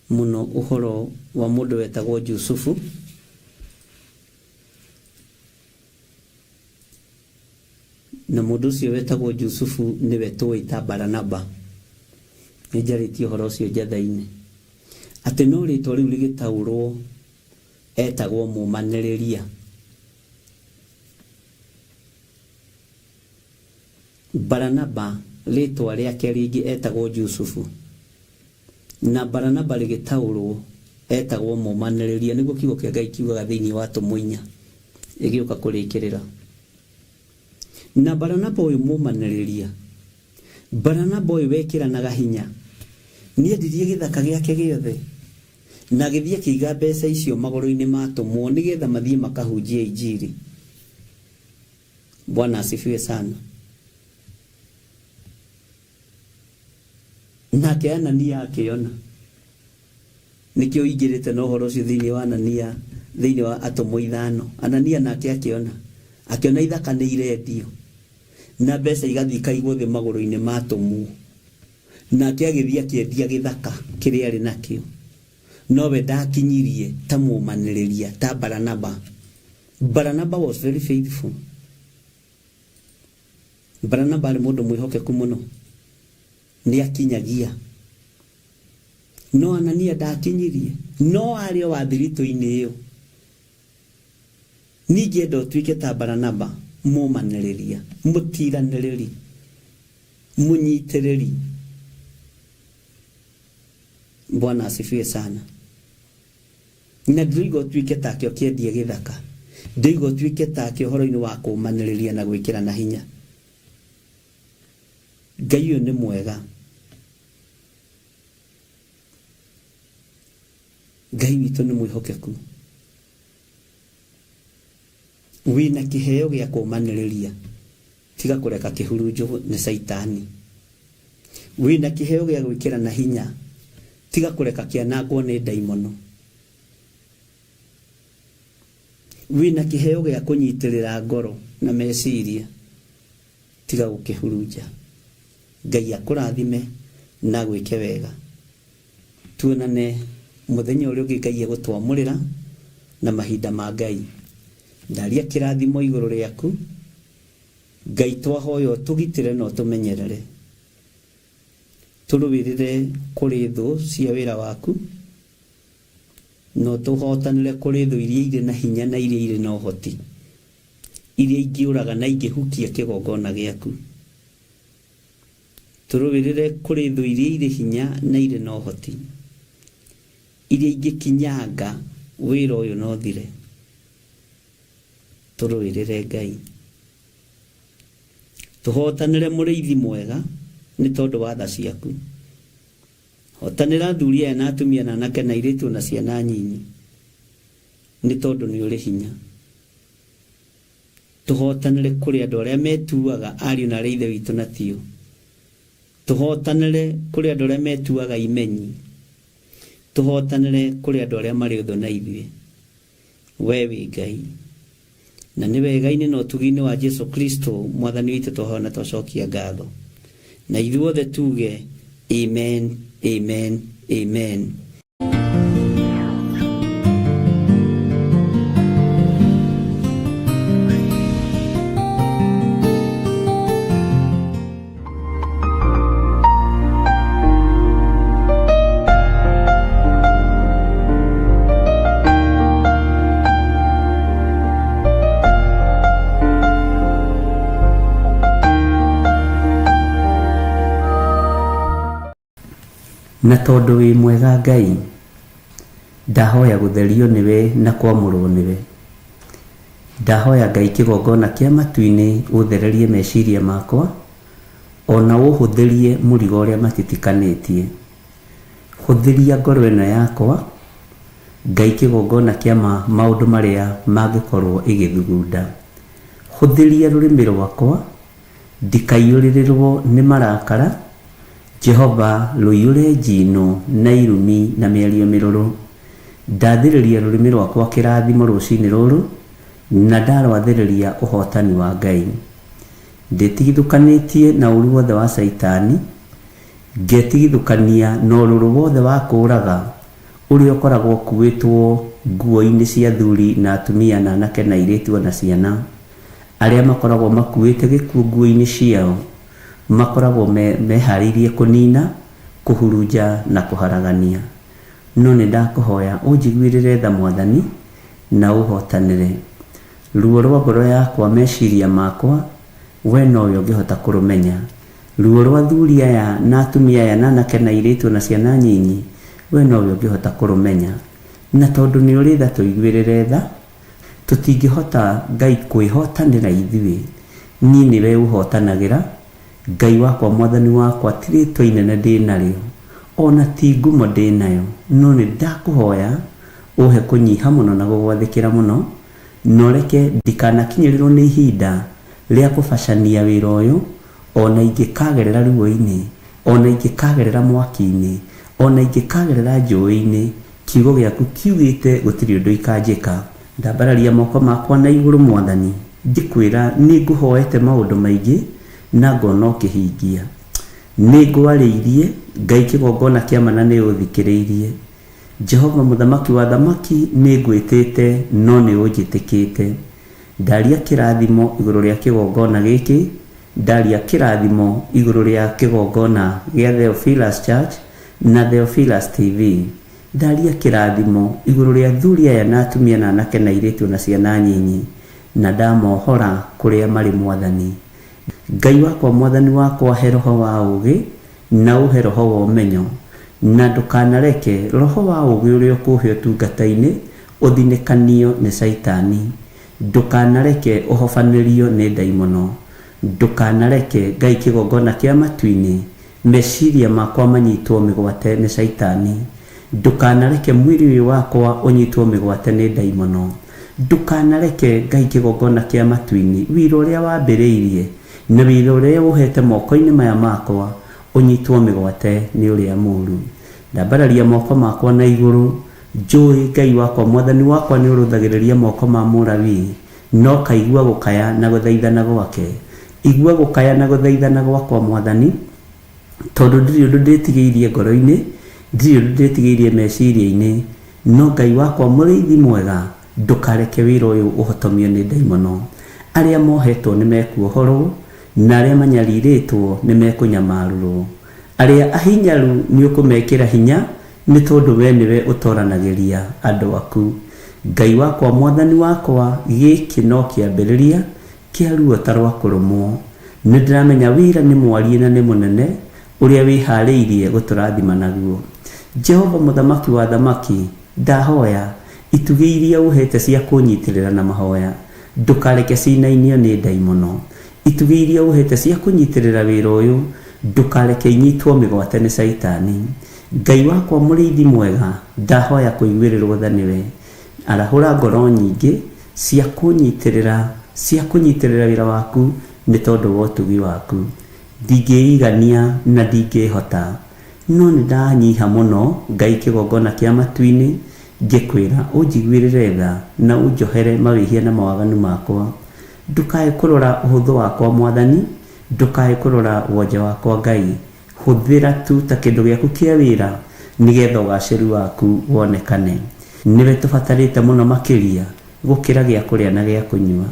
mũno ũhoro wa mũndũ wetagwo Jusufu. Na mũndũ ũcio wetagwo Jusufu nĩwe tũĩ ta Baranaba. Nĩ njarĩtie ũhoro ũcio njatha-inĩ. Atĩ no rĩtwa rĩu rĩgĩtaũrwo etagwo mũmanĩrĩria. Baranaba rĩtwa rĩake rĩngĩ etagwo Jusufu. Na Baranaba rĩgĩtaũrwo etagwo mũmanĩrĩria, nĩguo kiugo kĩa Ngai kiugaga thĩinĩ wa Atũmwo 4 ĩgĩũka kũrĩkĩrĩra. Na Baranaba ũyũ mũmanĩrĩria, Baranaba ũyũ wekĩranaga hinya, nĩendirie gĩthaka gĩake gĩothe na agĩthiĩ akĩiga mbeca icio magũrũ-inĩ ma atũmwo nĩgetha mathiĩ makahunjie injiri. Bwana asifiwe sana. Nake Anania akĩona. Nĩkĩo ingĩrĩte na ũhoro ũcio thĩinĩ wa Anania, thĩinĩ wa Atũmwo 5. Anania nake akĩona. Akĩona ithaka nĩ irendio. Na mbeca igathiĩ ikaigwo thĩ magũrũ-inĩ ma atũmwo. Nake agĩthiĩ akĩendia gĩthaka kĩrĩa arĩ nakĩo. Nowe ndakinyirie ta mũmanĩrĩria ta Baranaba. Baranaba was very faithful. Baranaba arĩ mũndũ mwĩhokeku mũno. Nĩ akinyagia. No Anania ndakinyirie. No arĩ o wa thiritũ-inĩ ĩyo. Ningĩenda ũtuĩke ta Baranaba, mũmanĩrĩria, mũtiranĩrĩri, mũnyitĩrĩri. Bwana asifiwe sana. Na ndĩroiga ũtuĩke take ũkĩendia gĩthaka. Ndĩroiga ũtuĩke take ũhoro-inĩ wa kũmanĩrĩria na gwĩkĩrana hinya. Ngai ũyũ nĩ mwega. Ngai witũ nĩ mwĩhokeku. Wĩna kĩheo gĩa kũmanĩrĩria, tiga kũreka kĩhurunjwo nĩ Caitani. Wĩna kĩheo gĩa gwĩkĩrana hinya, tiga kũreka kĩanangwo nĩ ndaimono. Wĩna kĩheo gĩa kũnyitĩrĩra ngoro na meciria, tiga gũkĩhurunja. Ngai akũrathime Na agwĩke wega. Tuonane mũthenya ũrĩa ũngĩ Ngai egũtwamũrĩra na mahinda ma Ngai. Ndaria kĩrathimo igũrũ rĩaku. Ngai twahoya ũtũgitĩre na ũtũmenyerere. Tũrũĩrĩre kũrĩ thũ cia wĩra waku na ũtũhotanĩre kũrĩ thũ iria irĩ na hinya na iria irĩ na ũhoti, iria ingĩũraga na ingĩhukia kĩgongona gĩaku. Tũrũĩrĩre kũrĩ thũ iria irĩ hinya na irĩ na ũhoti, iria ingĩkinyanga wĩra ũyũ na ũthire. Tũrũĩrĩre Ngai. Tũhotanĩre mũrĩithi mwega nĩ tondũ wa tha ciaku. Hotanĩra athuri aya na atumia na anake na airĩtu na ciana nyinyi nĩ tondũ nĩ ũrĩ hinya. Tũhotanĩre kũrĩ andũ arĩa metuaga ariũ na arĩ ithe witũ na tio. Tũhotanĩre kũrĩ andũ arĩa metuaga imenyi. Tũhotanĩre kũrĩ andũ arĩa marĩ ũthũ na ithuĩ. We wĩ Ngai. Na nĩ wega-inĩ na ũtugi-inĩ wa Jesu Kristo mwathani witũ twahoya na twacokia ngatho. Na ithuothe tuge amen, amen, amen. Na tondũ wĩ mwega Ngai, ndahoya gũtherio nĩwe na kwamũrwo nĩwe. Ndahoya Ngai kĩgongona kĩa matu-inĩ ũthererie meciria makwa, ona ũhũthĩrie mũrigo ũrĩa matitikanĩtie. Hũthĩria ngoro ĩno yakwa, Ngai kĩgongona kĩa ma maũndũ marĩa mangĩkorwo ĩgĩthugunda. Hũthĩria rũrĩmĩ rwakwa, ndikaiyũrĩrĩrwo nĩ marakara, Jehova rũiyũre njino na irumi na mĩario mĩrũrũ. Ndathĩrĩria rũrĩmĩ rwakwa kĩrathimo rũcinĩ rũrũ, na ndarwathĩrĩria ũhotani wa Ngai. Ndĩtigithũkanĩtie na ũru wothe wa Caitani, ngetigithũkania na ũrũrũ wothe wa kũũraga ũrĩa ũkoragwo ũkuĩtwo nguo-inĩ cia athuri na atumia na anake na airĩtu o na ciana, arĩa makoragwo makuĩte gĩkuũ nguo-inĩ ciao, makoragwo meharĩirie kũnina, kũhurunja na kũharagania. No nĩ ndakũhoya ũnjiguĩrĩre tha Mwathani na ũhotanĩre. Ruo rwa ngoro yakwa, meciria makwa, we nowe ũngĩhota kũrũmenya. Ruo rwa athuri aya na atumia aya na anake na airĩtu na ciana nyinyi, we nowe ũngĩhota kũrũmenya. Na tondũ nĩ ũrĩ tha tũiguĩrĩre tha, tũtingĩhota Ngai kwĩhotanĩra ithuĩ, niĩ nĩwe ũhotanagĩra, Ngai wakwa Mwathani wakwa ti rĩtwa inene ndĩ narĩo, ona ti ngumo ndĩ nayo, no nĩ ndakũhoya ũhe kũnyiha mũno na gũgwathĩkĩra mũno, na ũreke ndikanakinyĩrĩrwo nĩ ihinda rĩa kũbacania wĩra ũyũ, ona ingĩkagerera ruo-inĩ, ona ingĩkagerera mwaki-inĩ, ona ingĩkagerera njũĩ-inĩ, kiugo gĩaku kiugĩte gũtirĩ ũndũ ikanjĩka. Ndambararia moko makwa na igũrũ Mwathani, ngĩkwĩra nĩ ngũhoete maũndũ maingĩ na ngona ũkĩhingia. Nĩ ngwarĩirie, Ngai kĩgongona kĩa ma na nĩ ũthikĩrĩirie. Jehova Mũthamaki wa athamaki nĩ ngwĩtĩte no nĩ ũnjĩtĩkĩte. Ndaria kĩrathimo igũrũ rĩa kĩgongona gĩkĩ, ndaria kĩrathimo igũrũ rĩa kĩgongona gĩa Theophilus Church na Theophilus TV. Ndaria kĩrathimo igũrũ rĩa athuri aya na atumia na anake na airĩtu na ciana nyinyi, na ndamohora kũrĩa marĩ Mwathani. Ngai wakwa Mwathani wakwa he roho wa ũũgĩ na ũhe roho wa ũmenyo, na ndũkanareke roho wa ũũgĩ ũrĩa ũkũhe ũtungata-inĩ ũthinĩkanio nĩ Caitani. Ndũkanareke ũhobanĩrio nĩ ndaimono. Ndũkanareke, Ngai kĩgongona kĩa matu-inĩ, meciria makwa manyitwo mĩgwate nĩ Caitani. Ndũkanareke mwĩrĩ ũyũ wakwa ũnyitwo mĩgwate nĩ ndaimono. Ndũkanareke, Ngai kĩgongona kĩa matu-inĩ, wĩra ũrĩa wambĩrĩirie, na wĩra ũrĩa ũhete moko-inĩ maya makwa, ũnyitwo mĩgwate nĩ ũrĩa mũũru. Ndambararia moko makwa na igũrũ, njũĩ, Ngai wakwa, Mwathani wakwa nĩ ũrũthagĩrĩria moko ma Mũlawii, na ũkaigua gũkaya na gũthaithana gwake. Igua gũkaya na gũthaithana gwakwa, Mwathani. Tondũ ndirĩ ũndũ ndĩtigĩirie ngoro-inĩ, ndirĩ ũndũ ndĩtigĩirie meciria-inĩ, no Ngai wakwa mũrĩithi mwega, ndũkareke wĩra ũyũ ũhotomio nĩ ndaimono. Arĩa mohetwo nĩ mekuohorwo, na arĩa manyarirĩtwo nĩ mekũnyamarũrwo. Arĩa ahinyaru nĩ ũkũmekĩra hinya, nĩ tondũ wee nĩwe ũtoranagĩria andũ aku. Ngai wakwa Mwathani wakwa, gĩkĩ no kĩambĩrĩria kĩa ruo ta rwa kũrũmwo. Nĩ ndĩramenya wĩra nĩ mwariĩ na nĩ mũnene ũrĩa wĩhaarĩirie gũtũrathima naguo. Jehova Mũthamaki wa athamaki, ndahoya, itugĩ iria ũheete cia kũnyitĩrĩra na mahoya, ndũkareke ciinainio nĩ ndaimono. Itugĩ iria ũheete cia kũnyitĩrĩra wĩra ũyũ, ndũkareke inyitwo mĩgwate nĩ Caitani. Ngai wakwa mũrĩithi mwega, ndahoya kũiguĩrĩrwo tha nĩwe. Arahũra ngoro nyingĩ cia kũnyitĩrĩra, cia kũnyitĩrĩra wĩra waku nĩ tondũ wa ũtugi waku. Ndingĩigania na ndingĩhota, no nĩ ndanyiha mũno Ngai kĩgongona kĩa matu-inĩ ngĩkwĩra ũnjiguĩrĩre tha na ũnjohere mawĩhia na mawaganu makwa. Ndũkae kũrora ũhũthũ wakwa Mwathani, ndũkae kũrora wonje wakwa Ngai. Hũthĩra tu ta kĩndũ gĩaku kĩa wĩra nĩgetha ũgacĩru waku wonekane. Nĩwe tũbatarĩte mũno makĩria gũkĩra gĩa kũrĩa na gĩa kũnyua.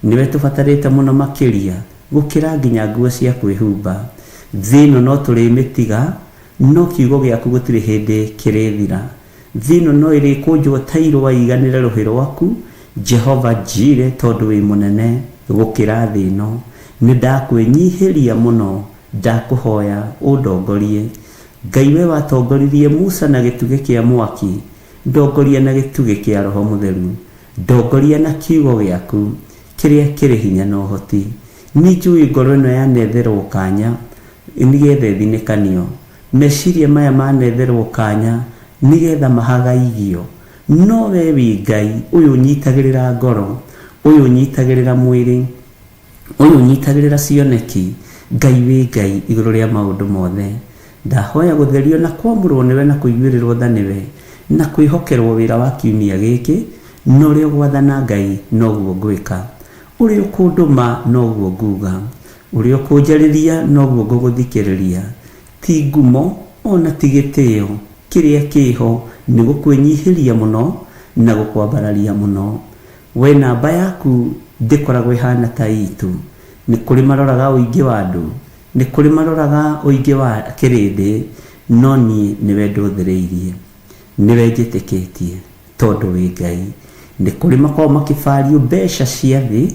Nĩwe tũbatarĩte mũno makĩria gũkĩra nginya nguo cia kwĩhumba. Thĩ ĩno no tũrĩmĩtiga, no kiugo gĩaku gũtirĩ hĩndĩ kĩrĩthira. Thĩ ĩno no ĩrĩkũnjwo ta irũa ĩiganĩre rũhĩ rwaku, Jehova Jire, tondũ wĩ mũnene gũkĩra thĩ ĩno. Nĩndakwĩnyihĩria mũno, ndakũhoya ũndongorie. Ngai we watongoririe Musa na gĩtugĩ kĩa mwaki, ndongoria na gĩtugĩ kĩa Roho Mũtheru. Ndongoria na kiugo gĩaku kĩrĩa kĩrĩ hinya na ũhoti. Nĩnjũĩ ngoro ĩno yanetherwo kanya nĩgetha ĩthinĩkanio. Meciria maya manetherwo kanya nĩgetha mahagaigio. No we wĩ Ngai ũyũ ũnyitagĩrĩra ngoro, ũyũ ũnyitagĩrĩra mwĩrĩ, ũyũ ũnyitagĩrĩra cioneki. Ngai wĩ Ngai igũrũ rĩa maũndũ mothe. Ndahoya gũtherio na kwamũrwo nĩwe na kũiguĩrĩrwo tha nĩwe, na kwĩhokerwo wĩra wa kiumia gĩkĩ, na ũrĩa ũgwathana Ngai noguo ngwĩka. Ũrĩa ũkũndũma noguo nguga. Ũrĩa ũkũnjarĩria noguo ngũgũthikĩrĩria. Ti ngumo ona ti gĩtĩo, kĩrĩa kĩho nĩ gũkwĩnyihĩria mũno na gũkwambararia mũno. We namba yaku ndĩkoragwo ĩhana ta itũ. Nĩ kũrĩ maroraga ũingĩ wa andũ, nĩ kũrĩ maroraga ũingĩ wa kĩrĩndĩ, no niĩ nĩwe ndũthĩrĩirie. Nĩwe njĩtĩkĩtie, tondũ wĩ Ngai. Nĩ kũrĩ makoragwo makĩbario mbeca cia thĩ,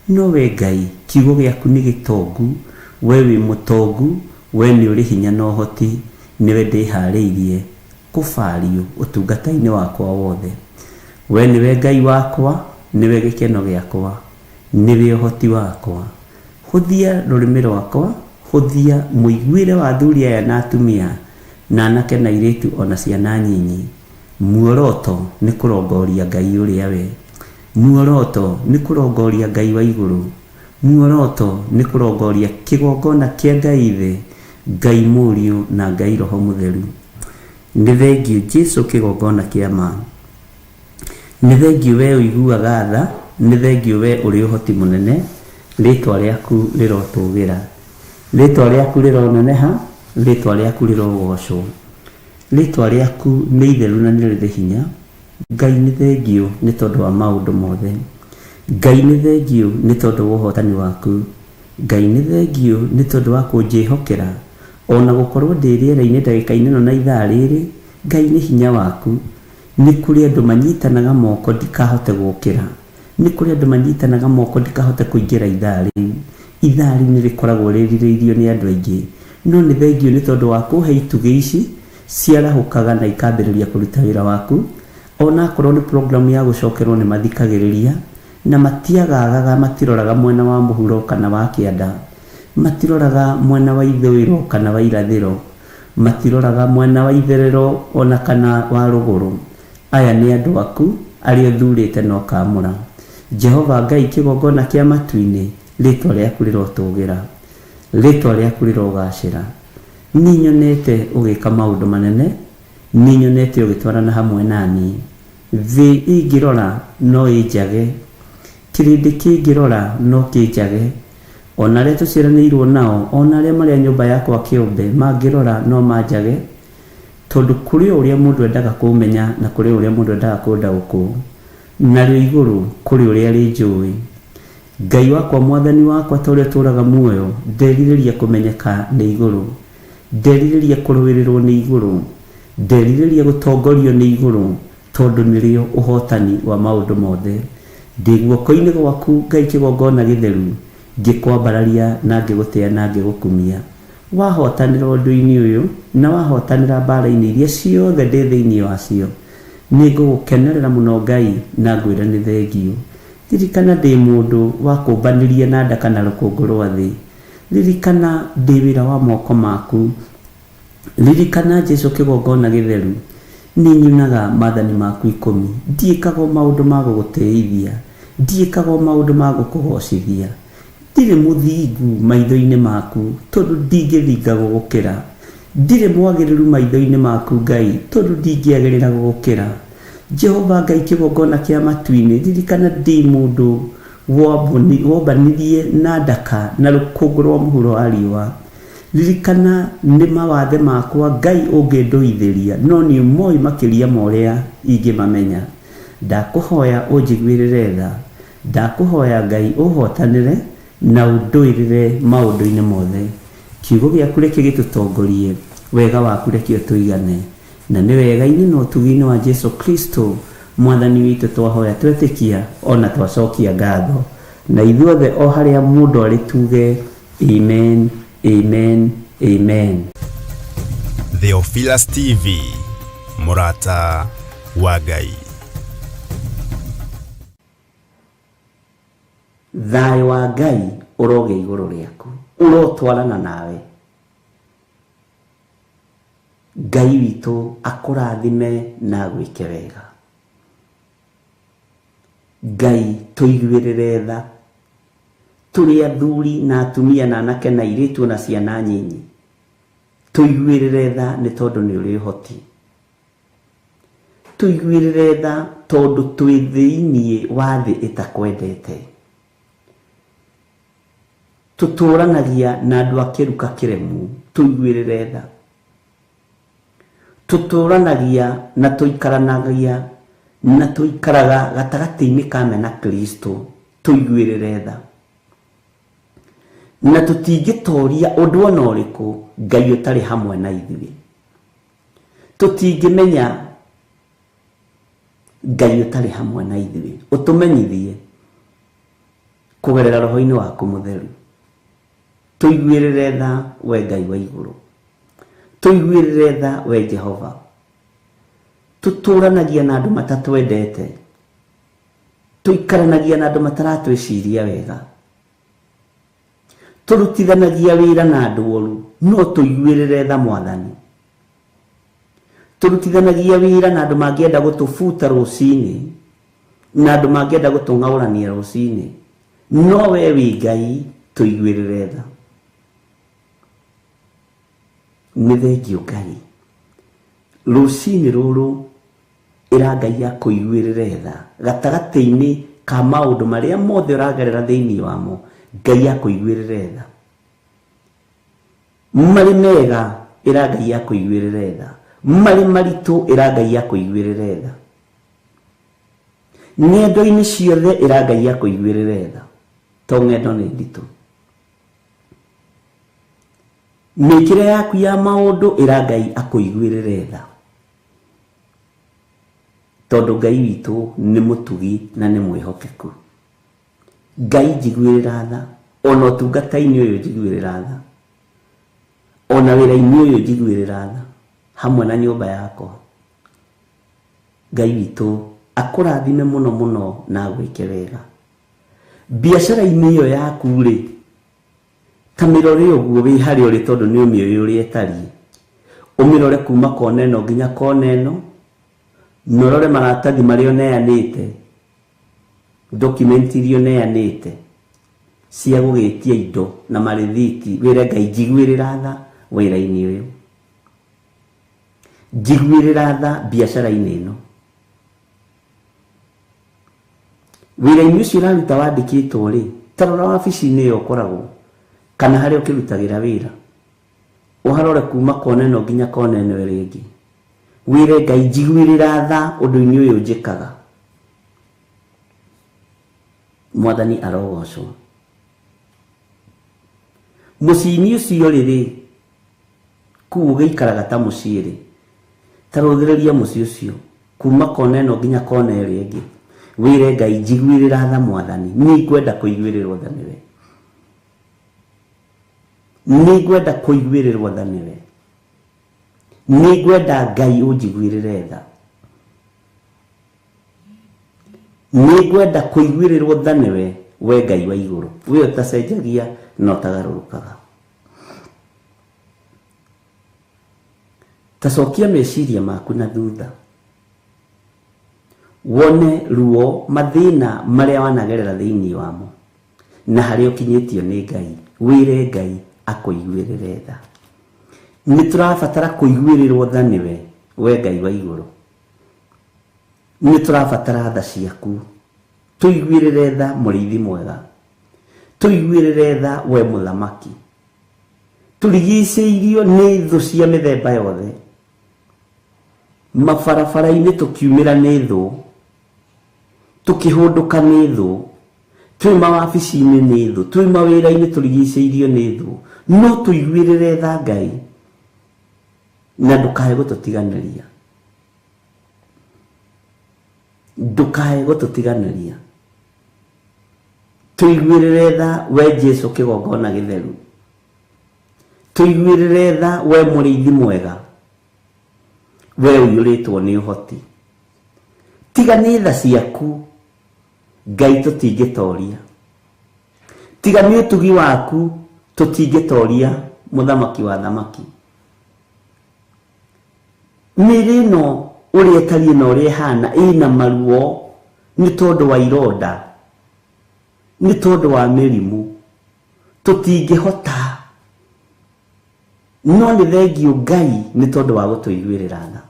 no we Ngai, kiugo gĩaku nĩ gĩtongu, we wĩ mũtongu, we nĩ ũrĩ hinya na ũhoti, nĩwe ndĩharĩirie kũbario ũtungata-inĩ wakwa wothe. We nĩwe Ngai wakwa, nĩwe gĩkeno gĩakwa, nĩwe ũhoti wakwa. Hũthia rũrĩmĩ rwakwa, hũthia mũiguĩre wa athuri aya na atumia, na anake na airĩtu o na ciana nyinyi. Muoroto nĩ kũrongoria Ngai ũrĩa we. Muoroto nĩ kũrongoria Ngai wa igũrũ. Muoroto nĩ kũrongoria kĩgongona kĩa Ngai Ithe, Ngai Mũriũ na Ngai Roho Mũtheru. Nĩ thengiũ Jesu kĩgongona kĩa ma. Nĩ thengiũ we ũiguaga tha, nĩ thengiũ we ũrĩ ũhoti mũnene, rĩtwa rĩaku rĩrotũgĩra. Rĩtwa rĩaku rĩroneneha, rĩtwa rĩaku rĩrogocwo. Rĩtwa rĩaku nĩ itheru na nĩ rĩrĩ hinya. Ngai nĩ thengiũ nĩ tondũ wa maũndũ mothe. Ngai nĩ thengiũ nĩ tondũ wa ũhotani waku. Ngai nĩ thengiũ nĩ tondũ wa kũnjĩhokera ona gũkorwo ndĩ rĩera-inĩ ndagĩka-inĩ ĩno na ithaa rĩrĩ. Ngai nĩ hinya waku. Nĩ kũrĩ andũ manyitanaga moko ndikahote gũkĩra. Nĩ kũrĩ andũ manyitanaga moko ndikahote kũingĩra ithaa rĩu. Ithaa rĩu nĩ rĩkoragwo rĩrirĩirio nĩ andũ aingĩ. No nĩ thengiũ nĩ tondũ wa kũhe itugĩ ici ciarahũkaga na ikambĩrĩria kũruta wĩra waku. Ona akorwo nĩ program ya gũcokerwo nĩ mathikagĩrĩria na matiagaagaga, matiroraga mwena wa mũhuro kana wa kĩanda, matiroraga mwena wa ithũĩro kana wa irathĩro, matiroraga mwena wa itherero ona kana wa rũgũrũ. Aya nĩ andũ aku arĩa ũthuurĩte na ũkaamũra. Jehova Ngai kĩgongona kĩa matu-inĩ, rĩĩtwa rĩaku rĩrotũgĩra. Rĩĩtwa rĩaku rĩrogacĩra. Nĩnyonete ũgĩka maũndũ manene, nĩnyonete ũgĩtwarana hamwe na niĩ. Thĩ ĩngĩrora no ĩnjage, kĩrĩndĩ kĩngĩrora no kĩnjage. Ona arĩa tũciaranĩirwo nao, ona arĩa marĩ a nyũmba yakwa kĩũmbe, mangĩrora no manjage, tondũ kũrĩ o ũrĩa mũndũ endaga kũmenya na kũrĩ o ũrĩa mũndũ endaga kũndaũkwo. Narĩo igũrũ kũrĩ ũrĩa rĩnjũĩ. Ngai wakwa, Mwathani wakwa, ta ũrĩa ũtũũraga muoyo, nderirĩria kũmenyeka nĩ igũrũ. Nderirĩria kũrũĩrĩrwo nĩ igũrũ. Nderirĩria gũtongorio nĩ igũrũ, tondũ nĩrĩo ũhotani wa maũndũ mothe. Ndĩ guoko-inĩ gwaku, Ngai kĩgongona gĩtheru, ngĩkwambararia na ngĩgũtĩa na ngĩgũkumia. Wahotanĩra ũndũ-inĩ ũyũ, na wahotanĩra mbaara-inĩ iria ciothe ndĩ thĩinĩ wacio, nĩngũgũkenerera mũno Ngai na ngwĩre nĩ thengiũ. Ririkana ndĩ mũndũ wakũmbanirie na ndaka na rũkũngũ rwa thĩ. Ririkana ndĩ wĩra wa moko maku. Ririkana Jesu kĩgongona gĩtheru, nĩnyunaga maathani maku ikũmi. Ndiĩkaga o maũndũ ma gũgũtĩithia, ndiĩkaga o maũndũ ma gũkũgocithia. Ndirĩ mũthingu maitho-inĩ maku, tondũ ndingĩthinga gũgũkĩra. Ndirĩ mwagĩrĩru maitho-inĩ maku, Ngai, tondũ ndingĩagĩrĩra gũgũkĩra. Jehova Ngai kĩgongona kĩa matu-inĩ, ririkana ndĩ mũndũ wombanirie na ndaka na rũkũngũ rwa mũhuro wa riũa. Ririkana nĩ mawathe makwa Ngai ũngĩndũithĩria, no nĩ ũmoĩ makĩria ma ũrĩa ingĩmamenya. Ndakũhoya ũnjiguĩrĩre tha. Ndakũhoya Ngai ũhotanĩre na ũndũĩrĩre maũndũ-inĩ mothe. Kiugo gĩaku reke gĩtũtongorie, wega waku reke ũtũigane. Na nĩ wega-inĩ na ũtugi-inĩ wa Jesu Kristo Mwathani witũ twahoya twetĩkia ona twacokia ngatho. Na ithuothe o harĩa mũndũ arĩ tuge amen, amen, amen. Theophilus TV, mũrata wa Ngai. Thayũ wa Ngai ũrogĩa igũrũ rĩaku, ũrotwarana nawe. Ngai witũ akũrathime na agwĩke wega. Ngai tũiguĩrĩre tha. Tũrĩ athuri na atumia na anake na airĩtu na ciana nyinyi. Tũiguĩrĩre tha nĩ tondũ nĩ ũrĩ ũhoti. Tũiguĩrĩre tha tondũ twĩ thĩinĩ wa thĩ ĩtakwendete. Tũtũranagia na andũ a kĩruka kĩremu, tũiguĩrĩre tha. Tũtũranagia na tũikaranagia na tũikaraga gatagatĩ-inĩ ka mena Kristo, tũiguĩrĩre tha. Na tũtingĩtoria ũndũ ona ũrĩkũ Ngai ũtarĩ hamwe na ithuĩ. Tũtingĩmenya Ngai ũtarĩ hamwe na ithuĩ. Ũtũmenyithie kũgerera roho-inĩ waku mũtheru. Tũiguĩrĩre tha we Ngai wa igũrũ. Tũiguĩrĩre tha we Jehova. Tũtũranagia na andũ matatwendete. Tũikaranagia na andũ mataratwĩciria wega. Tũrutithanagia wĩra na andũ oru, no tũiguĩrĩre tha Mwathani. Tũrutithanagia wĩra na andũ mangĩenda gũtũbuta rũcinĩ, na andũ mangĩenda gũtũng'aũrania rũcinĩ, no we wĩ Ngai, tũiguĩrĩre tha. Nĩ thengiũ Ngai. Rũcinĩ rũrũ ĩra Ngai akũiguĩrĩre tha gatagatĩ-inĩ ka maũndũ marĩa mothe ũragerera thĩinĩ wamo, Ngai akũiguĩrĩre tha. Marĩ mega ĩra Ngai akũiguĩrĩre tha. Marĩ maritũ ĩra Ngai akũiguĩrĩre tha. Ng'endo-inĩ ciothe ĩra Ngai akũiguĩrĩre tha, to ng'endo nĩ nditũ. Mĩkĩre yaku ya maũndũ ĩra Ngai akũiguĩrĩre tha, tondũ Ngai witũ nĩ mũtugi na nĩ mwĩhokeku. Ngai njiguĩrĩra tha, ona ũtungata-inĩ ũyũ njiguĩrĩra tha, ona wĩra-inĩ ũyũ njiguĩrĩra tha, hamwe na nyũmba yakwa. Ngai witũ akũrathime mũno mũno na agwĩke wega. Biacara-inĩ ĩyo yaku rĩ, ta mĩrore ũguo wĩ harĩa ũrĩ, tondũ nĩ ũmĩũĩ ũrĩa ĩtariĩ. Ũmĩrore kuma kona ĩno nginya kona ĩno, na ũrore maratathi marĩa ũneanĩte, document iria ũneanĩte cia gũgĩtia indo na marĩthiti, wĩre Ngai njiguĩrĩra tha wĩra-inĩ ũyũ, njiguĩrĩra tha biacara-inĩ ĩno. Wĩra-inĩ ũcio ũraruta wandĩkĩtwo rĩ, ta rora wabici-inĩ ĩyo ũkoragwo, Kana harĩa ũkĩrutagĩra wĩra. Ũharore kuma kona ĩno nginya kona ĩno ĩrĩa ĩngĩ. Wĩre Ngai njiguĩrĩra tha ũndũ-inĩ ũyũ njĩkaga. Mwathani arogocwo. Mũciĩ-inĩ ũcio rĩrĩ, kũu ũgĩikaraga ta mũciĩ rĩ, ta rũthĩrĩria mũciĩ ũcio kuma kona ĩno nginya kona ĩrĩa ĩngĩ. Wĩre Ngai njiguĩrĩra tha Mwathani, nĩ ngwenda kũiguĩrĩrwo tha nĩwe. Nĩ ngwenda kũiguĩrĩrwo tha nĩwe. Nĩ ngwenda Ngai ũnjiguĩrĩre tha. Nĩ ngwenda kũiguĩrĩrwo tha nĩwe, we Ngai wa igũrũ, we ũtacenjagia na ũtagarũrũkaga. Ta cokia meciria maku na thutha, wone ruo, mathĩna marĩa wanagerera thĩinĩ wamo, na harĩa ũkinyĩtio nĩ Ngai, wĩre Ngai akũiguĩrĩre tha. Nĩ tũrabatara kũiguĩrĩrwo tha nĩwe, we Ngai wa igũrũ. Nĩ tũrabatara tha ciaku. Tũiguĩrĩre tha mũrĩithi mwega. Tũiguĩrĩre tha we mũthamaki. Tũrigicĩirio nĩ thũ cia mĩthemba yothe. Mabarabara-inĩ tũkiumĩra nĩ thũ, tũkĩhũndũka nĩ thũ, twĩ mawabici-inĩ nĩ thũ, twĩ mawĩra-inĩ tũrigicĩirio nĩ thũ. No tũiguĩrĩre tha Ngai na ndũkae gũtũtiganĩria. Ndũkae gũtũtiganĩria. Tũiguĩrĩre tha we Jesu kĩgongona gĩtheru. Tũiguĩrĩre tha we mũrĩithi mwega, we ũiyũrĩtwo nĩ ũhoti. Tiga nĩ tha ciaku Ngai tũtingĩtoria. Tiga nĩ ũtugi waku tũtingĩtoria mũthamaki wa thamaki. Mĩĩrĩ ĩno ũrĩa ĩtariĩ na ũrĩa ĩhana ĩna maruo nĩ tondũ wa ironda, nĩ tondũ wa mĩrimũ, tũtingĩhota. No nĩ thengiũ Ngai nĩ tondũ wa gũtũiguĩrĩra tha.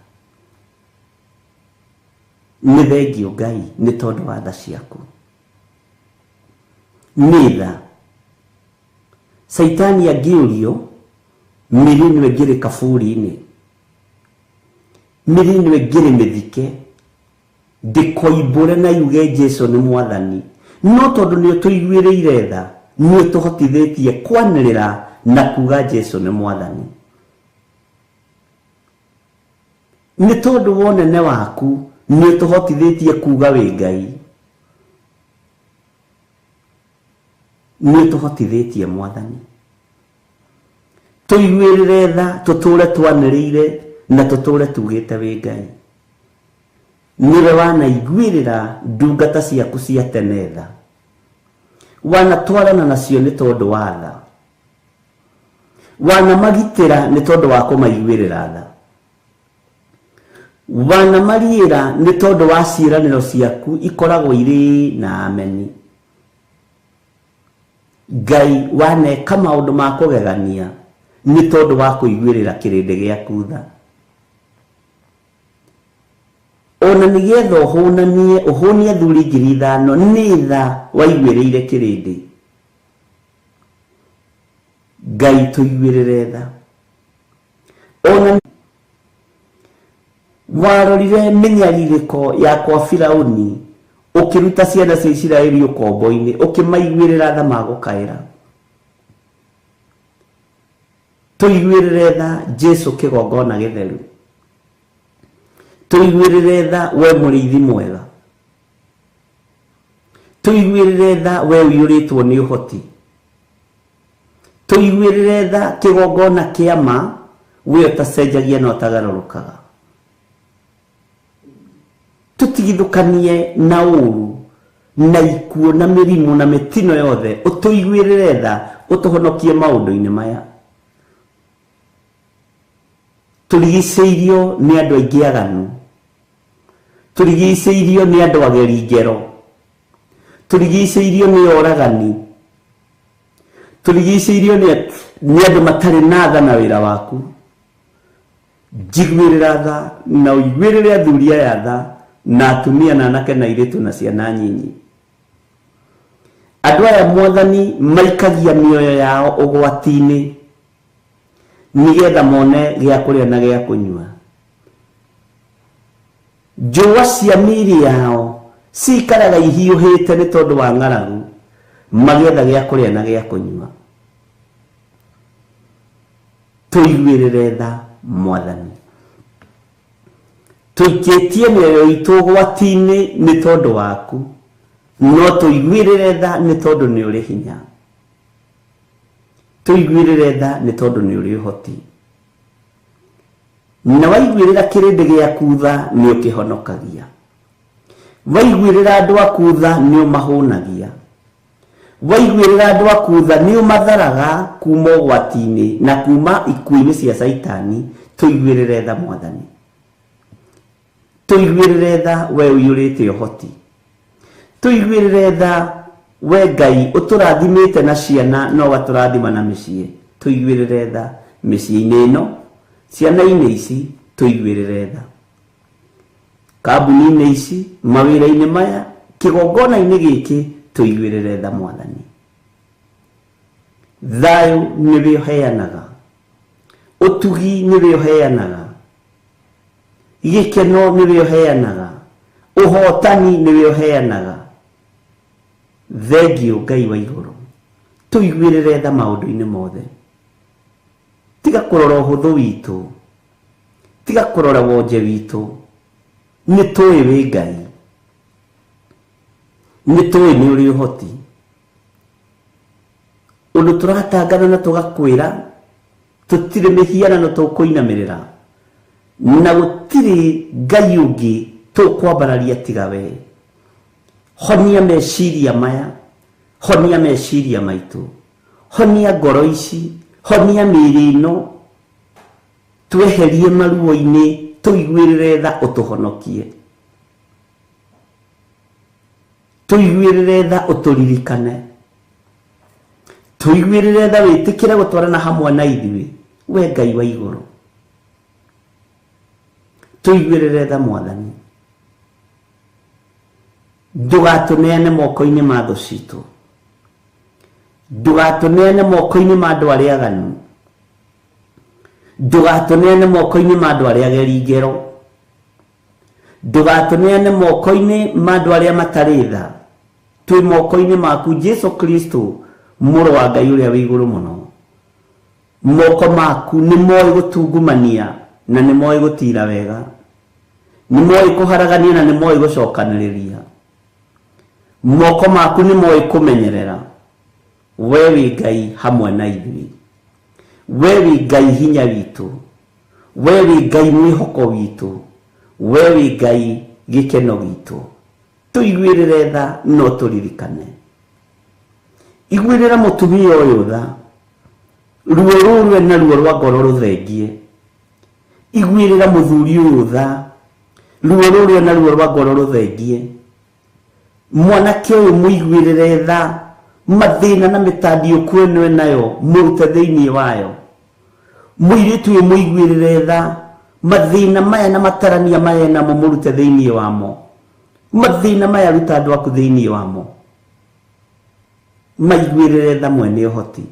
Nĩ thengiũ Ngai nĩ tondũ wa tha ciaku. Nĩ tha. Caitani angĩũrio, mĩĩrĩ ĩno ĩngĩrĩ kaburi-inĩ, mĩĩrĩ ĩno ĩngĩrĩ mĩthike, ndĩkoimbũre na yuge Jesu nĩ Mwathani. No tondũ nĩ ũtũiguĩrĩire tha, nĩ ũtũhotithĩtie kwanĩrĩra na kuga Jesu nĩ Mwathani. Nĩ tondũ wa ũnene waku, nĩ ũtũhotithĩtie kuga wĩ Ngai. Nĩ ũtũhotithĩtie Mwathani. Tũiguĩrĩre tha, tũtũre twanĩrĩire na tũtũre tugĩte wĩ Ngai. Nĩwe wanaiguĩrĩra ndungata ciaku cia tene tha. Wanatwarana nacio nĩ tondũ wa tha. Wanamagitĩra nĩ tondũ wa kũmaiguĩrĩra tha. Wanamariĩra nĩ tondũ wa ciĩranĩro ciaku ikoragwo irĩ na ameni. Ngai waneka maũndũ ma kũgegania nĩ tondũ wa kũiguĩrĩra kĩrĩndĩ gĩaku tha. Ona nĩgetha ũhũnanie, ũhũnie athuri 5,000 nĩ tha waiguĩrĩire kĩrĩndĩ. Ngai tũiguĩrĩre tha. Ona warorire mĩnyarirĩko ya kwa Firauni, ũkĩruta ciana cia Isiraeli ũkombo-inĩ, ũkĩmaiguĩrĩra tha magũkaĩra. Tũiguĩrĩre tha Jesu kĩgongona gĩtheru. Tũiguĩrĩre tha we mũrĩithi mwega. Tũiguĩrĩre tha we ũiyũrĩtwo nĩ ũhoti. Tũiguĩrĩre tha kĩgongona kĩa ma, we ũtacenjagia na ũtagarũrũkaga. Tũtigithũkanie na ũru, na ikuũ, na mĩrimũ, na mĩtino yothe, ũtũiguĩrĩre tha, ũtũhonokie maũndũ-inĩ maya. Tũrigicĩirio nĩ andũ aingĩ aganu. Tũrigicĩirio nĩ andũ ageri ngero. Tũrigicĩirio nĩ oragani. Tũrigicĩirio nĩ andũ matarĩ na tha na wĩra waku. Njiguĩrĩra tha na ũiguĩrĩre athuri aya tha, na atumia na anake na airĩtu na ciana nyinyi. Andũ aya Mwathani maikagia mĩoyo yao ũgwati-inĩ nĩgetha mone gĩa kũrĩa na gĩa kũnyua. Njũa cia mĩĩrĩ yao cikaraga ihiũhĩte nĩ tondũ wa ng'aragu, magĩetha gĩa kũrĩa na gĩa kũnyua. Tũiguĩrĩre tha Mwathani. Tũikĩtie mĩoyo itũ ũgwati-inĩ nĩ tondũ waku, no tũiguĩrĩre tha nĩ tondũ nĩ ũrĩ hinya. Tũiguĩrĩre tha nĩ tondũ nĩ ũrĩ ũhoti. Na waiguĩrĩra kĩrĩndĩ gĩaku tha nĩ ũkĩhonokagia. Waiguĩrĩra andũ aku tha nĩ ũmahũnagia. Waiguĩrĩra andũ aku tha nĩ ũmatharaga kuma ũgwati-inĩ na kuma ikuũ-inĩ cia Caitani. Tũiguĩrĩre tha Mwathani. Tũiguĩrĩre tha we ũiyũrĩte ũhoti. Tũiguĩrĩre tha we Ngai ũtũrathimĩte na ciana na ũgatũrathima na mĩciĩ. Tũiguĩrĩre tha mĩciĩ-inĩ ĩno, ciana-inĩ ici, tũiguĩrĩre tha. Kambuni-inĩ ici, mawĩra-inĩ maya, kĩgongona-inĩ gĩkĩ, tũiguĩrĩre tha Mwathani. Thayũ nĩwe ũheanaga, ũtugi nĩwe ũheanaga, gĩkeno nĩwe ũheanaga, ũhotani nĩwe ũheanaga. Thengio Ngai wa igũrũ, tũiguĩrĩre tha maũndũ-inĩ mothe. Tiga kũrora ũhũthũ witũ, tiga kũrora wonje witũ, nĩ tũĩ wĩ Ngai, nĩ tũĩ nĩ ũrĩ ũhoti. Ũndũ tũratangana na tũgakwĩra tũtirĩ mĩhianano tũkũinamĩrĩra, na gũtirĩ Ngai ũngĩ tũkwambararia tiga we. Honia meciria maya, honia meciria maitũ, honia ngoro ici, honia mĩĩrĩ ĩno, tweherie maruo-inĩ, tũiguĩrĩre tha ũtũhonokie. Tũiguĩrĩre tha ũtũririkane. Tũiguĩrĩre tha wĩtĩkĩre gũtwarana hamwe na ithuĩ, we Ngai wa igũrũ. Tũiguĩrĩre tha Mwathani. Ndũgatũneane moko-inĩ ma thũ citũ. Ndũgatũneane moko-inĩ ma andũ arĩa aganu. Ndũgatũneane moko-inĩ ma andũ arĩa ageri ngero. Ndũgatũneane moko-inĩ ma andũ arĩa matarĩ tha. Twĩ moko-inĩ maku Jesu Kristo, mũrũ wa Ngai ũrĩa wĩ igũrũ mũno. Moko maku nĩ moĩ gũtungumania na nĩ moĩ gũtira wega. Nĩ moĩ kũharagania na nĩ moĩ gũcokanĩrĩria. Moko maku nĩ moĩ kũmenyerera. We wĩ Ngai hamwe na ithuĩ. We wĩ Ngai hinya witũ. We wĩ Ngai mwĩhoko witũ. We wĩ Ngai gĩkeno gitũ. Tũiguĩrĩre tha no tũririkane. Iguĩrĩra mũtumia ũyũ tha. Ruo rũrũ ena ruo rwa ngoro rũthengie. Iguĩrĩra mũthuri ũyũ tha. Ruo rũrũ ena ruo rwa ngoro rũthengie. Mwanake ũyũ mũiguĩrĩre tha. Mathĩna na mĩtandiũku ĩno enayo mũrute thĩinĩ wayo. Mũirĩtu ũyũ mũiguĩrĩre tha. Mathĩna maya na matarania maya enamo mũrute thĩinĩ wamo. Mathĩna maya ruta andũ aku thĩinĩ wamo. Maiguĩrĩre tha mwene ũhoti.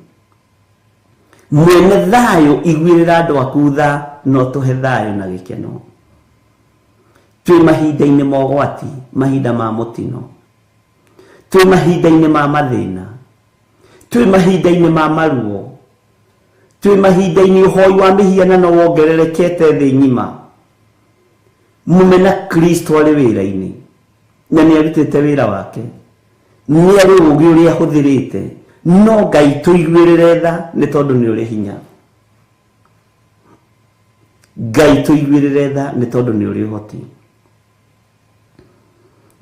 Mwene thayũ iguĩrĩra andũ aku tha no tũhe thayũ na gĩkeno. Twĩ mahinda-inĩ ma ũgwati, mahinda ma mũtino. Twĩ mahinda-inĩ ma mathĩna. Twĩ mahinda-inĩ ma maruo. Twĩ mahinda-inĩ ũhoi wa mĩhianano wongererekete thĩ ng'ima. Mũmena Kristo arĩ wĩra-inĩ na nĩ arutĩte wĩra wake. Nĩ arĩ ũũgĩ ũrĩa ahũthĩrĩte, no Ngai tũiguĩrĩre tha nĩ tondũ nĩ ũrĩ hinya. Ngai tũiguĩrĩre tha nĩ tondũ nĩ ũrĩ ũhoti.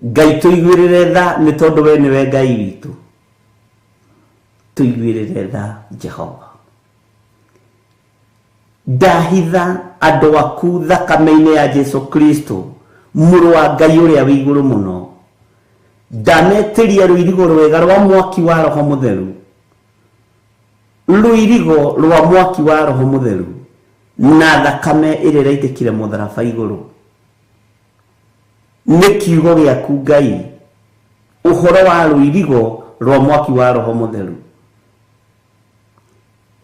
Ngai tũiguĩrĩre tha nĩ tondũ we nĩwe Ngai witũ. Tũiguĩrĩre tha Jehova. Ndahitha andũ aku thakame-inĩ ya Jesu Kristo, mũrũ wa Ngai ũrĩa wĩ igũrũ mũno. Ndametĩria rũirigo rwega rwa mwaki wa Roho Mũtheru. Rũirigo rwa mwaki wa Roho Mũtheru na thakame ĩrĩa ĩraitĩkire mũtharaba igũrũ. Nĩ kiugo gĩaku Ngai, ũhoro wa rũirigo Rwa mwaki wa Roho Mũtheru.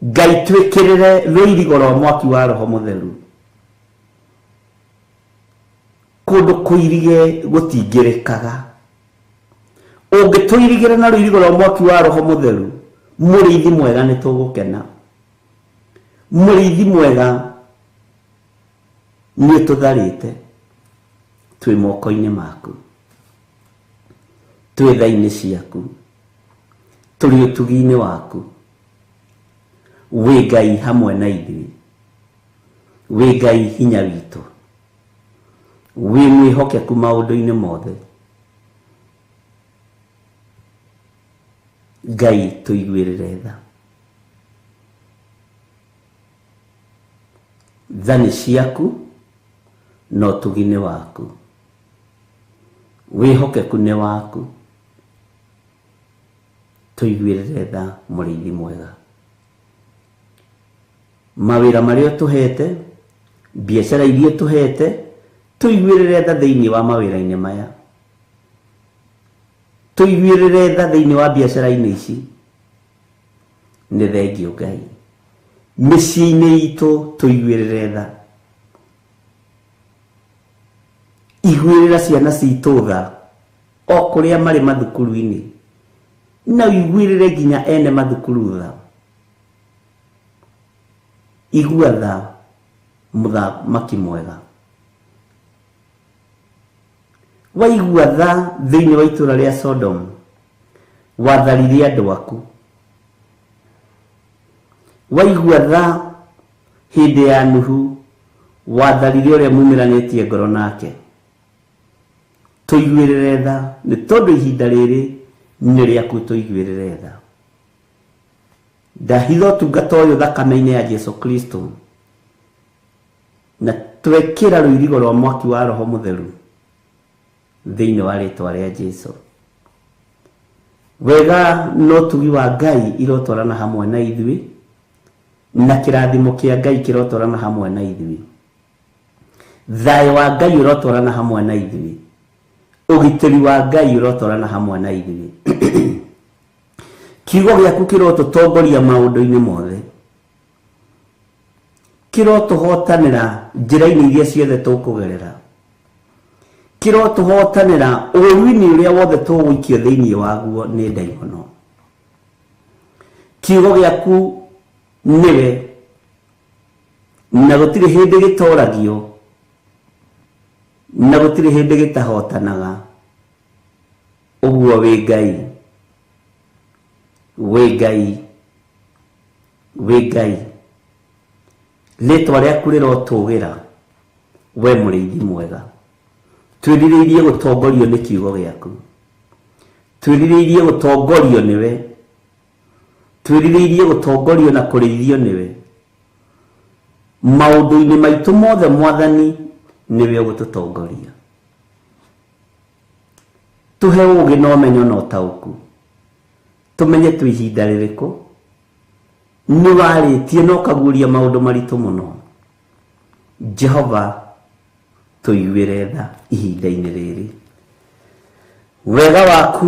Ngai, twĩkĩrĩre rũirigo rwa mwaki wa Roho Mũtheru. Kũndũ kũirige gũtingĩrĩkaga. Ũngĩtũirigĩra na rũirigo rwa mwaki wa Roho Mũtheru, mũrĩithi mwega, nĩ tũgũkena. Mũrĩithi mwega, nĩ ũtũtharĩte, twĩ moko-inĩ maku, twĩ tha-inĩ ciaku, tũrĩ ũtugi-inĩ waku. Wĩ Ngai hamwe na ithuĩ, wĩ Ngai hinya witũ, wĩ mwĩhokeku maũndũ-inĩ mothe. Ngai, tũiguĩrĩre tha. Tha nĩ ciaku na ũtugi nĩ waku, wĩhokeku nĩ waku. Tũiguĩrĩre tha, mũrĩithi mwega. Mawĩra marĩa ũtũhete, biacara iria ũtũhete, tũiguĩrĩre tha thĩinĩ wa mawĩra-inĩ maya, tũiguĩrĩre tha thĩinĩ wa biacara-inĩ ici. Nĩ thengio, Ngai. Mĩciĩ-inĩ itũ tũiguĩrĩre tha. Iguĩrĩra ciana citũ tha o kũrĩa marĩ mathukuru-inĩ, na ũiguĩrĩre nginya ene mathukuru tha. Igua tha, mũthamaki mwega. Waigua tha thĩinĩ wa itũũra rĩa Sodom, watharirie andũ aku. Waigua tha hĩndĩ ya Nuhu, watharirie ũrĩa mumĩranĩtie ngoro nake. Tũiguĩrĩre tha, nĩ tondũ ihinda rĩrĩ nĩ rĩaku. Tũiguĩrĩre tha. Ndahitha ũtungata ũyũ thakame-inĩ ya Jesu Kristo, na twekĩra rũirigo rwa mwaki wa Roho Mũtheru thĩinĩ wa rĩtwa rĩa Jesu. Wega na ũtugi wa Ngai irotwarana hamwe na ithuĩ, na kĩrathimo kĩa Ngai kĩrotwarana hamwe na ithuĩ. Thayũ wa Ngai ũrotwarana hamwe na ithuĩ. Ũgitĩri wa Ngai ũrotwarana hamwe na ithuĩ. Kiugo gĩaku kĩrotũtongoria maũndũ-inĩ mothe, kĩrotũhotanĩra njĩra-inĩ iria ciothe tũkũgerera, kĩrotũhotanĩra ũũru-inĩ ũrĩa wothe tũgũikio thĩinĩ waguo nĩ ndaimono. Kiugo gĩaku nĩwe, na gũtirĩ hĩndĩ gĩtoragio, na gũtirĩ hĩndĩ gĩtahotanaga. Ũguo wĩ Ngai, wĩ Ngai, wĩ Ngai. Rĩtwa rĩaku rĩrotũgĩra, we mũrĩithi mwega. Twĩrirĩirie gũtongorio nĩ kiugo gĩaku, twĩrirĩirie gũtongorio nĩwe, twĩrirĩirie gũtongorio na kũrĩithio nĩwe maũndũ-inĩ maitũ mothe. Mwathani, nĩwe ũgũtũtongoria. Tũhe ũũgĩ na ũmenyo na ũtaũku, tũmenye twĩ ihinda rĩrĩkũ. Nĩ warĩtie na ũkaguũria maũndũ maritũ mũno. Jehova, tũiguĩre tha ihinda-inĩ rĩrĩ. Wega waku,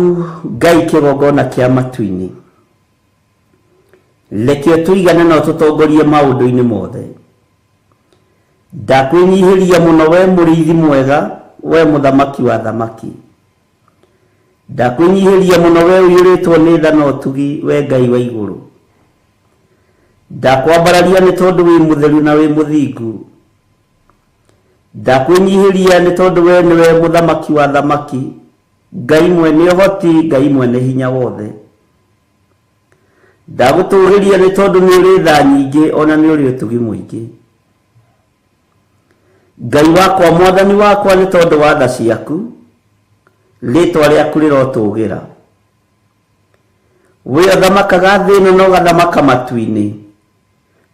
Ngai kĩgongona kĩa matu-inĩ, reke ũtũigane na ũtũtongorie maũndũ-inĩ mothe. Ndakwĩnyihĩria mũno, we mũrĩithi mwega, we mũthamaki wa thamaki. Ndakwĩnyihĩria mũno, we ũiyũrĩtwo nĩ tha na ũtugi, we Ngai wa igũrũ. Ndakwambararia nĩ tondũ wĩ mũtheru na wĩ mũthingu. Ndakwĩnyihĩria nĩ tondũ we nĩwe mũthamaki wa thamaki, Ngai mwene ũhoti, Ngai mwene hinya wothe. Ndagũtũgĩria nĩ tondũ nĩ ũrĩ tha nyingĩ, ona nĩ ũrĩ ũtugi mũingĩ, Ngai wakwa, Mwathani wakwa. Nĩ tondũ wa tha ciaku, rĩtwa rĩaku rĩrotũgĩra. We ũthamakaga thĩ ĩno na ũgathamaka matu-inĩ,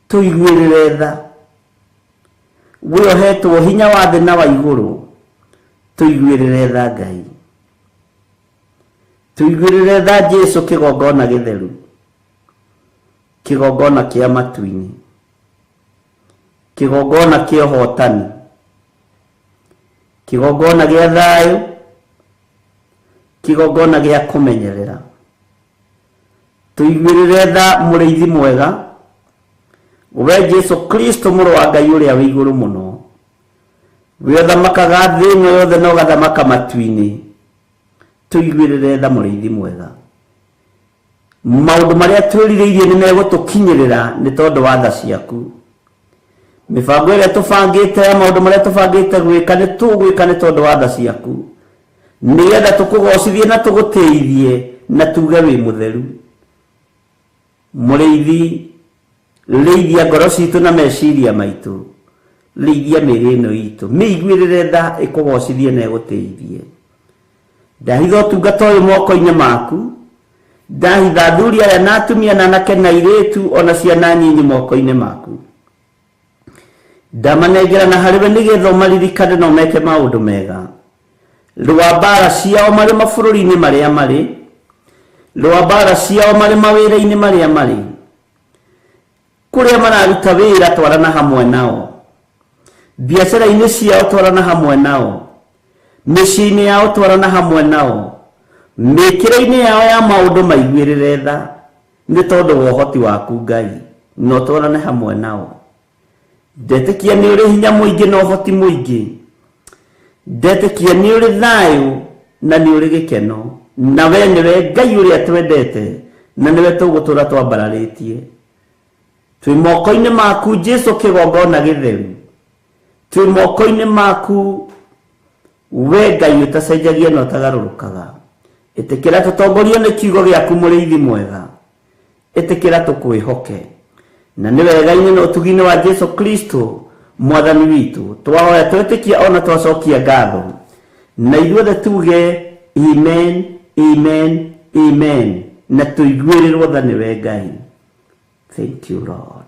tũiguĩrĩre tha. We ũhetwo hinya wa thĩ na wa igũrũ, tũiguĩrĩre tha. Ngai, tũiguĩrĩre tha. Jesu kĩgongona gĩtheru, kĩgongona kĩa matu-inĩ, kĩgongona kĩa ũhotani, kĩgongona gĩa thayũ, kĩgongona gĩa kũmenyerera. Tũiguĩrĩre tha mũrĩithi mwega, we Jesu Kristo mũrũ wa Ngai ũrĩa wĩ igũrũ mũno, we ũthamakaga thĩ ĩno yothe na ũgathamaka matu-inĩ. Tũiguĩrĩre tha mũrĩithi mwega. Maũndũ marĩa twĩrirĩirie nĩ megũtũkinyĩrĩra nĩ tondũ wa tha ciaku. Mĩbango ĩrĩa tũbangĩte ya maũndũ marĩa tũbangĩte gwĩka nĩ tũgwĩka nĩ tondũ wa tha ciaku, nĩgetha tũkũgocithie na tũgũtĩithie na tuge wĩ mũtheru. Mũrĩithi, rĩithia ngoro citũ na meciria maitũ, rĩithia mĩĩrĩ ĩno itũ, mĩiguĩrĩre tha ĩkũgocithie na ĩgũtĩithie. Ndahitha ũtungata ũyũ moko-inĩ maku, ndahitha athuri aya na atumia na anake na airĩtu ona ciana nyinyi moko-inĩ maku. Ndamanengerana harĩ we nĩgetha ũmaririkane na ũmeke maũndũ mega. Rũa mbara ciao marĩ mabũrũri-inĩ marĩa marĩ, rũa mbara ciao marĩ mawĩra-inĩ marĩa marĩ, kũrĩa mararuta wĩra twarana hamwe nao, biacara-inĩ ciao twarana hamwe nao, mĩciĩ-inĩ yao twarana hamwe nao, mĩkĩre-inĩ yao ya maũndũ maiguĩrĩre tha nĩ tondũ wa ũhoti waku Ngai, na ũtwarane hamwe nao. Ndetĩkia nĩ ũrĩ hinya mũingĩ na ũhoti mũingĩ, ndetĩkia nĩ ũrĩ thayũ na nĩ ũrĩ gĩkeno, na we nĩwe Ngai ũrĩa twendete na nĩwe tũgũtũra twambararĩtie. Twĩ moko-inĩ maku Jesu kĩgongona gĩtheru, twĩ moko-inĩ maku we Ngai ũtacenjagia na ũtagarũrũkaga. Ĩtĩkĩra tũtongorio nĩ kiugo gĩaku mũrĩithi mwega, ĩtĩkĩra tũkwĩhoke, na nĩ wega-inĩ na ũtugi-inĩ wa Jesu Kristo mwathani witũ twahoya twetĩkia ona twacokia ngatho, na ithuothe tuge amen, amen, amen, na tũiguĩrĩrwo tha nĩwe Ngai. Thank you Lord.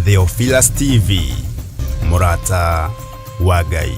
Theophilus TV, mũrata wa Ngai.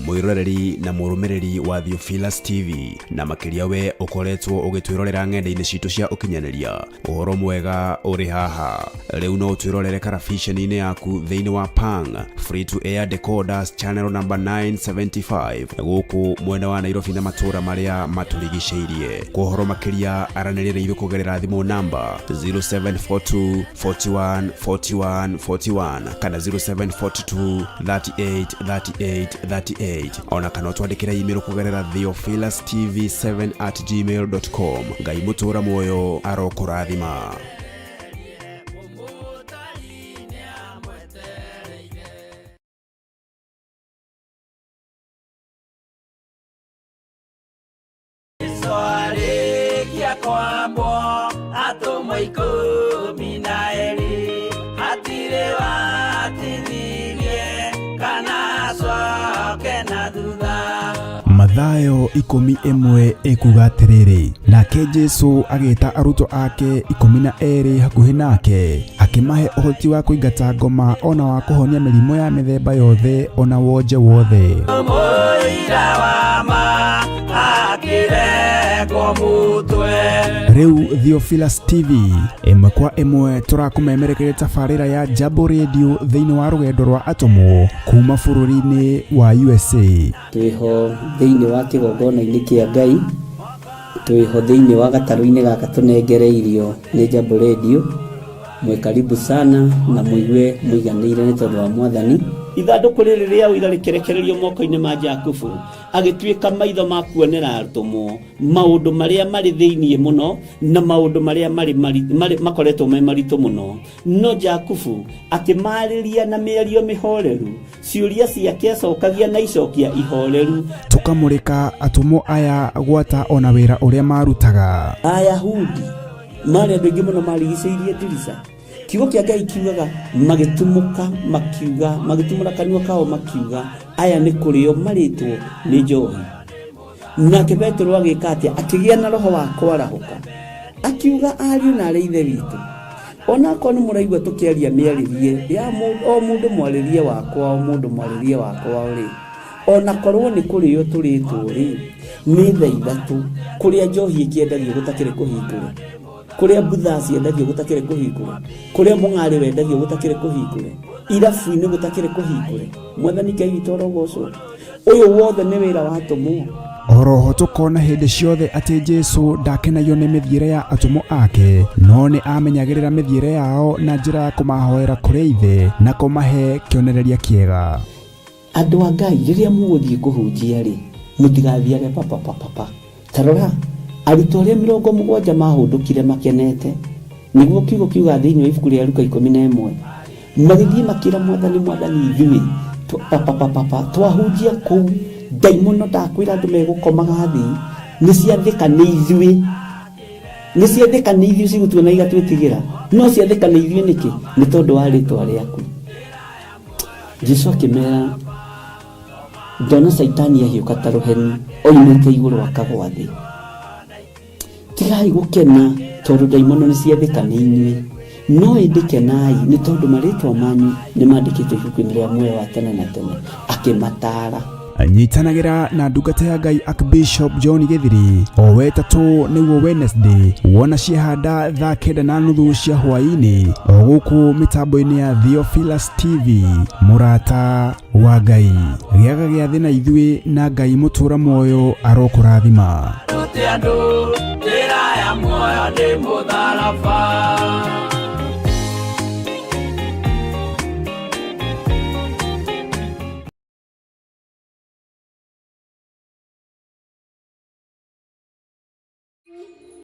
Mwiroreri na mũrũmĩrĩri wa Theophilus TV, na makĩria we ũkoretwo ũgĩtwĩrorera ng'enda-inĩ citũ cia ũkinyanĩria, ũhoro mwega ũrĩ haha. Rĩu no ũtwĩrorere karabiceni-inĩ yaku thĩinĩ wa Pang Free to Air Decoders channel number 975 gũkũ mwena wa Nairobi na matũũra marĩa matũrigicĩirie. Kwa ũhoro makĩria aranĩria na ithuĩ kũgerera thimũ namba 0742 41 41 41 kana 0742 38 38 38, ona kana ũtwandĩkĩre email kũgerera theophilustv7@gmail.com. Ngai mũtũũra muoyo arokũrathima. Arĩkia kwambwo atũmwo ikũmi na erĩ, hatirĩ watithirie kana acoke na thutha. Mathayo 11 ĩkuga atĩrĩrĩ, nake Jesu agĩta arutwo ake 12 hakuhĩ nake, akĩmahe ũhoti wa kũingata ngoma ona wa kũhonia mĩrimũ ya mĩthemba yothe ona wonje wothe. Mũira wa ma akĩrekwo mũtwe. Rĩu Theophilus TV ĩmwe kwa ĩmwe tũrakũmemerekeria tabarĩra ya Jambo Radio thĩinĩ wa rũgendo rwa atũmwo kuma bũrũri-inĩ wa USA. Twĩho thĩinĩ wa kĩgongona-inĩ kĩa Ngai, twĩho thĩinĩ wa gatarũ-inĩ gaka tũnengereirio nĩ Jambo Radio. Mwĩ karibu sana na mũigue mũiganĩire nĩ tondũ wa Mwathani. Ithandũkũ rĩrĩ rĩa ũira rĩkĩrekererio moko-inĩ ma Jakubu, agĩtuĩka maitho ma kuonera atũmwo maũndũ marĩa marĩ thĩinĩ mũno na maũndũ marĩa marĩ marĩ makoretwo me maritũ mũno. No Jakubu akĩmarĩria na mĩario mĩhoreru, ciũria ciake acokagia na icokia ihoreru. Tũkamũrĩka atũmwo aya gwata ona wĩra ũrĩa marutaga. Ayahudi marĩ andũ aingĩ mũno marigicĩirie ndirica. Kiugo kĩa Ngai kiugaga magĩtumũka makiuga, magĩtumũra kanua kao makiuga, aya nĩ kũrĩo marĩtwo nĩ njohi. Nake Petero agĩka atĩa? Akĩgĩa na roho wa kwarahũka, akiuga, ariũ na arĩ ithe witũ, onakorwo nĩ mũraigua tũkĩaria mĩarĩrie ya o mũndũ mwarĩrie wakwa, o mũndũ mwarĩrie wakwa rĩ, onakorwo nĩ kũrĩo tũrĩtwo rĩ, nĩ thaa ithatũ kũrĩa njohi ĩkĩendagio gũtakĩrĩ kũhingũre, kũrĩa mbutha ciendagio gũtakĩrĩ kũhingũre, kũrĩa mũng'arĩ wendagio gũtakĩrĩ kũhingũre, irabu-inĩ gũtakĩrĩ kũhingũre. Mwathani Ngai witũ arogocwo. Ũyũ wothe nĩ wĩra wa atũmwo. Oroho tũkona hĩndĩ ciothe atĩ Jesu ndakenagio nĩ mĩthiĩre ya atũmwo ake, no nĩ amenyagĩrĩra mĩthiĩre yao na njĩra ya kũmahoera kũrĩ Ithe na kũmahe kĩonereria kĩega. Andũ a Ngai, rĩrĩa mũgũthiĩ kũhunjia rĩ, mũtigathiage papapapapa. Ta rora, arutwo arĩa 70 mahũndũkire makenete, nĩguo kiugo kiuga thĩinĩ wa ibuku rĩa Luka 11, magĩthiĩ makĩra Mwathani, Mwathani, ithuĩ papapapapa twahunjia kũu, ndaimono ndakwĩra andũ megũkomaga thĩ, nĩ ciathĩka nĩ ithuĩ, nĩ ciathĩka nĩ ithuĩ cigũtuona igatwĩtigĩra, no ciathĩka nĩ ithuĩ nĩkĩ? Nĩ tondũ wa rĩtwa rĩaku. Jesu akĩmera, ndona Caitani ahiũka ta rũheni oimĩte igũrũ akagwa thĩ. Tigai gũkena tondũ ndaimono nĩ ciathĩka nĩ inyuĩ, no ĩndĩ kenai nĩ tondũ marĩtwa manyu nĩ mandĩkĩtwo ibuku-inĩ rĩa muoyo wa tene na tene. Akĩmataara. Nyitanagĩra na ndungata ya Ngai Archbishop John Gĩthiri o wetatũ nĩguo Wednesday, wona ciehanda thaa 9:30 cia hwaĩ-inĩ o gũkũ mĩtambo-inĩ ya Theophilus TV. Mũrata wa Ngai, gĩaga gĩathĩ na ithuĩ, na Ngai mũtũra muoyo arokũrathima. Rute andũ njĩra ya muoyo nĩ mũtharaba.